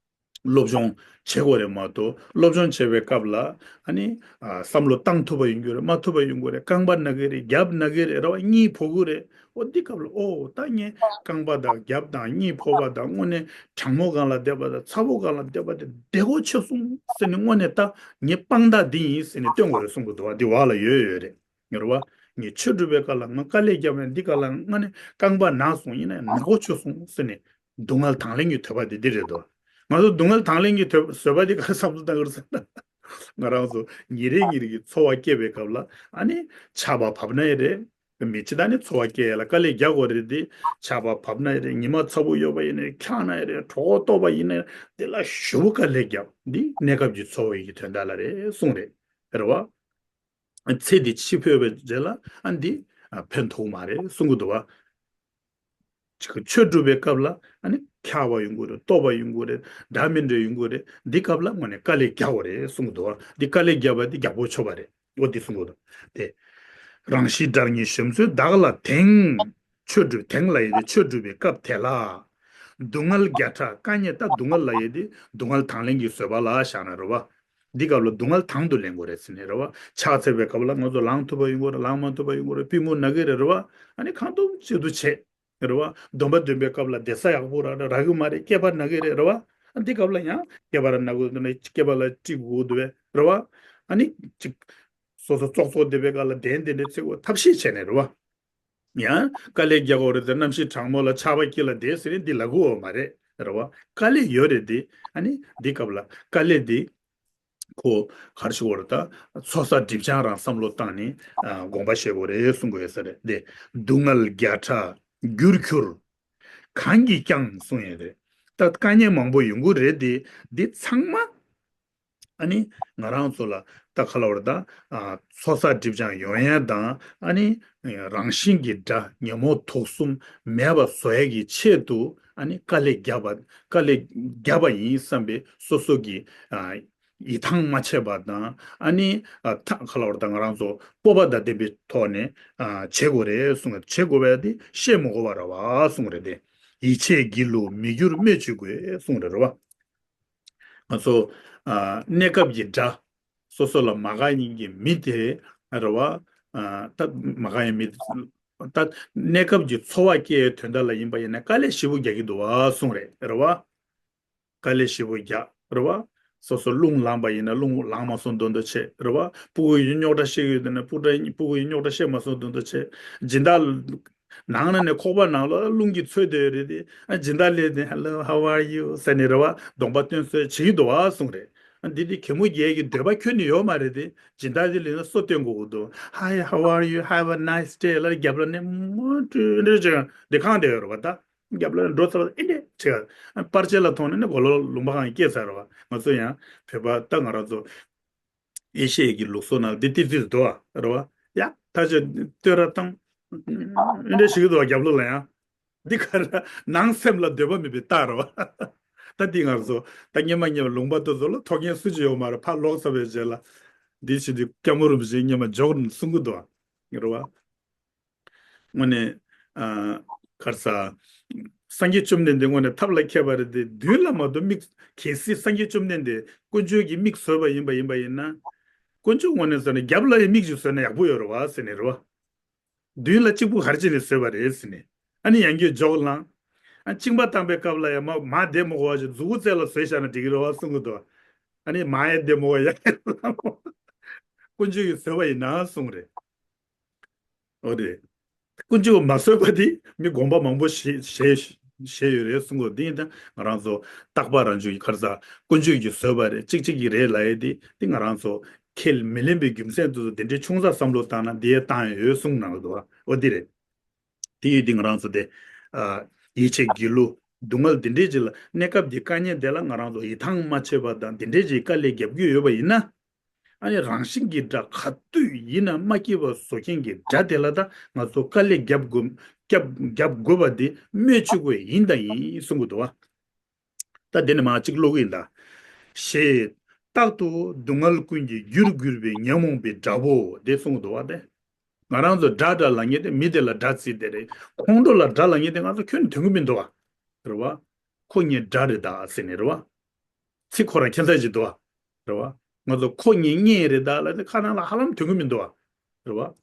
སློབ་སྦྱོང་བྱེད་དགོས་རེད་མ་གཏོགས། སློབ་སྦྱོང་བྱེད་པའི་སྐབས་ལ་ཨ་ནི། ཨ། བསམ་བློ་བཏང་ཐུབ་པ་ཡོང་གི་རེད། མ་ཐུབ་པ་ཡོང་གི་རེད། རྐང་པ་ན་གི་རེད། རྒྱབ་ན་གི་རེད། རེད་བ། གཉིད་ཕོག་གི་རེད། འོ་འདི་སྐབས་ལ། འོ་ད་ངས་རྐང་པ་དང་རྒྱབ་དང་གཉིད་ཕོག་པ་དང་། དངོས་གནས་གྲང་མོ་སྒང་ལ་བསྡད་པ་དང་ཚ་པོ་སྒང་ལ་བསྡད་པ་དེ་བདེ་པོ་ཆགས་སོང་ཟེར་ནས། དངོས་གནས་ད་ངའི་དཔང་རྟགས་འདི་ཡིན་ཟེར་ནས་སྟོན་དགོས་རེད་གསུང་གི་འདུག་བ། འདི་བག་ལ་ཡོད་ཡོད་རེད། ངེར་བ། ངས་ཆོས་སྒྲུབ་པའི་སྐབས་ལ་ང་དཀའ་ལས་བརྒྱབ་ནས། འདི་སྐབས་ལ་ང་ནི་རྐང་པ་ན་སོང་ཡིན་ན་ན་གོ་ཆོད་སོང་ཟེར་ནས། སྡུག་བསྔལ་དང་ལེན་གྱི་ཐོས་པ་དེ་འདི་རེད་དོ། ང་ཚོ་སྡུག་བསྔལ་དང་ལེན་གྱི་ཐོས་པ་བཟོད་པ་དེ་ག་རེ་བསམ་བློ་བཏང་གི་རེད་ཟེར་ན། ང་རང་ཚོ་ཉིན་རེ་ཉིན་རེ་གི་འཚོ་བ་སྐྱེལ་བའི་སྐབས་ལ་ཨ་ནི་ཆར་པ་བབས་ན་ཡི་རེད། མི་ཅི་ད་ནི་འཚོ་བ་སྐྱེལ་ཡ་ལ་དཀའ་ལས་རྒྱག་དགོས་རེད་དེ། ཆར་པ་བབས་ན་ཡི་རེད། ཉི་མ་ཚ་པོ་ཡོད་པ་ཡིན་ན་འཁྱག་ན་ཡི་རེད། གྲོད་ཁོག་ལྟོགས་པ་ཡིན་ན་ཡི་རེད། དེ་ལ་ཞེ་པོ་དཀའ་ལས་བརྒྱབ། འདི་གནས་སྐབས་ཀྱི་འཚོ་བ་ཡི་གི་དོན་དག་ལ་རེད་གསུངས་རེད། རེད་བ། ཚེ་འདི་ཕྱི་ཕོད་པའི་རྗེས་ལ་ཨ་འདི་ཕན་ཐོགས་མ་རེད་གསུང་གི་འདུག་བ། ཆོས་སྒྲུབ་པའི་སྐབས་ལ་ཨ་ནི་འཁྱག་པ་ཡོང་གི་རེད། ལྟོགས་པ་ཡོང་གི་རེད། འདྲ་མི་འདྲ་ཡོང་གི་རེད། འདི་སྐབས་ལ་དངོས་གནས་དཀའ་ལས་རྒྱག་དགོས་རེད་གསུང་གི་འདུག་བ། འདི་དཀའ་ལས་བརྒྱབ་པ་འདི་རྒྱག་པོ་ཆོག་པ་རེད། འོ་འདི་གསུང་གི་འདུག་དེ། རང་བཞིན་དགྲར་ངེས་གཞོམ་བརྩོན་བདག་ལ་དེང་། ཆོས་སྒྲུབ། དེང་ལ་ཡོད་དེ་ཆོས་སྒྲུབ་པའི་སྐབས་དེ་ལ། སྡུག་བསྔལ་བརྒྱ་ཕྲག་དཀའ་ངལ། ད་སྡུག་བསྔལ་ལ་ཡོད་དེ་སྡུག་བསྔལ་དང་ལེན་གྱི་བཟོད་པ་ལ་བཞག་ན་རེད་བ། འདི་སྐབས་ལ་སྡུག་བསྔལ་དང་དུ་ལེན་དགོས་རེད་ཟེར་ནས་རེད་བ། ཕྱག་འཚལ་བའི་སྐབས་ལ་ང་ཚོ་ལངས་ཐུབ་པ་ཡོང་གི་རེད། ལངས་མ་ཐུབ་པ་ཡོང་གི་རེད། པུས་མོ་ན་གི་རེད་རེད་བ། ཨ་ནི་གང་ཐུབ་ཅི་ཐུབ་བྱེད་རེད་བ། སྡོམ་པ་འདོན་པའི་སྐབས་ལ་བསྡད་ས་ཡག་པོ་རག་རག་གི་མ་རེད། སྐེད་པ་ན་གི་རེད་རེད་བ། ཨ་འདི་སྐབས་ལ་ཡང་སྐེད་པ་ར་ན་གི་འདུག་ན་སྐེད་པ་ལ་དཀྲིས་དགོས་འདུག་བས་རེད་བ། ཨ་ནི་ཅིག་སོ་སོ་ཙོག་ཙོག་བསྡད་པའི་སྐབས་ལ་གདན་དེ་འདྲ་ཚིག་གོ་ཐབས་ཤེས་བྱས་ནས་རེད་བ། ཡང་དཀའ་ལས་རྒྱག་དགོས་རེད་དེ། གནམ་གཤིས་གྲང་མོ་ལ་ཆར་པ་དཀྱིལ་ལ་བསྡད་ཟེར་ནས་འདི་ལབ་དགོས་ཡོད་མ་རེད། རེད་བ། དཀའ་ལས་ཡོད་རེད་དེ། ཨ་ནི་འདི་སྐབས་ལ་དཀའ་ལས་འདི་ཁོ་ག་རེ་ཞུ་དགོས་རེད། ད་ཚོགས་བསགས་སྒྲིབ་སྦྱང་རང་བསམ་བློ་བཏང་ནས་ཨ་དགོངས་པ་བཞེས་དགོས་རེད་གསུང་དགོས་ཡོད་ས་རེད་དེ། སྡུག་བསྔལ་བརྒྱ་ཕྲག་རྒྱུར་གྱུར། གང་གིས་ཀྱང་གསུང་ཡོད་རེད། ད་དཀའ་ངལ་མང་པོ་ཡོང་གི་རེད་དེ། འདི་ཚང་མ་ཨ་ནི་ང་རང་ཚོ་ལ་ད་ག་ལབ་རེད་ད། ཨ་ཚོགས་བསགས་སྒྲིབ་སྦྱང་ཡོང་ཡས་དང་། ཨ་ནི་རང་བཞིན་གྱི་དགྲ་ཉོན་མོངས་དུག་གསུམ་མེད་པ་བཟོ་ཡས་ཀྱི་ཆེད་དུ་ཨ་ནི་དཀའ་ལས་བརྒྱབ་པ། དཀའ་ལས་བརྒྱབ་པ་ཡིན་བསམ་པའི་སོ་སོ་གི་ཨ་ཡིད་ཐང་མ་ཆད་པ་དང་། ཨ་ནི་ཨ་ད་ག་ལབ་རེད་ད། ང་རང་ཚོ་སྤོབས་པ་དང་ལྡན་པའི་ཐོག་ནས་ཨ་བྱེད་དགོས་རེད་གསུངས། བྱེད་དགོས་པ་དེ་བཤད་མི་དགོས་པ་རེད་བ་གསུངས་རེད་དེ། ཡིད་ཆེས་སྒྱིད་ལུག་མི་འགྱུར་སྨོས་ཅི་དགོས་གསུངས་རེད་རེད་བ། ང་ཚོ་ཨ་གནས་སྐབས་ཀྱི་དགྲ། སོ་སོ་ལ་མ་དགའ་མཁན་གྱི་མི་དེ་རེད་བ། ཨ་ད་མ་དགའ་མཁན་མི། ད་གནས་སྐབས་ཀྱི་ཚོར་བ་སྐྱེ་བའི་དོན་དག་ལ་ཡིན་པ་ཡིན་ན་དཀའ་ལས་ཞེ་པོ་རྒྱག་གི་འདུག་བ་གསུངས་རེད། རེད་བ། དཀའ་ལས་ཞེ་པོ་རྒྱག་རེད་བ། སོ་སོ་རླུང་ལངས་པ་ཡིན་ན་རླུང་ལངས་མ་སོང་མདོག་མདོག་བྱེད་རེད་བ། སྤུ་གུ་ཡིས་རྙོག་དྲ་བཤད་ཡོད་དེ་ན་སྤུ་གྲ་སྤུ་གུ་ཡིས་རྙོག་དྲ་བཤད་མ་སོང་མདོག་མདོག་བྱེད། སྦྱིན་བདག་ནང་ན་ནས་ཁོག་པ་ནང་ལ་རླུང་གིས་ཚོས་བསྡད་ཡོད་རེད་དེ། ཨ་སྦྱིན་བདག་སླེབས་ཏེ་Hello, how are you? ཟེར་ནས་རེད་བ། གདོང་པ་སྟོན་གསོལ་བྱེད་ཀྱི་འདུག་བ་གསུངས་རེད། ཨ་འདི་དེ་གད་མོ་རྒྱག་གི་འདོད་པ་ཁྱོན་ནས་ཡོད་མ་རེད་དེ། སྦྱིན་བདག་དེ་སླེབས་ན་སོ་སྟོན་དགོས་ཀྱི་འདུག Hi, how are you? Have a nice day. ལ་རྒྱབ་ལ་ནས་མོ་ཀྲུ་འདྲ་ཅིག་འདི་གང་བསྡད་ཡོད་རེད་བ་ད། རྒྱབ་ལ་འགྲོ་ཚར་བ་ཨེ་འདྲས་བྱས། པར་ཆས་ལ་མཐོང་ནས་ནི་གོ་ལོ་ལུང་པ་གང་སྐྱེས་ཚར་བ། ང་ཚོ་ཡང་བོད་པ་ད་ང་རང་ཚོ་ཨེ་ཤི་ཡའི་གི་ལུགས་སྲོལ་ནང་འདི་ཏི་ཏི་འདུག་བ་རེད་བ། ཡ་ད་ཅི་བསྟོད་ར་བཏང་ཨེ་འདྲས་ཞིག་འདུག་བ། རྒྱབ་ལོ་ལ་ཡང་འདི་ག་ར་ནང་སེམས་ལ་འདོད་པ་མེད་པའི་རྟགས་རེད་བ། ད་འདི་ང་ཚོ་ད་སྔན་མ་སྔན་མ་ལུང་པ་དེ་ཚོ་ལ་ཐོག་རྒྱན་སུ་ཅི་ཡོད་མ་རེད། ཕར་ལོག་ཚར་བའི་རྗེས་ལ་འདི་ཕྱི་འདི་སྐྱ་མོ་རུ་བཞིན་སྔན་མ་འཇོག་གསུང་གི་འདུག་བ་རེད་བ། དངོས་གནས། ཨ་ག་རེ་ཟ། སངས་རྒྱས་བཅོམ་ལྡན་འདས་དངོས་གནས་ཐབས་ལ་མཁས་པ་རེད་དེ། མདུན་ལ་མ་གཏོགས་མིག་གལ་སྲིད་སངས་རྒྱས་བཅོམ་ལྡན་འདས་དཀོན་མཆོག་གིས་མིག་བཟོས་པ་ཡིན་པ་ཡིན་པ་ཡིན་ན། དཀོན་མཆོག་དངོས་གནས་བཟོས་ན་རྒྱབ་ལ་ཡང་མིག་ཅིག་བཟོས་ན་ཡག་པོ་ཡོད་རེད་བ་ཟེར་ནས་རེད་བ། མདུན་ལ་གཅིག་པུ་ག་རེ་བྱས་ནས་བཟོས་པ་རེད་ཟེར་ནས། ཨ་ནི་ཡང་བསྐྱར་འཇོག་ལངས། ཨ་གཅིན་པ་བཏང་པའི་སྐབས་ལ་ཡང་མ་མ་བསྡད་མ་དགོས་པ་ཞིག་མཛུ་གུ་རྩེ་ལ་བཟོས་བཞག་ན་འགྲིག་གི་རེད་བ་གསུང་གི་འདུག་ཨ་ནི་མ་ཡང་བསྡད་མ་དགོས་ཡ། དཀོན་མཆོག་གིས་བཟོས་པ་ཡིན་ན་གསུང་རེད། འོ་རེད། དཀོན་མཆོག་མ་བཟོས་པ་དེ་མི་དགོངས་པ་མང་པོ་བཞེས་བཞེས་བཞེས་ཡོད་རེད་གསུང་གོ། དེ་ཡིན་ད་ང་རང་ཚོ་རྟག་པ་རང་བྱུང་གི་ག་རེ་ཟ། དཀོན་མཆོག་གིས་བཟོས་པ་རེད། གཅིག་གཅིག་གིས་རེད་ལབ་ཡས་དེ་དེ་ང་རང་ཚོ་ཁས་མི་ལེན་པའི་རྒྱུ་མཚན་དེ་ཚོ་དེ་འདྲའི་ཆུང་ཙག་བསམ་བློ་བཏང་ན་དེ་ཡས་བཏང་ཡོད་གསུང་གནང་གི་འདུག་བ། འོ་དེ་རེད། དེ་ཡོད་དུས་ང་རང་ཚོ་དེ། ཨ་ཡིད་ཆེས་སྒྱིད་ལུག་སྡུག་བསྔལ་འདི་འདྲའི་ཅིག་ལ་གནས་སྐབས་འདི་དཀའ་ངལ་འདི་ལ་ང་རང་ཚོ་ཡིད་ཐང་མ་ཆད་པ་དང་འདི་འདྲའི་ཅིག་དཀའ་ལས་རྒྱབ་ཀྱི་ཡོད་པ་ཡིན་ན། ཨ་ནི་རང་བཞིན་གྱི་དགྲ་ག་དུས་ཡིན་ན་མ་སྐྱིད་པ་བཟོ་མཁན་གྱི་དགྲ་དེ་ལ་ད་ང་ཚོ་དཀའ་ལས་རྒྱབ་དགོས་རྒྱབ་རྒྱབ་དགོས་པ་འདི་སྨོས་ཅི་དགོས་ཡིན་དང་ཡིན་གསུང་གི་འདུག་བ། ད་འདི་ནས་མར་གཅིག་ཀློག་གི་ཡིན་ད། ཞེས་རྟག་ཏུ་སྡུག་བསྔལ་ཀུན་གྱི་རྒྱུར་གྱུར་པའི་ཉོན་མོངས་པའི་དགྲ་བོ་དེ་གསུང་གི་འདུག་བ་དེ། ང་རང་ཚོ་དགྲ་དགྲ་ལབ་མཁན་དེ་མི་དེ་ལ་དགྲ་བརྩི་དེ་རེད། ཁོང་ཁྲོ་ལ་དགྲ་ལབ་མཁན་དེ་ང་ཚོ་ཁྱོན་ནས་དོན་གི་མི་འདུག་བ། རེད་བ། ཁོ་ངའི་དགྲ་རེད་ད་ཟེར་ནས་རེད་བ། ཚིག་ཁོ་རང་ཁྱད་མཚར་ཅིག་འདུག་བ། རེད་བ། ང་ཚོ་ཁོ་ངའི་གཉེན་རེད་ད་ལབ་དེ་ཁ་ནང་ལ་ཧ་ལམ་དོན་གི་མི་འདུག་བ། རེད་བ།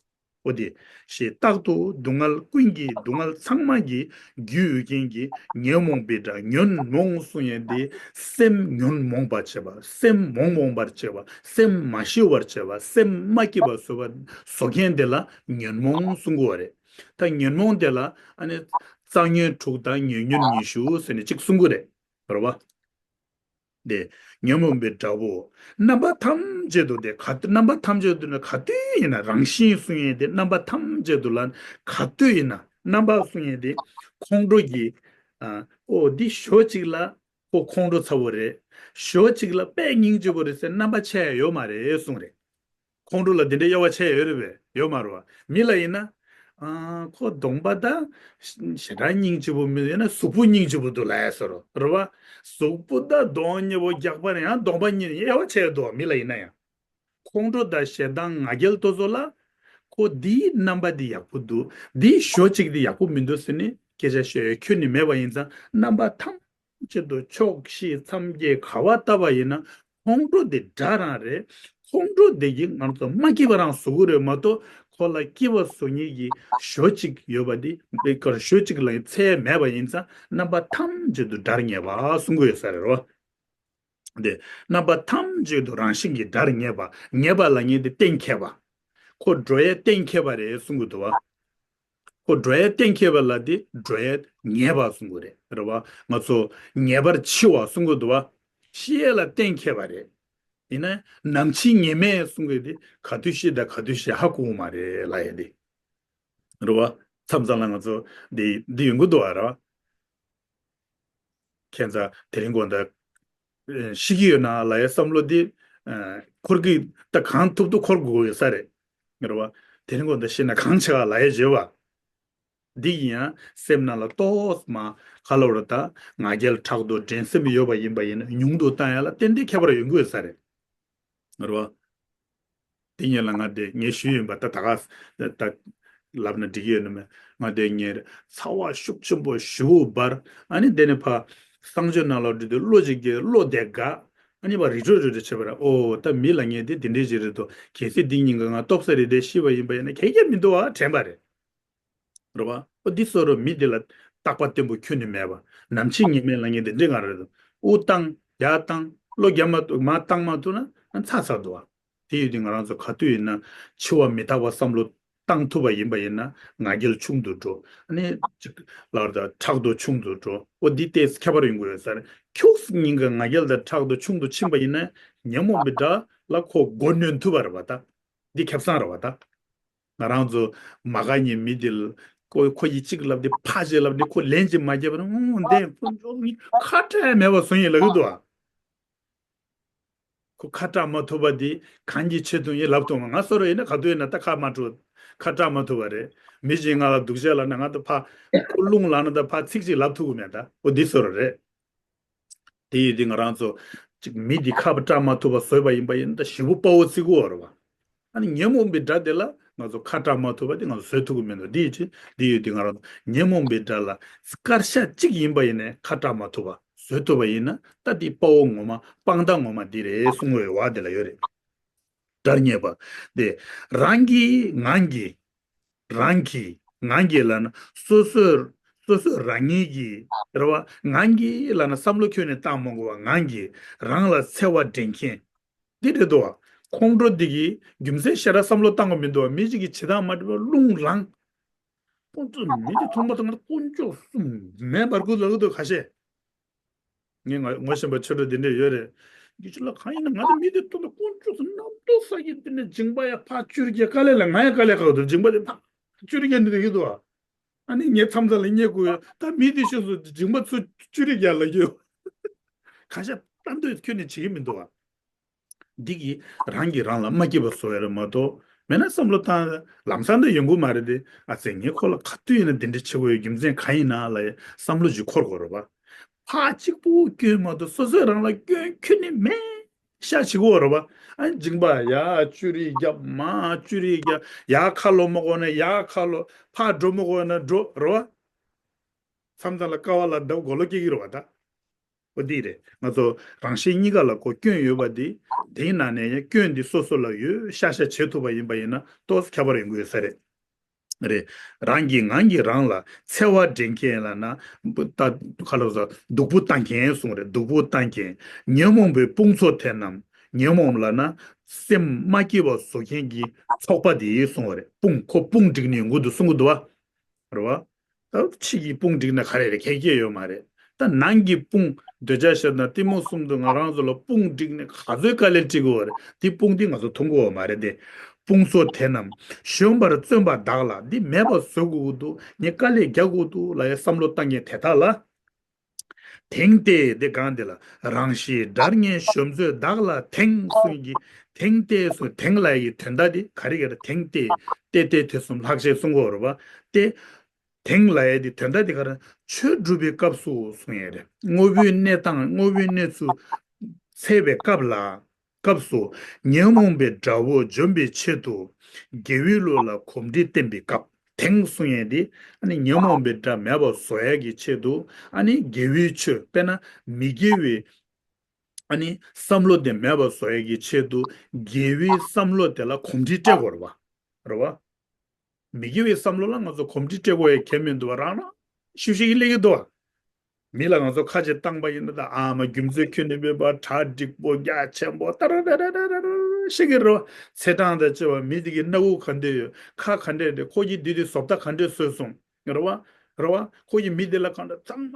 འོ་དེ། ཞེས་རྟག་ཏུ་སྡུག་བསྔལ་ཀུན་གྱི་སྡུག་བསྔལ་ཚང་མ་གི་རྒྱུ་ཡོད་མཁན་གྱི་ཉོན་མོངས་པའི་དགྲ། ཉོན་མོངས་གསུང་ཡས་དེ་སེམས་ཉོན་མོངས་པར་བྱེད་པ། སེམས་མོང་མོང་པར་བྱེད་པ། སེམས་མ་ཞི་བར་བྱེད་པ། སེམས་མ་སྐྱིད་པ་བཟོ་བ་བཟོ་མཁན་དེ་ལ་ཉོན་མོངས་གསུང་གི་ཡོད་རེད། ད་ཉོན་མོངས་དེ་ལ་ཨ་ནི་རྩ་ཉོན་དྲུག་དང་ཉེ་ཉོན་ཉི་ཤུ་ཟེར་ནས་གཅིག་གསུང་གི་རེད། རེད་བ། དེ་ཉོན་མོངས་པའི་དགྲ་བོ། རྣམ་པ་ཐམས་ཅད་དུ་དེ་ག་རྣམ་པ་ཐམས་ཅད་དུ་ནི་ག་དུས་ཡིན་ན་རང་བཞིན་གསུང་ཡས་དེ་རྣམ་པ་ཐམས་ཅད་དུ་ལ་ག་དུས་ཡིན་ན་རྣམ་པ་གསུང་ཡས་དེ་ཁོང་ཁྲོ་གི། ཨ་ཨོ་འདི་ཞོ་གཅིག་ལ་ཁོ་ཁོང་ཁྲོ་ཚ་བོ་རེད། ཞོ་གཅིག་ལ་དཔེ་སྙིང་རྗེ་བོ་རེད་ཟེར་རྣམ་པ་ཆད་ཡོད་མ་རེད་གསུང་རེད། ཁོང་ཁྲོ་ལ་འདི་འདྲའི་དབྱེ་བ་ཕྱེ་ཡོད་རེད་པས། ཡོད་མ་རེད་བ། མི་ལ་ཡིན་ན། ཨ་ཁོ་གདོང་པ་ད་ཞེ་དྲག་སྙིང་རྗེ་པོ་མི་འདུག་ཡིན་ན་གཟུགས་པོ་སྙིང་རྗེ་པོ་འདུག་ལབ་ཡ་ཟེར་རོ་རེད་བ། གཟུགས་པོ་ད་གདོང་ཉེ་པོ་རྒྱག་པ་ན་ཡང་གདོང་པ་གཉིས་དབྱེ་བ་ཕྱེ་ཡོད་འདུག་བ། མི་ལ་ཡིན་ན་ཡང་། ཁོང་ཁྲོ་དང་ཞེ་སྡང་ང་རྒྱལ་དེ་ཚོ་ལ་ཁོ་འདིའི་རྣམ་པ་འདི་ཡག་པོ་འདུག་འདིའི་ཞོ་གཅིག་འདི་ཡག་པོ་མི་འདུག་ཟེར་ནས་སྐད་ཆ་བཤད་ཡ་ཁྱོན་ནས་མེད་པ་ཡིན་ཙང་རྣམ་པ་ཐམས་ཅད་དུ་ཕྱོགས་བཞི་མཚམས་བརྒྱད་ག་བ་ལྟ་བ་ཡིན་ན་ཁོང་ཁྲོ་དེ་དགྲ་རང་རེད། ཁོང་ཁྲོ་དེ་གིས་ང་ཚོ་མ་སྐྱིད་པ་རང་བཟོ་གི་རེད་མ་གཏོགས་ཁོ་ལ་སྐྱིད་པ་བཟོ་མཁན་གྱི་ཞོ་གཅིག་ཡོད་པ་འདི་དེ་གར་ཞོ་གཅིག་ལ་ཚད་མེད་པ་ཡིན་ཙང་རྣམ་པ་ཐམས་ཅད་དུ་དགྲར་ངེས་པ་གསུང་གི་ཡོད་ས་རེད་རོ། དེ་རྣམ་པ་ཐམས་ཅད་དུ་རང་བཞིན་གྱིས་དགྲར་ངེས་པ། ངེས་པ་ལ་ངེས་ཏེ་གཏན་འཁེལ་བ། ཁོ་འགྲོ་ཡས་གཏན་འཁེལ་བ་རེད་གསུང་གི་འདུག་བ། ཁོ་འགྲོ་ཡས་གཏན་འཁེལ་བ་ལ་དེ་འགྲོ་ཡས་ངེས་པ་གསུང་གི་རེད་རེད་བ། ང་ཚོ་ངེས་པར་འཆི་བ་གསུང་གི་འདུག་བ། ཤི་ཡས་ལ་གཏན་འཁེལ་བ་རེད། ཡིན་ན་ནམ་འཆི་ངེས་མེད་གསུང་གི་དེ་ག་དུས་ཤི་དང་ག་དུས་ཤི་ཧ་གོ་གི་མ་རེད་ལབ་ཡས་དེ། རེད་བ། མཚམས་མཚམས་ལ་ང་ཚོ་འདི་འདི་ཡོང་གི་འདུག་བ་རེད་བ། ཁྱེད་ཚ་དེ་རིང་དགོང་དག་ཤི་གི་ཡོད་ན་ལབ་ཡ་བསམ་བློ་འདི་འཁོར་གི་ད་གང་ཐུབ་ཐུབ་འཁོར་དགོས་ཡོད་ས་རེད། རེད་བ། དེ་རིང་དགོང་དག་ཤི་ན་གང་བྱེད་ག་ལབ་ཡ་བརྗོད་བ། འདི་ཡིན་ཡང་སེམས་ནང་ལ་ཏོག་མ་ག་ལ་བར་ད་ང་རྒྱལ་ཕྲག་དོག་འགྲན་སེམས་ཡོད་པ་ཡིན་པ་ཡིན་ན་ཉུང་དུ་བཏང་ཡ་ལ་ཏན་ཏན་ཁྱད་པར་ཡོང་གི་ཡོད་ས་རེད། རེད་བ། དེ་ཉིན་ལ་ང་དེ་ངས་ཞུས་ཡིན་པ་ད་ད་ག་ད་ལབ་ན་འགྲིག་གི་ཡོད་ནི་མེད། ང་དེ་ཉིན་ཚ་བ་ཤུགས་ཆེན་པོ་ཞེ་པོ་འབར། ཨ་ནི་དེ་ནས་ཕ་གསང་སྤྱོད་ནང་ལ་འགྲོ་དུས་བློ་ཅིག་གིས་བློ་བདེ་དགའ། ཨ་ནི་བ་རི་བྲོ་རི་བྲོ་བྱེད་པ་རེད། ཨོ་ད་མི་ལ་ངས་དེ་དེ་འདྲས་ཅིག་རེད་དོ། གལ་སྲིད་འདི་གཉིས་ཀ་ང་ལྟོབ་ས་རེད་དེ་ཤི་བ་ཡིན་པ་ཡིན་ན་གལ་གལ་མི་འདུག་ཨ་དྲན་པ་རེད། རེད་བ། ཨོ་འདི་སོ་རོ་མི་འདི་ལ་རྟག་པ་བརྟན་པོ་ཁྱོན་ནས་མེད་པ། ནམ་འཆི་ངེས་མེད་ལ་ངས་དེ་འདྲས་ང་རེད་དོ། དབུགས་བཏང་ཡར་བཏང་བློ་རྒྱ་མ་གཏོགས་མར་བཏང་མ་ཐུབ་ན་ཚར་ཚར་འདུག་ཨ། དེ་ཡོད་དུས་ང་རང་ཚོ་ག་དུས་ཡིན་ན་འཆི་བ་མི་རྟག་པ་བསམ་བློ་བཏང་ཐུབ་པ་ཡིན་པ་ཡིན་ན་ང་རྒྱལ་ཆུང་དུ་འགྲོ། ཨ་ནི་ཅིག་ལར་དང་ཕྲག་དོག་ཆུང་དུ་འགྲོ། འོ་འདི་ལྟས་ཁྱད་པར་ཡོང་གི་ཡོད་ས་རེད། ཁྱུག་ཙམ་ཉིན་ག་ང་རྒྱལ་དང་ཕྲག་དོག་ཆུང་དུ་ཕྱིན་པ་ཡིན་ན་ཉོན་མོངས་པའི་དགྲ་ལ་ཁོ་མགོ་གནོན་ཐུབ་པ་རེད་བ་ད། འདི་ཁེ་བཟང་རེད་བ་ད། ང་རང་ཚོ་མ་དགའ་མཁན་མི་དེ་ལ་ཁོ་ཁོ་ཡིས་གཅིག་ལབ་དེ་ཕ་ཞེས་ལབ་དེ་ཁོ་ལན་ཅིག་མ་བརྒྱབ་ན་འོང་འདས་ཁོ་འཇོག་ནི་ཁ་བྲལ་མེད་པ་བཟོ་ཡིན་ལབ་གི་འདུག་ཨ། ཁོ་ཁ་གྲག་མ་ཐུབ་པ་འདི་གང་གི་ཆེད་དུ་ཡིན་ལབ་ཐུབ་མ། ང་སོ་རོ་ཡིན་ན་ག་དུས་ཡིན་ན་ད་ཁ་མ་གྲག་ཁ་གྲག་མ་ཐུབ་པ་རེད། མི་གཅིག་ང་ལ་སྡུག་ཅག་ལབ་ན་ང་ད་ཕ་ཁོ་རླུང་ལངས་ན་ད་ཕ་ཚིག་གཅིག་ལབ་ཐུབ་གི་མེད་ད། འོ་འདི་སོ་རོ་རེད། དེ་ཡིན་དུས་ང་རང་ཚོ་ཅིག་མི་འདི་ཁ་གྲག་མ་ཐུབ་པ་བཟོས་པ་ཡིན་པ་ཡིན་ན་ད་ཞེ་པོ་དཔའ་བོ་བརྩི་གི་ཡོད་རེད་བ། ཨ་ནི་ཉོན་མོངས་པའི་དགྲ་དེ་ལ་ང་ཚོ་ཁ་གྲག་མ་ཐུབ་པ་དེ་ང་ཚོ་བཟོད་ཐུབ་ཀྱི་མི་འདུག་འདི་ཡིན་དུས་འདི་ཡོད་དུས་ང་རང་ཚོ་ཉོན་མོངས་པའི་དགྲ་ལ་སྐར་ཆ་གཅིག་ཡིན་པ་ཡིན་ནའི་ཁ་གྲག་མ་ཐུབ་པ་བཟོད་ཐུབ་པ་ཡིན་ན་ད་འདི་དཔའ་བོ་ངོ་མ་དཔང་རྟགས་ངོ་མ་འདི་རེད་གསུང་བའི་བ་དེ་ལ་ཡོད་རེད། དགྲར་རྙེད་པ། དེ་རང་གིས་ངང་གིས། རང་གིས་ངང་གིས་ལབ་ན་སོ་སོས་སོ་སོས་རང་ཉིད་ཀྱིས་རེད་བ། ངང་གིས་ལབ་ན་བསམ་བློ་ཁྱོན་ནས་བཏང་མ་དགོས་པ་ངང་གིས་རང་ལ་འཚེ་བ་འདྲེན་མཁན་འདི་རེད་དོ། ཁོང་ཁྲོ་འདི་གིས་རྒྱུ་མཚན་ཞེ་དྲག་བསམ་བློ་བཏང་དགོས་མི་འདུག་མི་གཅིག་གིས་བྱེད་སྟངས་མ་འགྲིག་པ་རླུང་ལངས། ཁོང་ཚོ་མི་འདི་མཐོང་མ་ཐག་ང་དཀོན་མཆོག་གསུམ་མེ་འབར་ཁུལ་ལ་འུ་ཐུག་ཁ་ཤས། ངས་ང་ངོ་ཤེས་པ་ཆོས་གྲོགས་འདི་འདྲས་ཡོད་རེད། རྒྱུ་ཆུ་ལ་གང་ཡིན་ན་ང་ཚོ་མི་དེ་ཐོག་ནས་དཀོན་མཆོག་ཚོ་རྣམ་རྟོག་ས་ཀྱི་འདི་ནས་སྦྱིན་པ་ཡ་ཕ་བཅུ་རེ་བརྒྱད་དཀའ་ལས་ལ་ང་ཡ་དཀའ་ལས་ཁག་འདུག་སྦྱིན་པ་དེ་ཕ་བཅུ་རེ་བརྒྱད་འདི་རེད་ཀྱི་འདུག་ཨ། ཨ་ནི་ངས་མཚམས་མཚམས་ལ་བརྙས་དགོས་ཡ་ད་མི་དེ་ཤོད་སོ་སྦྱིན་པ་ཚུར་བཅུ་རེ་བརྒྱད་ལ་རྒྱུ། ཁ་ཤས་གཏམ་འདོད་ཁྱོན་ནས་བྱེད་ཀྱི་མི་འདུག་ཨ། འདི་གིས་རང་གིས་རང་ལ་མ་སྐྱིད་པ་བཟོ་ཡ་རེད་མ་གཏོགས་མེད་ན་བསམ་བློ་བཏང་ལམ་སང་ད་ཡོང་གི་མ་རེད་དེ། ཨ་ཙི་ངས་ཁོ་ལ་ག་དུས་ཡིན་ན་འདི་འདྲ་བྱེད་དགོས་ཡོད་རྒྱུ་མཚན་གང་ཡིན་ན་ལ་བསམ་བློ་ཅིག་འཁོར་དགོས་རེད་པ། ཕར་གཅིག་པུ་སྐྱོན་མ་གཏོགས་སོ་སོས་རང་ལ་སྐྱོན་ཁྱོན་ནས་མེད་ཤག་བྱེད་དགོས་རེད་པ། ཨ་སྦྱིན་པ་ཡ་བཅུ་རེ་བརྒྱབ་མར་བཅུ་རེ་བརྒྱབ་ཡར་ཁ་ལོ་མ་དགོས་ན་ཡར་ཁ་ལོ་ཕར་འགྲོ་མ་དགོས་ན་འགྲོ་རེད་པ། མཚམས་མཚམས་ལ་ཀ་བ་ལ་འདབ་མགོ་ལོག་སྐྱེ་གི་རེད་པ་ད། འོ་འདི་རེད། ང་ཚོ་རང་གཞན་གཉིས་ཀ་ལ་ཁོ་སྐྱོན་ཡོད་པ་འདི། དེའི་ནང་ནས་ཡང་སྐྱོན་འདི་སོ་སོ་ལ་ཡོད་ཤག་ཤག་བྱེད་ཐུབ་པ་ཡིན་པ་ཡིན་ན་ཏོག་ཙམ་ཁྱད་པར་ཡོང་གི་ཡོད་ས་རེད། རེད། རང་གིས་ངང་གིས་རང་ལ་འཚེ་བ་འདྲེན་མཁན་ལབ་ན། ད་ཁ་ལོ་ས་སྡུག་པོ་བཏང་མཁན་གསུངས་རེད། སྡུག་པོ་བཏང་མཁན། ཉོན་མོངས་པའི་དཔུང་ཚོགས་དེ་རྣམས། ཉོན་མོངས་ལབ་ན་སེམས་མ་སྐྱིད་པ་བཟོ་མཁན་གྱི་ཚོགས་པ་དེ་གསུངས་རེད། དཔུང་ཁོ་དཔུང་བསྒྲིགས་ནས་ཡོང་གི་འདུག་གསུང་གི་འདུག་བ། རེད་བ། ད་ཕྱི་གི་དཔུང་བསྒྲིགས་ན་ག་རེ་རེད། གལ་གལ་ཡོད་མ་རེད། ད་ནང་གི་དཔུང་འདོད་ཆགས་ཞེ་སྡང་གཏི་མུག་གསུམ་དུ་ང་རང་ཚོ་ལ་དཔུང་བསྒྲིགས་ནས་ག་ཚོད་དཀའ་ལས་འཕྲད་ཀྱི་ཡོད་རེད། དེ་དཔུང་དེ་ང་ཚོ་མཐོང་གི་ཡོད་མ་རེད་དེ། དཔུང་ཚོགས་དེ་རྣམས་གཞོམ་པར་བརྩོན་པ་དག་ལ་འདི་མེད་པ་བཟོ་དགོས་ཀྱི་འདུག་ངས་དཀའ་ལས་རྒྱག་དགོས་འདུག་ལབ་ཡ་བསམ་བློ་བཏང་མཁན་དེ་དག་ལ། དེང་སྟེ་དེ་གང་དེ་ལ་རང་ཞི་དགྲར་ངེས་གཞོམ་མཛོད་བདག་ལ་དེང་གསུངས་ཀྱི། དེང་སྟེ་གསུངས་དེང་ལབ་ཡ་གི་དོན་དག་དེ་ག་རེ་ག་རེ། དེང་སྟེ་སྟེ་སྟེ་དེ་གསུམ་ལྷག་བཅས་གསུང་གི་ཡོད་རེད་པ། སྟེ། དེང་ལབ་ཡ་དེ་དོན་དག་དེ་ག་རེ། ཆོས་སྒྲུབ་པའི་སྐབས་སུ་གསུང་ཡ་རེད། དངོས་པོའི་གནས་སྟངས་དངོས་པོའི་གནས་ཚུལ་འཚོལ་བའི་སྐབས་ལ། སྐབས་སུ་ཉོན་མོངས་པའི་དགྲ་བོ་འཇོམས་པའི་ཆེད་དུ་དགེ་བའི་བློ་ལ་གོམས་འདྲིས་བསྟེན་པའི་སྐབས། དེང་གསུང་ཡ་དེ་ཨ་ནི་ཉོན་མོངས་པའི་དགྲ་མེད་པ་བཟོ་ཡ་གི་ཆེད་དུ་ཨ་ནི་དགེ་བའི་ཆོས་དཔེར་ན་མི་དགེ་བའི་ཨ་ནི་བསམ་བློ་དེ་མེད་པ་བཟོ་ཡ་གི་ཆེད་དུ་དགེ་བའི་བསམ་བློ་དེ་ལ་གོམས་འདྲིས་སྤྲད་དགོས་རེད་པ། རེད་པ། མི་དགེ་བའི་བསམ་བློ་ལ་ང་ཚོ་གོམས་འདྲིས་སྤྲད་དགོས་ཡ་གལ་མི་འདུག་པ། རང་རང་ཤུགས་ཤིག་གིས་སླེབས་ཀྱི་འདུག་པ། མི་ལ་ང་ཚོ་ཁ་ཆེ་བཏང་པ་ཡིན་ན་ད་ཨ་མ་རྒྱུ་མཚན་ཁྱོན་ནས་མེད་པ། གྲ་འགྲིག་པོ་རྒྱ་ཆེན་པོ་ཏ་ར་ར་ར་ར་ར་ཤེས་ཀྱི་རེད་པ། ཚེས་གྲངས་དང་བཅས་པ་མི་དེ་གི་སྣ་ཁུག་ག་འདྲས་ཡོད། ཁ་ག་འདྲས་རེད། ཁོ་གིས་འདི་དེ་བཟོ་ལྟ་ག་འདྲས་བཟོས་སོང་། རེད་པ། རེད་པ། ཁོ་གིས་མི་དེ་ལ་གང་འདྲ་ཚང་མ་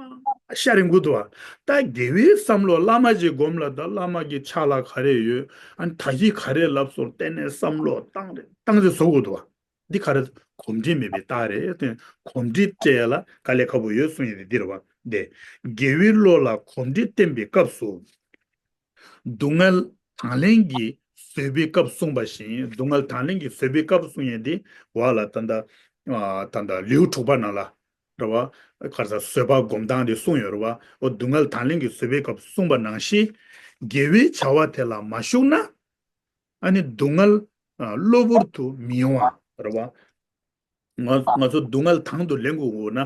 ཤ་རིང་གུ་འདུག་པ། ད་དགེ་བའི་བསམ་བློ་བླ་མ་ཅིག་སྒོམ་ལ་ད་བླ་མ་གི་ཕྱག་ལ་ག་རེ་ཡོད། ཨ་ནི་ད་གིས་ག་རེ་ལབ་སོང་བལྟས་ནས་བསམ་བློ་བཏང་རེ་བཏང་རེ་བཟོ་དགོས་འདུག་པ། འདི་ག་རེ། གོམས་འདྲིས་མེད་པའི་རྟགས་རེད། དེ་གོམས་འདྲིས་སྤྲད་ཡ་ལ་དཀའ་ལས་ཁག་པོ་ཡོད་གསུང་ཡ་དེ་འདི་རེད་པ། དེ་དགེ་བའི་བློ་ལ་གོམས་འདྲིས་བསྟེན་པའི་སྐབས་སུ། སྡུག་བསྔལ་དང་ལེན་གྱི་བཟོད་པའི་སྐབས་གསུངས་པ་བཞིན། སྡུག་བསྔལ་དང་ལེན་གྱི་བཟོད་པའི་སྐབས་གསུང་ཡ་དེ་བ་ལ་ད་ལྟ་ཨ་ད་ལྟ་ལེའུ་དྲུག་པ་ནང་ལ་རེད་པ། ག་རེ་ཟ་བཟོད་པ་སྒོམ་སྟངས་དེ་གསུངས་ཡོད་རེད་པ། འོ་སྡུག་བསྔལ་དང་ལེན་གྱི་བཟོད་པའི་སྐབས་གསུངས་པ་ནང་བཞིན་དགེ་བའི་བྱ་བ་དེ་ལ་མ་ཞུགས་ན། ཨ་ནི་སྡུག་བསྔལ་ཨ་གློ་བུར་དུ་མི་ཡོང་བ་རེད་པ། ང་ང་ཚོ་སྡུག་བསྔལ་དང་དུ་ལེན་དགོས་འོ་ན།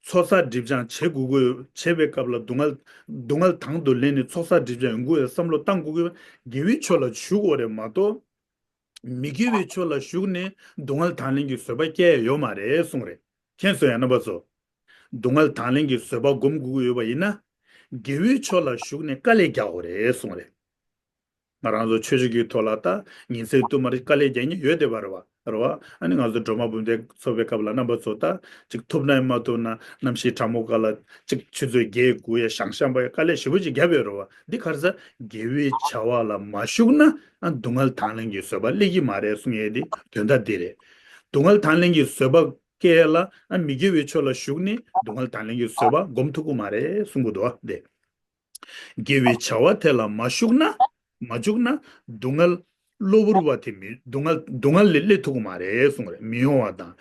ཚོགས་བསགས་སྒྲིབ་སྦྱང་བྱེད་དགོས་ཀྱི་ཡོད། བྱེད་པའི་སྐབས་ལ་སྡུག་བསྔལ་སྡུག་བསྔལ་དང་དུ་ལེན་ནས་ཚོགས་བསགས་སྒྲིབ་སྦྱང་ཡོང་གི་ཡོད་བསམ་བློ་བཏང་དགོས་ཀྱི་ཡོད། དགེ་བའི་ཕྱོགས་ལ་ཞུགས་དགོས་རེད་མ་གཏོགས། མི་དགེ་བའི་ཕྱོགས་ལ་ཞུགས་ནས་སྡུག་བསྔལ་དང་ལེན་གྱི་བཟོད་པ་སྐྱེ་ཡ་ཡོད་མ་རེད་གསུངས་རེད། མཁྱེན་སོང་ཡ་རྣམ་པ་ཚོ། སྡུག་བསྔལ་དང་ལེན་གྱི་བཟོད་པ་སྒོམ་དགོས་ཀྱི་ཡོད་པ་ཡིན་ན། དགེ་བའི་ཕྱོགས་ལ་ཞུགས་ནས་དཀའ་ལས་རྒྱག་དགོས་རེད་གསུངས་རེད། ང་རང་ཚོ་ཆོས་བརྒྱུད་ཀྱི་ཐོག་ལ་ད་ཉིན་མཚན་དུ་མར་དཀའ་ལས་རྒྱག་མཁན་ཡོད་བསྡད་པ་རེད་བ། རེད་བ། ཨ་ནི་ང་ཚོ་སྒྲོལ་མ་འབུམ་ལྡན་ཚོགས་པའི་སྐབས་ལ་རྣམ་པ་ཚོ་ད་ཅིག་ཐུབ་ན་མ་ཐུབ་ན་གནམ་གཤིས་གྲང་མོ་སྐབས་ལ་ཅིག་ཆུ་ཚོད་བརྒྱད་དགུ་ཡ་ཞང་ཞང་པ་ཡ་དཀའ་ལས་ཞེ་པོ་ཅིག་བརྒྱབ་ཡོད་རེད་བ། འདི་ག་རེ་ཟེར། དགེ་བའི་བྱ་བ་ལ་མ་ཞུགས་ན་ཨ་སྡུག་བསྔལ་དང་ལེན་གྱི་བཟོད་པ་སླེབས་ཀྱི་མ་རེད་གསུང་ཡས་འདི་དོན་དག་འདི་རེད། སྡུག་བསྔལ་དང་ལེན་གྱི་བཟོད་པ་སྐྱེ་ལ་ཨ་མི་དགེ་བའི་ཕྱོགས་ལ་ཞུགས་ནས་སྡུག་བསྔལ་དང་ལེན་གྱི་བཟོད་པ་སྒོམ་ཐུབ་ཀྱི་མ་རེད་གསུང་གི་འདུག་བ་འདི། དགེ་བའི་བྱ་བ་དེ་ལ་མ་ཞུགས་ན། མ་འཇུག་ན། སྡུག་བསྔལ་གློ་བུར་བ་དེ་མི་སྡུག་བསྔལ་སྡུག་བསྔལ་ལས་སླེབས་ཐུབ་ཀྱི་མ་རེད་གསུངས་རེད། མི་ཡོང་བ་དང་།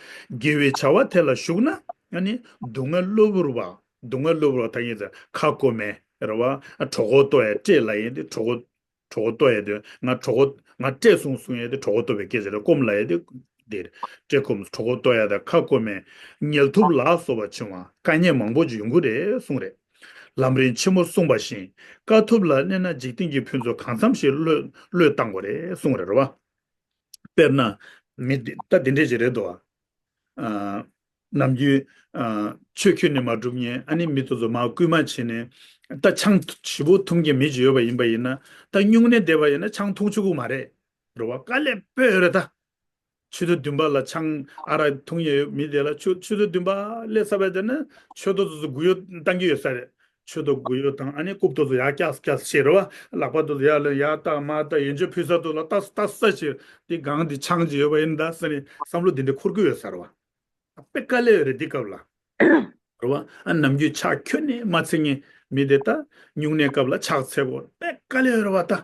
དགེ་བའི་བྱ་བ་དེ་ལ་ཞུགས་ན། ཨ་ནི་སྡུག་བསྔལ་གློ་བུར་བ། སྡུག་བསྔལ་གློ་བུར་བ་ད་ཡིན་ཙང་ཁ་སྐོམ་མེད་རེད་བ། གྲོད་ཁོག་ལྟོགས་ཡ་སྤྲད་ལབ་ཡིན་ཏེ་གྲོད་ཁོག་གྲོད་ཁོག་ལྟོགས་ཡ་དེ་ང་གྲོད་ཁོག་ང་སྤྲད་སོང་གསུང་ཡ་དེ་གྲོད་ཁོག་ལྟོགས་པའི་སྐད་ཆ་རེད། སྐོམ་ལབ་ཡ་དེ་དེ་རེད། སྤྲད་སྐོམ་གྲོད་ཁོག་ལྟོགས་ཡ་དང་ཁ་སྐོམ་མེད། དམྱལ་ཐུབ་ལ་སོགས་པ་བྱུང་བ་དཀའ་ངལ་མང་པོ་ཅིག་ཡོང་གི་རེད་གསུངས་རེད། ལམ་རིམ་ཆེན་མོ་གསུངས་པ་བཞིན་དཀའ་ཐུབ་ལ་གནས་ན་འཇིག་རྟེན་གྱི་ཕུན་ཚོགས་གང་འཚམ་ཞིག་བློས་བློས་བཏང་དགོས་རེད་གསུངས་རེད་རེད་བ། དཔེར་ན། མི་འདི་ད་འདི་འདྲས་ཅིག་རེད་དོ། ཨ། ནམ་རྒྱུན། ཨ། ཆོས་ཁྱོན་ནས་མ་སྒྲུབ་མཁན་ཨ་ནི་མི་དེ་ཚོ་མར་སྐུལ་མ་བྱས་ནས། ད་ཆང་ཞེ་པོ་འཐུང་མཁན་མི་ཅིག་ཡོད་པ་ཡིན་པ་ཡིན་ན། ད་སྨྱུང་གནས་བསྡད་པ་ཡིན་ན་ཆང་འཐུང་ཆོག་གི་མ་རེད། རེད་བ། དཀའ་ལས་དཔེ་ཡོད་རེད་ད། ཆུ་ཚོད་བདུན་པ་ལ་ཆང་ཨ་རག་འཐུང་ཡས་ཡོད་མི་དེ་ལ་ཆུ་ཆུ་ཚོད་བདུན་པ་སླེབས་ཚར་བ་དེ་ནི་ཆོས་ཐོག་ཏུ་སུ་སྒུག་ཡོད་བཏང་གི་ཡོད་ས་རེད། ཆོས་ཐོག་སྒུག་ཡོད་དང་ཨ་ནི་རྐུབ་ཐོག་ཏུ་ཡར་བཀྱགས་བཀྱགས་བྱེད་རེད་བ། ལག་པ་ཐོག་ཏུ་ཡར་ལ་ཡར་བཏགས་མར་བཏགས་ཡོན་ཆབ་ཕུལ་ས་ཐོག་ལ་བཏགས་བཏགས་ས་བྱེད་དེ་གང་དེ་ཆང་ཅིག་ཡོད་པ་ཡིན་ད་ཟེར་ནས་བསམ་བློ་དེ་འདྲ་འཁོར་གི་ཡོད་ས་རེད་བ། དཔེ་དཀའ་ལས་ཡོད་རེད་འདི་སྐབས་ལ། རེད་བ། ཨ་ནམ་རྒྱུན་ཕྱག་ཁྱོན་ནས་མ་འཚལ་མཁན་མི་དེ་ད་སྨྱུང་གནས་སྐབས་ལ་ཕྱག་འཚལ་དགོས་དཔེ་དཀའ་ལས་ཡོད་རེད་བ་ད།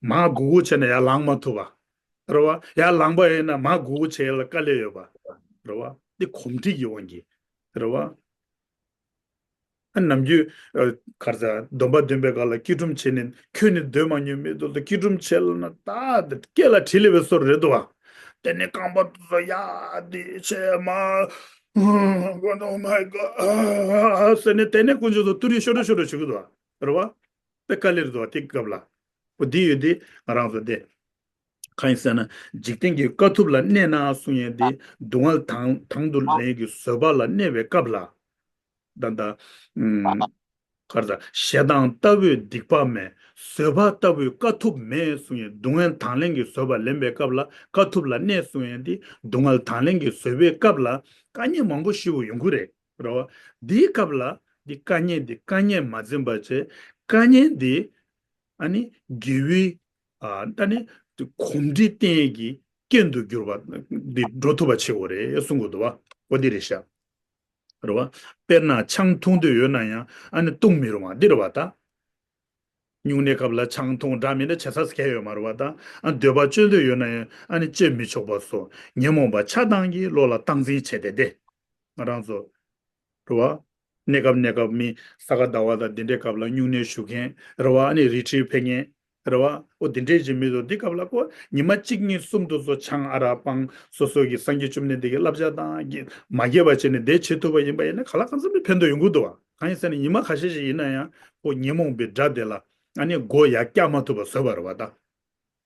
མར་སྒུག་སྒུག་བྱས་ནས་ཡར་ལངས་མ་ཐུབ་པ། རེད་བ། ཡར་ལངས་པ་ཡིན་ན་མར་སྒུག་སྒུག་བྱེད་ཡ་ལ་དཀའ་ལས་ཡོད་པ། རེད་བ། འདི་གོམས་འདྲིས་ཀྱི་དབང་གིས། རེད་བ། ཨ་ནམ་རྒྱུན། ཨ། ག་རེ་ཟེར། སྡོམ་པ་འདོན་པའི་སྐབས་ལ་སྐྱིལ་ཀྲུང་བྱས་ནས་ཁྱོན་ནས་སྡོད་མ་མྱོང་མི་དེ་ཚོ་སྐྱིལ་ཀྲུང་བྱས་ལ་ན་ད་སྐེ་ལ་གྲི་སླེབས་པའི་བཟོ་འདྲ་རེད་འདུག་བ། དེ་ནས་རྐང་པ་དེ་ཚོ་ཡར་འདི་བྱས་མར། Oh my God ཟེར་ནས་དེ་ནས་དཀོན་མཆོག་ཚོ་ཏུ་རི་ཤོར་ཤོར་བྱེད་ཀྱི་འདུག་བ། རེད་བ། དཔེ་དཀའ་ལས་རེད་འདུག་བ་དེ་སྐབས་ལ། འོ་འདི་ཡོད་དེ་ང་རང་ཚོ་དེ། གང་ཡིན་ཟེར་ན། འཇིག་རྟེན་གྱི་དཀའ་ཐུབ་ལ་གནས་ན་གསུང་ཡས་འདི་སྡུག་བསྔལ་དང་དང་དུ་ལེན་གྱི་བཟོད་པ་ལ་གནས་པའི་སྐབས་ལ། ད་ལྟ། ཨུམ། ག་རེ་ཟེར། ཞེ་སྡང་ལྟ་བུའི་སྡིག་པ་མེད། བཟོད་པ་ལྟ་བུའི་དཀའ་ཐུབ་མེད་གསུང་ཡས་སྡུག་བསྔལ་དང་ལེན་གྱི་བཟོད་པ་ལེན་པའི་སྐབས་ལ་དཀའ་ཐུབ་ལ་གནས་གསུང་ཡས་འདི་སྡུག་བསྔལ་དང་ལེན་གྱི་བཟོད་པའི་སྐབས་ལ་དཀའ་ངལ་མང་པོ་ཞེ་པོ་ཡོང་གི་རེད། རེད་བ། འདིའི་སྐབས་ལ་འདི་དཀའ་ངལ་འདི་དཀའ་ངལ་མ་འཛིན་པ་བྱས། དཀའ་ངལ་འདི། ཨ་ནི་དགེ་བའི། ཨ། ད་ནི་གོམས་འདྲིས་བསྟེན་ཡས་ཀྱི་རྐྱེན་དུ་གྱུར་པ་འདི་འགྲོ་ཐུབ་པ་བྱེད་དགོས་རེད་གསུང་གི་འདུག་བ། འོ་འདི་རེད་ཤག་རེད་བ། དཔེར་ན་ཆང་འཐུང་འདོད་ཡོད་ན་ཡང་ཨ་ནི་བཏུང་མི་རུང་བ་འདི་རེད་བ་ད། སྨྱུང་གནས་སྐབས་ལ་ཆང་འཐུང་འདྲ་མི་འདྲ་བྱེད་ས་གལ་ཡོད་མ་རེད་བ་ད། ཨ་འདོད་པ་སྤྱོད་འདོད་ཡོད་ན་ཡང་ཨ་ནི་སྤྱོད་མི་ཆོག་པ་སོགས་ཉོན་མོངས་པ་ཆགས་སྡང་གིས་བློ་ལ་སྟངས་འཛིན་བྱས་ཏེ་བསྡད། ང་རང་ཚོ། རེད་བ། གནས་སྐབས་གནས་སྐབས་མི་ས་ག་ཟླ་བ་དང་འདི་འདྲའི་སྐབས་ལ་སྨྱུང་གནས་ཞུ་མཁན། རེད་བ། ཨ་ནི་རི་ཊི་རིཊ་ཕེབས་མཁན། རེད་བ། ཨོ་འདི་འདྲའི་ཅིག་མི་འདུག་འདི་སྐབས་ལ་ཁོ་ཉི་མ་གཅིག་གཉིས་གསུམ་དུ་སོ་ཆང་ཨ་རག་སྤང་སོ་སོ་གི་སངས་རྒྱས་བཅོམ་ལྡན་འདས་ཀྱི་བསླབ་བྱ་དང་གི་མ་འགལ་བ་བྱས་ནས་འདི་བྱེད་ཐུབ་པ་ཡིན་པ་ཡིན་ན་ག་ལ་གང་འཚམ་ཕན་ཐོགས་ཡོང་གི་འདུག་བ། གང་ཡིན་ཟེར་ན་ཉི་མ་ཁ་ཤས་ཤིག་ཡིན་ན་ཡང་ཁོ་ཉོན་མོངས་པའི་དགྲ་དེ་ལ་ཨ་ནི་མགོ་ཡར་བཀྱག་མ་ཐུབ་པ་བཟོས་པ་རེད་བ་ད།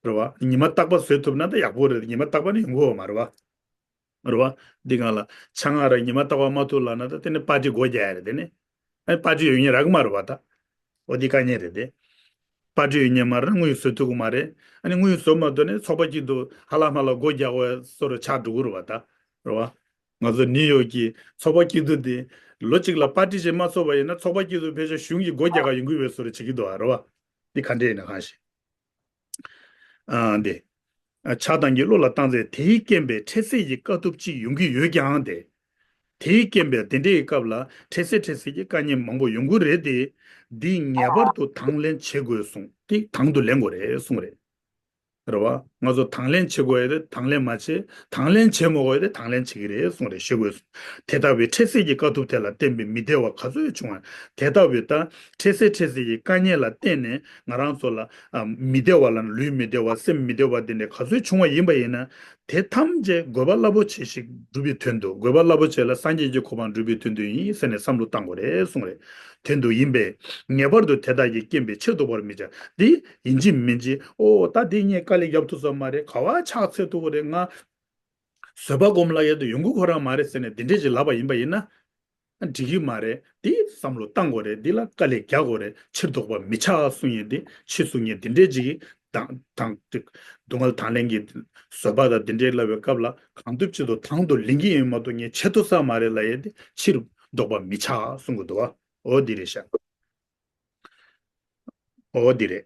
རེད་བ། ཉི་མ་རྟག་པ་བཟོས་ཐུབ་ན་ད་ཡག་པོ་རེད། ཉི་མ་རྟག་པ་ནི་ཡོང་གི་ཡོད་མ་རེད་བ། རེད་བ། འདི་སྒང་ལ་ཆང་ཨ་རག་ཉི་མ་རྟག་པ་མ་འཐུང་ལབ་ན་ད་དེ་ནི་པར་ཊི་སྒོ་རྒྱག་ཡ་རེད་དེ་ནི། ཨ་ནི་པར་ཊི་ཡོད་མཁན་རག་གི་མ་རེད་བ་ད། འོ་འདི་དཀའ་ངལ་རེད་དེ། པར་ཊི་ཡོད་མཁན་མ་རེད་ན་དངུལ་བཟོ་ཐུབ་ཀྱི་མ་རེད། ཨ་ནི་དངུལ་བཟོ་མ་ཐུབ་ནས་ཚོགས་པ་གཅིག་ཏུ་ཧ་ལམ་ཧ་ལམ་སྒོ་རྒྱག་དགོས་བཟོ་འདྲ་ཆགས་འགྲོ་གི་རེད་བ་ད། རེད་བ། ང་ཚོ་ནིའུ་ཡོག་གི་ཚོགས་པ་གཅིག་ཏུ་དེ་ལོ་གཅིག་ལ་པར་ཊི་ཞིག་མ་ཚོགས་པ་ཡིན་ན་ཚོགས་པ་གཅིག་ཏུ་ཕལ་ཆེར་གཞུང་གི་སྒོ་རྒྱག་ག་ཡོང་གི་ཡོད་པའི་བཟོ་འདྲ་བྱེད་ཀྱི་འདུག་ཨ། རེད་བ། འདི་ག་འདྲ་ཡིན་ན་གང་ཞིག་ཨ་འདི། ཆགས་སྡང་གི་བློ་ལ་བཏང་ཚེ་དེའི་རྐྱེན་པས་འཕྲལ་སེལ་གྱི་དཀའ་ཐུབ་ཅིག་ཡོང་གི་ཡོད་ཀྱང་སྟེ། དེའི་རྐྱེན་པས་དེ་འདྲའི་སྐབས་ལ་འཕྲལ་སེལ་འཕྲལ་སེལ་གྱི་དཀའ་ངལ་མང་པོ་ཡོང་གི་རེད་དེ། འདི་ངེས་པར་དུ་དང་ལེན་བྱེད་དགོས་གསུངས་ཏེ་དང་དུ་ལེན་དགོས་རེད་གསུངས་རེད། རེད་བ། ང་ཚོ་དང་ལེན་བྱེད་དགོས་ཡ་དེ་དང་ལེན་མ་བྱེད། དང་ལེན་བྱེད་མ་དགོས་ཡ་དེ་དང་ལེན་བྱེད་ཀྱི་རེད་གསུངས་རེད་ཞུ་དགོས་གསུངས། དེ་ལྟ་བུའི་འཕྲལ་སེལ་གྱི་དཀའ་ཐུབ་དེ་ལ་བརྟེན་པའི་མི་བདེ་བ་ག་ཚོད་བྱུང་བ། དེ་ལྟ་བུའི་ད་འཕྲལ་སེལ་འཕྲལ་སེལ་གྱི་དཀའ་ངལ་ལ་བརྟེན་ནས་ང་རང་ཚོ་ལ་ཨ་མི་བདེ་བ་ལ་ལུས་མི་བདེ་བ་སེམས་མི་བདེ་བ་དེ་འདྲ་ག་ཚོད་བྱུང་བ་ཡིན་པ་ཡིན་ན། དེ་ཐམས་ཅད་དགོས་པ་རླབས་པོ་ཆེ་ཞིག་སྒྲུབ་པའི་དོན་དུ། དགོས་པ་རླབས་པོ་ཆེ་ལ་སངས་རྒྱས་ཀྱི་གོ་འཕང་སྒྲུབ་པའི་དོན་དུ་ཡིན་ཟེར་ནས་བསམ་བློ་བཏང་དགོས་རེད་གསུངས་རེད། དོན་དུ་ཡིན་པས་ངེས་པར་དུ་དེ་དག་གི་རྐྱེན་པས་ཕྱིར་ལྡོག་པར་མི་བྱ། འདི་ཡིན་གཅིག་མིན་གཅིག་ཨོ་ད་འདི་ངས་དཀའ་ལས་རྒྱབ་ཐུབ་ས་མ་རེད། ག་བ་ཕྱག་འཚལ་ཐུབ་ཀྱི་རེད། ང་བཟོད་པ་སྒོམ་ལ་ཡ་དུ་ཡོང་གི་ཁོ་རང་མ་རེད་ཟེར་ནས་འདི་འདྲས་ཅིག་ལབ་པ་ཡིན་པ་ཡིན་ན། འགྲིག་གི་མ་རེད། འདི་བསམ་བློ་བཏང་དགོས་རེད། འདི་ལ་དཀའ་ལས་རྒྱག་དགོས་རེད། ཕྱིར་ལྡོག་པ་མི་བྱ་གསུང་ཡས་འདི་ཕྱིས་སུ་ངས་འདི་འདྲས་ཅིག་དང་དང་སྡུག་བསྔལ་དང་ལེན་གྱི་བཟོད་པ་དང་འདི་འདྲས་ལབ་པའི་སྐབས་ལ་གང་ཐུབ་ཅི་ཐུབ་དང་དུ་ལེན་གྱི་ཡིན་མ་གཏོགས་ངས་བྱེད་ཐུབ་ས་མ་རེད་ལབ་ཡས་འདི་ཕྱིར་ལྡོག་པ་མི་བྱ་གསུང་གི་འདུག་བ། འོ་འདི་རེད་ཤག་འོ་འདི་རེད།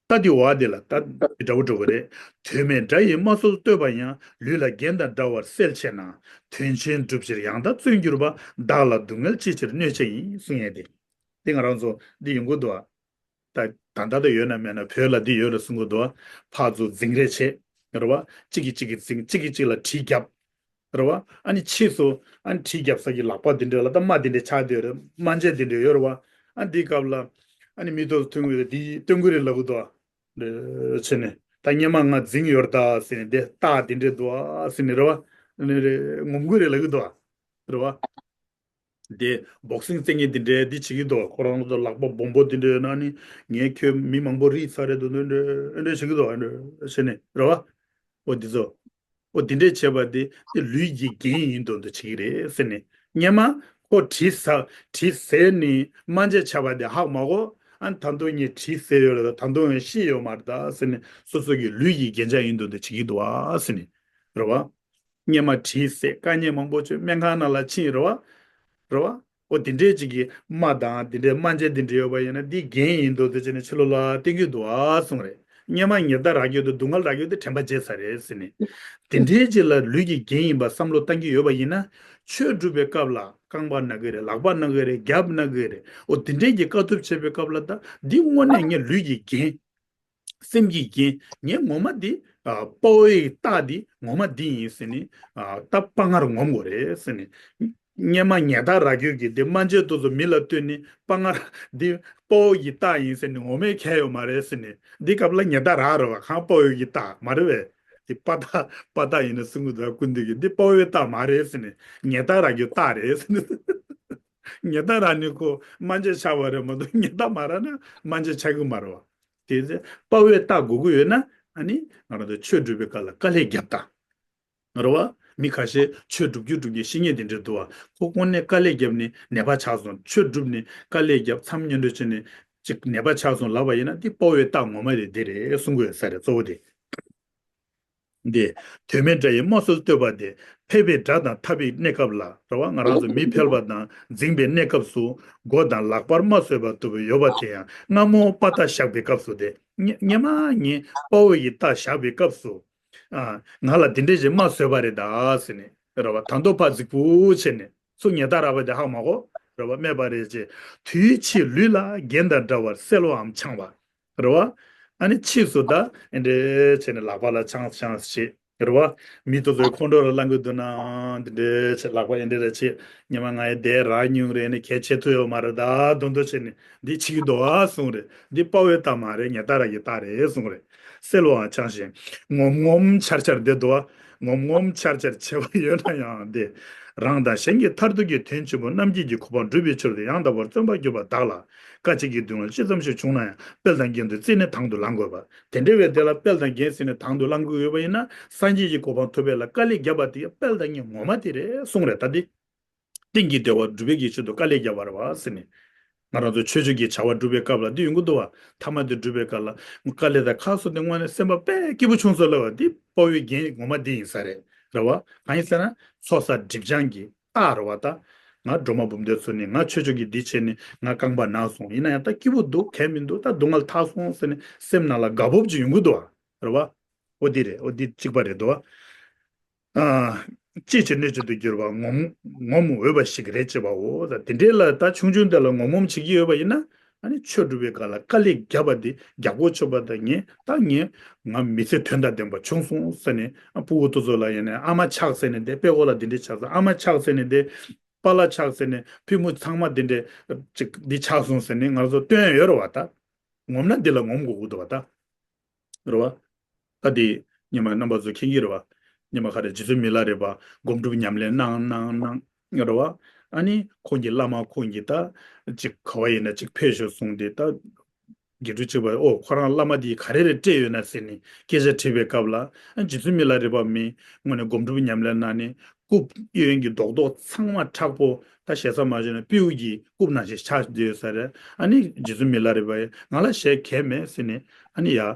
ད་འདི་བ་འདི་ལ་ད་འདི་འདྲ་བོ་འགྲོ་གི་རེད། དོན་མེད་དགྲ་ཡིས་དམའ་སོར་བསྟོད་པ་ཡང་། ལུས་ལ་རྒྱན་དང་འདྲ་བར་གསལ་བྱེད་ན། དོན་ཆེན་སྒྲུབ་ཕྱིར་ཡང་དག་བརྩོན་གྱུར་པ། བདག་ལ་སྡུག་བསྔལ་ཅི་ཕྱིར་གནོད་བྱེད་ཡིན་གསུང་ཡས་དེ། འདི་ང་རང་ཚོ་འདི་ཡོང་གི་འདུག་ཨ། ད་ད་ལྟ་ད་ཡོད་ན་མེད་ན་བོད་ལ་འདི་ཡོད་རེད་གསུང་གི་འདུག་ཨ། ཕར་ཚུར་འཛིང་རེས་བྱེད། རེད་བ། གཅིག་གིས་གཅིག་གིས་འཛིང་། གཅིག་གིས་གཅིག་ལ་གྲིས་རྒྱབ། རེད་བ། ཨ་ནི་ཕྱིས་སུ་ཨ་ནི་གྲིས་རྒྱབ་ས་ཀྱི་ལག་པ་འདི་འདྲ་ལ་ད་རྨ་འདི་འདྲ་ཆགས་བསྡད་ཡོད་རེད། རྨ་འབྱེད་འདི་འདྲ་ཡོད་རེད་བ། ཨ་འདིའི་སྐབས་ལ་ཨ་ནི་མིག་ཏོ་ཐོན་གྱི་རེད། འདི་སྟོན་གྱི་རེད་ལབ་གི་འདུག་ཨ། འདྲ་བྱས་ནས་ད་སྔོན་མ་ང་འཛིང་ཡོད་རེད་ད་ཟེར་ནས་འདི་རྟགས་འདི་འདྲ་འདུག་ཨ་ཟེར་ནས་རེད་བ། ཨ་ནི་རེད་ངོམ་གྱི་རེད་ལབ་གི་འདུག་ཨ། རེད་བ། དེ་བོག་སིང་རྩེད་མཁན་དེ་འདྲས་འདི་བྱེད་ཀྱི་འདུག་ཁོ་རང་ཚོ་ལག་པ་སྦོམ་པོ་དེ་འདྲས་ཡོད་ན་ནི་ངས་ཁྱོད་མི་མང་པོ་རིག་ཚར་རེད་འདུག་འདི་འདྲས་འདི་འདྲས་བྱེད་ཀྱི་འདུག་འདི་འདྲས་བྱས་ནས་རེད་བ། ཨོ་འདི་ཚོ། ཨོ་འདི་འདྲས་བྱས་པ་དེ་དེ་ལུས་ཀྱི་རྒྱན་ཡིན་འདུག་འདི་བྱེད་ཀྱི་རེད་ཟེར་ནས། སྔོན་མ་ཁོ་གྲི་ཟ་གྲི་ཟས་ནས་རྨ་འབྱེད་བྱས་པ་དེ་ཧ་གོ་མ་གོ། ཨ་ད་དུང་ངས་གྲི་ཟས་ཡོད་རེད་ད། ད་དུང་ཡང་ཤི་ཡོད་མ་རེད་ད་ཟེར་ནས་སོ་སོ་གི་ལུས་ཀྱི་རྒྱན་ཆ་ཡིན་འདུག་འདི་བྱེད་ཀྱི་འདུག་ཨ་ཟེར་ནས་རེད་བ། སྔོན་མ་གྲིས་བསད། དཀའ་ངལ་མང་པོ་བྱུང་། སྨན་ཁང་ནང་ལ་ཕྱིན། རེད་བ། རེད་བ། ཨོ་དེ་འདྲས་ཅིག་གིས་རྨ་དང་དེ་འདྲས་རྨ་འབྱེད་དེ་འདྲས་ཡོད་པ་ཡིན་ན་འདི་རྒྱན་ཡིན་འདུག་དེ་བྱས་ནས་ཕྱི་ལོགས་ལ་བསྟན་གྱི་འདུག་ཨ་གསུངས་རེད། སྔོན་མ་ཉེས་དག་རག་རྒྱུ་དང་སྡུག་བསྔལ་རག་རྒྱུ་དེ་དྲན་པ་བརྗེད་ཚར་རེད་ཟེར་ནས། དེ་འདྲས་ཅིག་ལ་ལུས་ཀྱི་རྒྱན་ཡིན་པ་བསམ་བློ་བཏང་གི་ཡོད་པ་ཡིན་ན། ཆོས་སྒྲུབ་པའི་སྐབས་ལ་རྐང་པ་ན་གི་རེད། ལག་པ་ན་གི་རེད། རྒྱབ་ན་གི་རེད། ཨོ་དེ་འདྲས་ཀྱི་དཀའ་ཐུབ་བྱེད་པའི་སྐབས་ལ་ད་འདི་དངོས་གནས་ངའི་ལུས་ཀྱི་རྒྱན། སེམས་ཀྱི་རྒྱན། ངས་ངོ་མ་འདི་ཨ་དཔའ་བོའི་རྟགས་འདི་ངོ་མ་འདི་ཡིན་ཟེར་ནས། ཨ་ད་དཔའ་ངར་ངོམ་དགོས་རེད་ཟེར་ནས། སྔོན་མ་ཉེས་དག་རག་རྒྱུ་གི་འདི་རྨ་འབྱེད་དེ་ཚོ་མི་ལ་སྟོན་ནས་དཔའ་ངར་འདི་དཔའ་བོ་ཡི་རྟགས་ཡིན་ཟེར་ནས་ངོ་མས་ཁྱད་ཡོད་མ་རེད་ཟེར་ནས། འདི་སྐབས་ལ་ཉེས་དག་རག་རེད་བ། གང་དཔའ་བོ་ཡི་རྟགས་མ་རེད་བས། འདི་དཔའ་རྟགས་དཔའ་རྟགས་ཡིན་ན་གསུང་གི་འདུག་ཀུན་འདུས་ཀྱི་འདི་དཔའ་བོའི་རྟགས་མ་རེད་ཟེར་ནས། ཉེས་དག་རག་རྒྱུ་རྟགས་རེད་ཟེར་ནས། ཉེས་དག་རག་ནས་ཁོ་རྨ་འབྱེད་ཆགས་པ་རེད་མ་གཏོགས་ཉེས་དག་མ་རག་ན་རྨ་འབྱེད་ཆགས་ཀྱི་མ་རེད་བ། དེ་ཚེ་དཔའ་བོའི་རྟགས་དགོས་ཀྱི་ཡོད་ན་ཨ་ནི་ང་རང་ཚོ་ཆོས་སྒྲུབ་པའི་སྐབས་ལ་དཀའ་ལས་རྒྱབ་དང་། རེད་བ། མི་ཁ་ཤས་ཆོས་སྒྲུབ་རྒྱུ་སྒྲུབ་མཁན་བཤེས་གཉེན་དེ་འདྲ་འདུག་བ། ཁོ་དངོས་གནས་དཀའ་ལས་རྒྱབ་ནས་ནད་པ་ཆགས་སོང་། ཆོས་སྒྲུབ་ནས་དཀའ་ལས་རྒྱབ་མཚམས་སྙན་སྒྲོན་བྱས་ནས་ཅིག་ནད་པ་ཆགས་སོང་ལབ་པ་ཡིན་ན་འདི་དཔའ་བོའི་རྟགས་ངོ་མ་རེད། འདི་རེད་གསུང་དགོས་ས་རེད་གཙོ་བོ་དེ། འདི། དོན་མེད་དགྲ་ཡིས་དམའ་སོར་བསྟོད་པ་དེ། ཕལ་པའི་དགྲ་དང་འཐབ་པའི་གནས་སྐབས་ལ་རེད་བ། ང་རང་ཚོ་མི་ཕལ་པ་དང་འཛིང་པའི་གནས་སྐབས་སུ་མགོ་དང་ལག་པར་རྨ་བཟོས་པ་ལྟ་བུ་ཡོད་པ་དེ་ཡང་སྔ་མོ་དཔའ་རྟགས་བཞག་པའི་སྐབས་སུ་སྟེ། སྔ་སྔ་མ་ངས་དཔའ་བོ་ཡི་རྟགས་བཞག་པའི་སྐབས་སུ། ཨ། ང་ལ་འདི་འདྲས་ཞིག་རྨ་བཟོས་པ་རེད་ད་ཟེར་ནས་རེད་བ། ད་དུང་ཕར་རྫིག་པོ་བྱས་ནས་སུ་ཉེས་དག་རག་པ་དེ་ཧ་མ་གོ་རེད་བ། སྨད་པ་རེད་ཅེས། དུས་ཕྱིས་ལུས་ལ་རྒྱན་དང་འདྲ་བར་གསལ་བའམ་འཆང་བ། རེད་བ། ཨ་ནི་ཕྱིས་སུ་ད་ཨེ་འདྲས་བྱས་ནས་ལག་པ་ལ་འཆང་འཆང་བྱེད། རེད་བ། མི་དེ་ཚོའི་ཁོང་ཁྲོ་ལ་ལངས་གི་འདུག་ན་འདི་འདྲས་བྱས་ལག་པ་ཨེ་འདྲས་རེ་བྱེད། ཉི་མ་ང་ཡི་དེ་རག་མྱོང་རེད་ནས་གལ་ཆེ་ཐུབ་ཡོད་མ་རེད་ད་མདོག་མདོག་བྱས་ནས་འདི་བྱེད་ཀྱི་འདུག་ཨ་གསུངས་རེད། འདི་དཔའ་བོའི་རྟགས་མ་རེད། ཉེས་དག་རག་གི་རྟགས་རེད་གསུངས་རེད། གསལ་བའམ་འཆང་ཞིང་ངོམ་ངོམ་འཆར་འཆར་བསྡད་འདུག་ཨ། ངོམ་ངོམ་འཆར་འཆར་བྱེད་པ་ཡོད་ན་ཡང་སྟེ། རང་དང་གཞན་གྱི་མཐར་ཐུག་གི་དོན་ཆེན་པོ་རྣམ་མཁྱེན་གྱི་གོ་འཕང་སྒྲུབ་པའི་ཕྱིར་དུ་ཡང་དག་པར་བརྩོན་པར་གྱུར་པ་བདག་ལ། དཀའ་སྤྱད་ཀྱི་སྡུག་བསྔལ་ཅི་ཙམ་ཞིག་བྱུང་ན་ཡང་དཔལ་དང་རྒྱན་དུ་བརྩིས་ནས་དང་དུ་ལེན་དགོས་པ། དེ་འདྲ་བའི་དེ་ལ་དཔལ་དང་རྒྱན་བརྩིས་ནས་དང་དུ་ལེན་དགོས་ཡོད་པ་ཡིན་ན་སངས་རྒྱས་ཀྱི་གོ་འཕང་ཐོབ་པ་ལ་དཀའ་ལས་བརྒྱབ་པ་དེ་དཔལ་དང་རྒྱན་ངོ་མ་དེ་རེད་གསུངས་རེད་ད་འདི། གཏན་གྱི་བདེ་བ་སྒྲུབ་པའི་གི་ཆེད་དུ་དཀའ་ལས་བརྒྱབ་པ་རེད་བ་ཟེར་ནས། ང་རང་ཚོ་ཆོས་སྤྱོད་ཀྱི་བྱ་བ་སྒྲུབ་པའི་སྐབས་ལ་འདི་ཡོང་གི་འདུག་བ། ཐ་མ་འདི་སྒྲུབ་པའི་སྐབས་ལ་དཀའ་ལས་དང་ཁག་སོགས་དེ་དངོས་གནས་སེམས་པ་དཔེ་སྐྱིད་པོ་བྱུང་སོང་ལབ་པ་འདི་དཔའ་བོའི་རྒྱན་ངོ་མ་འདི་ཡིན་ས་རེད། རེད་བ། གང་ཡིན་ཟེར་ན་ཚོགས་བསགས་སྒྲིབ་སྦྱང་གི་རྟགས་རེད་བ་ད། ང་སྒྲོལ་མ་འབུམ་སྡེ་ཚོ་ནི་ང་ཆོས་ཕྱོགས་ཀྱི་འདི་བྱས་ནས་ང་རྐང་པ་ན་སོང་ཡིན་ན་ཡང་ད་སྐྱིད་པོ་འདུག་གལ་མི་འདུག་ད་སྡུག་བསྔལ་ཐར་སོང་ཟེར་ནས་སེམས་ནང་ལ་དགའ་སྤོབས་ཅིག་ཡོང་གི་འདུག་བ། རེད་བ། ཨོ་འདི་རེད། ཨོ་འདི་གཅིག་པ་རེད་དོ། ཨ། ཅིའི་ཕྱིར་གནོད་བྱེད་དུ་གྱུར་པ་ངོམ་ངོམ་འོས་པ་ཞིག་རེད་ཅེས་པའོ། ད་དེ་འདྲའི་ལ་ད་ཆུང་ཆུང་དེ་ལ་ངོམ་ངོམ་བྱེད་ཀྱི་ཡོད་པ་ཡིན་ན། ཨ་ནི་ཆོས་སྒྲུབ་པའི་སྐབས་ལ་དཀའ་ལས་བརྒྱབ་པ་དེ་རྒྱག་གོ་ཆོད་པ་དང་ངས་ད་ངས་ང་མི་ཚེ་དོན་དང་ལྡན་པ་བྱུང་སོང་ཟེར་ནས། ཨ་ཕྲུ་གུ་དེ་ཚོ་ལ་ཡིན་ནའི་ཨ་མ་ཆགས་ཟེར་ནས་དེ་དཔེ་ཀོ་ལ་དེ་འདྲའི་ཆགས་ཟེར། ཨ་མ་ཆགས་ཟེར་ནས་དེ་པཱ་ལགས་ཆགས་ཟེར་ནས་ཕུ་མུ་ཚང་མ་དེ་འདྲའི་ཅིག་འདི་ཆགས་སོང་ཟེར་ནས་ང་ཚོ་སྟོན་ཡོད་རེད་བ་ད། ངོམ་ན་འདི་ལ་ངོམ་དགོས་ཀྱི་འདུག་བ་ད། རེད་བ། ད་དེ་ཉི་མ་རྣམ་པ་ཚོ་མཁྱེན་གྱི་རེད་བ། ཉི་མ་ག་རེ་རྗེ་བཙུན་མི་ལ་རས་པ་སྒོམ་སྒྲུབ་ཉམས་ལེན་གནང་གནང་གནང་རེད་བ། ཨ་ནི་ཁོང་གི་བླ་མ་ཁོང་གིས་ད་ཅིག་ག་བ་ཡིན་ན་ཅིག་ཕེབས་ཤོག་གསུངས་ཏེ། ད་དགེ་ཕྲུག་གཅིག་པ་ཨོ་ཁོ་རང་བླ་མ་འདིས་ག་རེ་རེ་སྤྲད་ཡོད་ན་ཟེར་ནས་སྐད་ཆ་དྲིས་པའི་སྐབས་ལ། ཨ་རྗེ་བཙུན་མི་ལ་རས་པ་མི་དངོས་གནས་སྒོམ་སྒྲུབ་ཉམས་ལེན་གནང་ནས་རྐུབ་གཡས་གཡོན་གྱི་རྡོག་རྡོག་ཚང་མ་མཁྲེགས་པོ། ད་ཞེ་ས་མ་བྱས་ན་སྤྲེའུ་གི་རྐུབ་ནང་བཞིན་ཆགས་བསྡད་ཡོད་ས་རེད། ཨ་ནི་རྗེ་བཙུན་མི་ལ་རས་པ་ཡིས་ང་ལ་བཤད་གལ་མེད་ཟེར་ནས། ཨ་ནི་ཡ།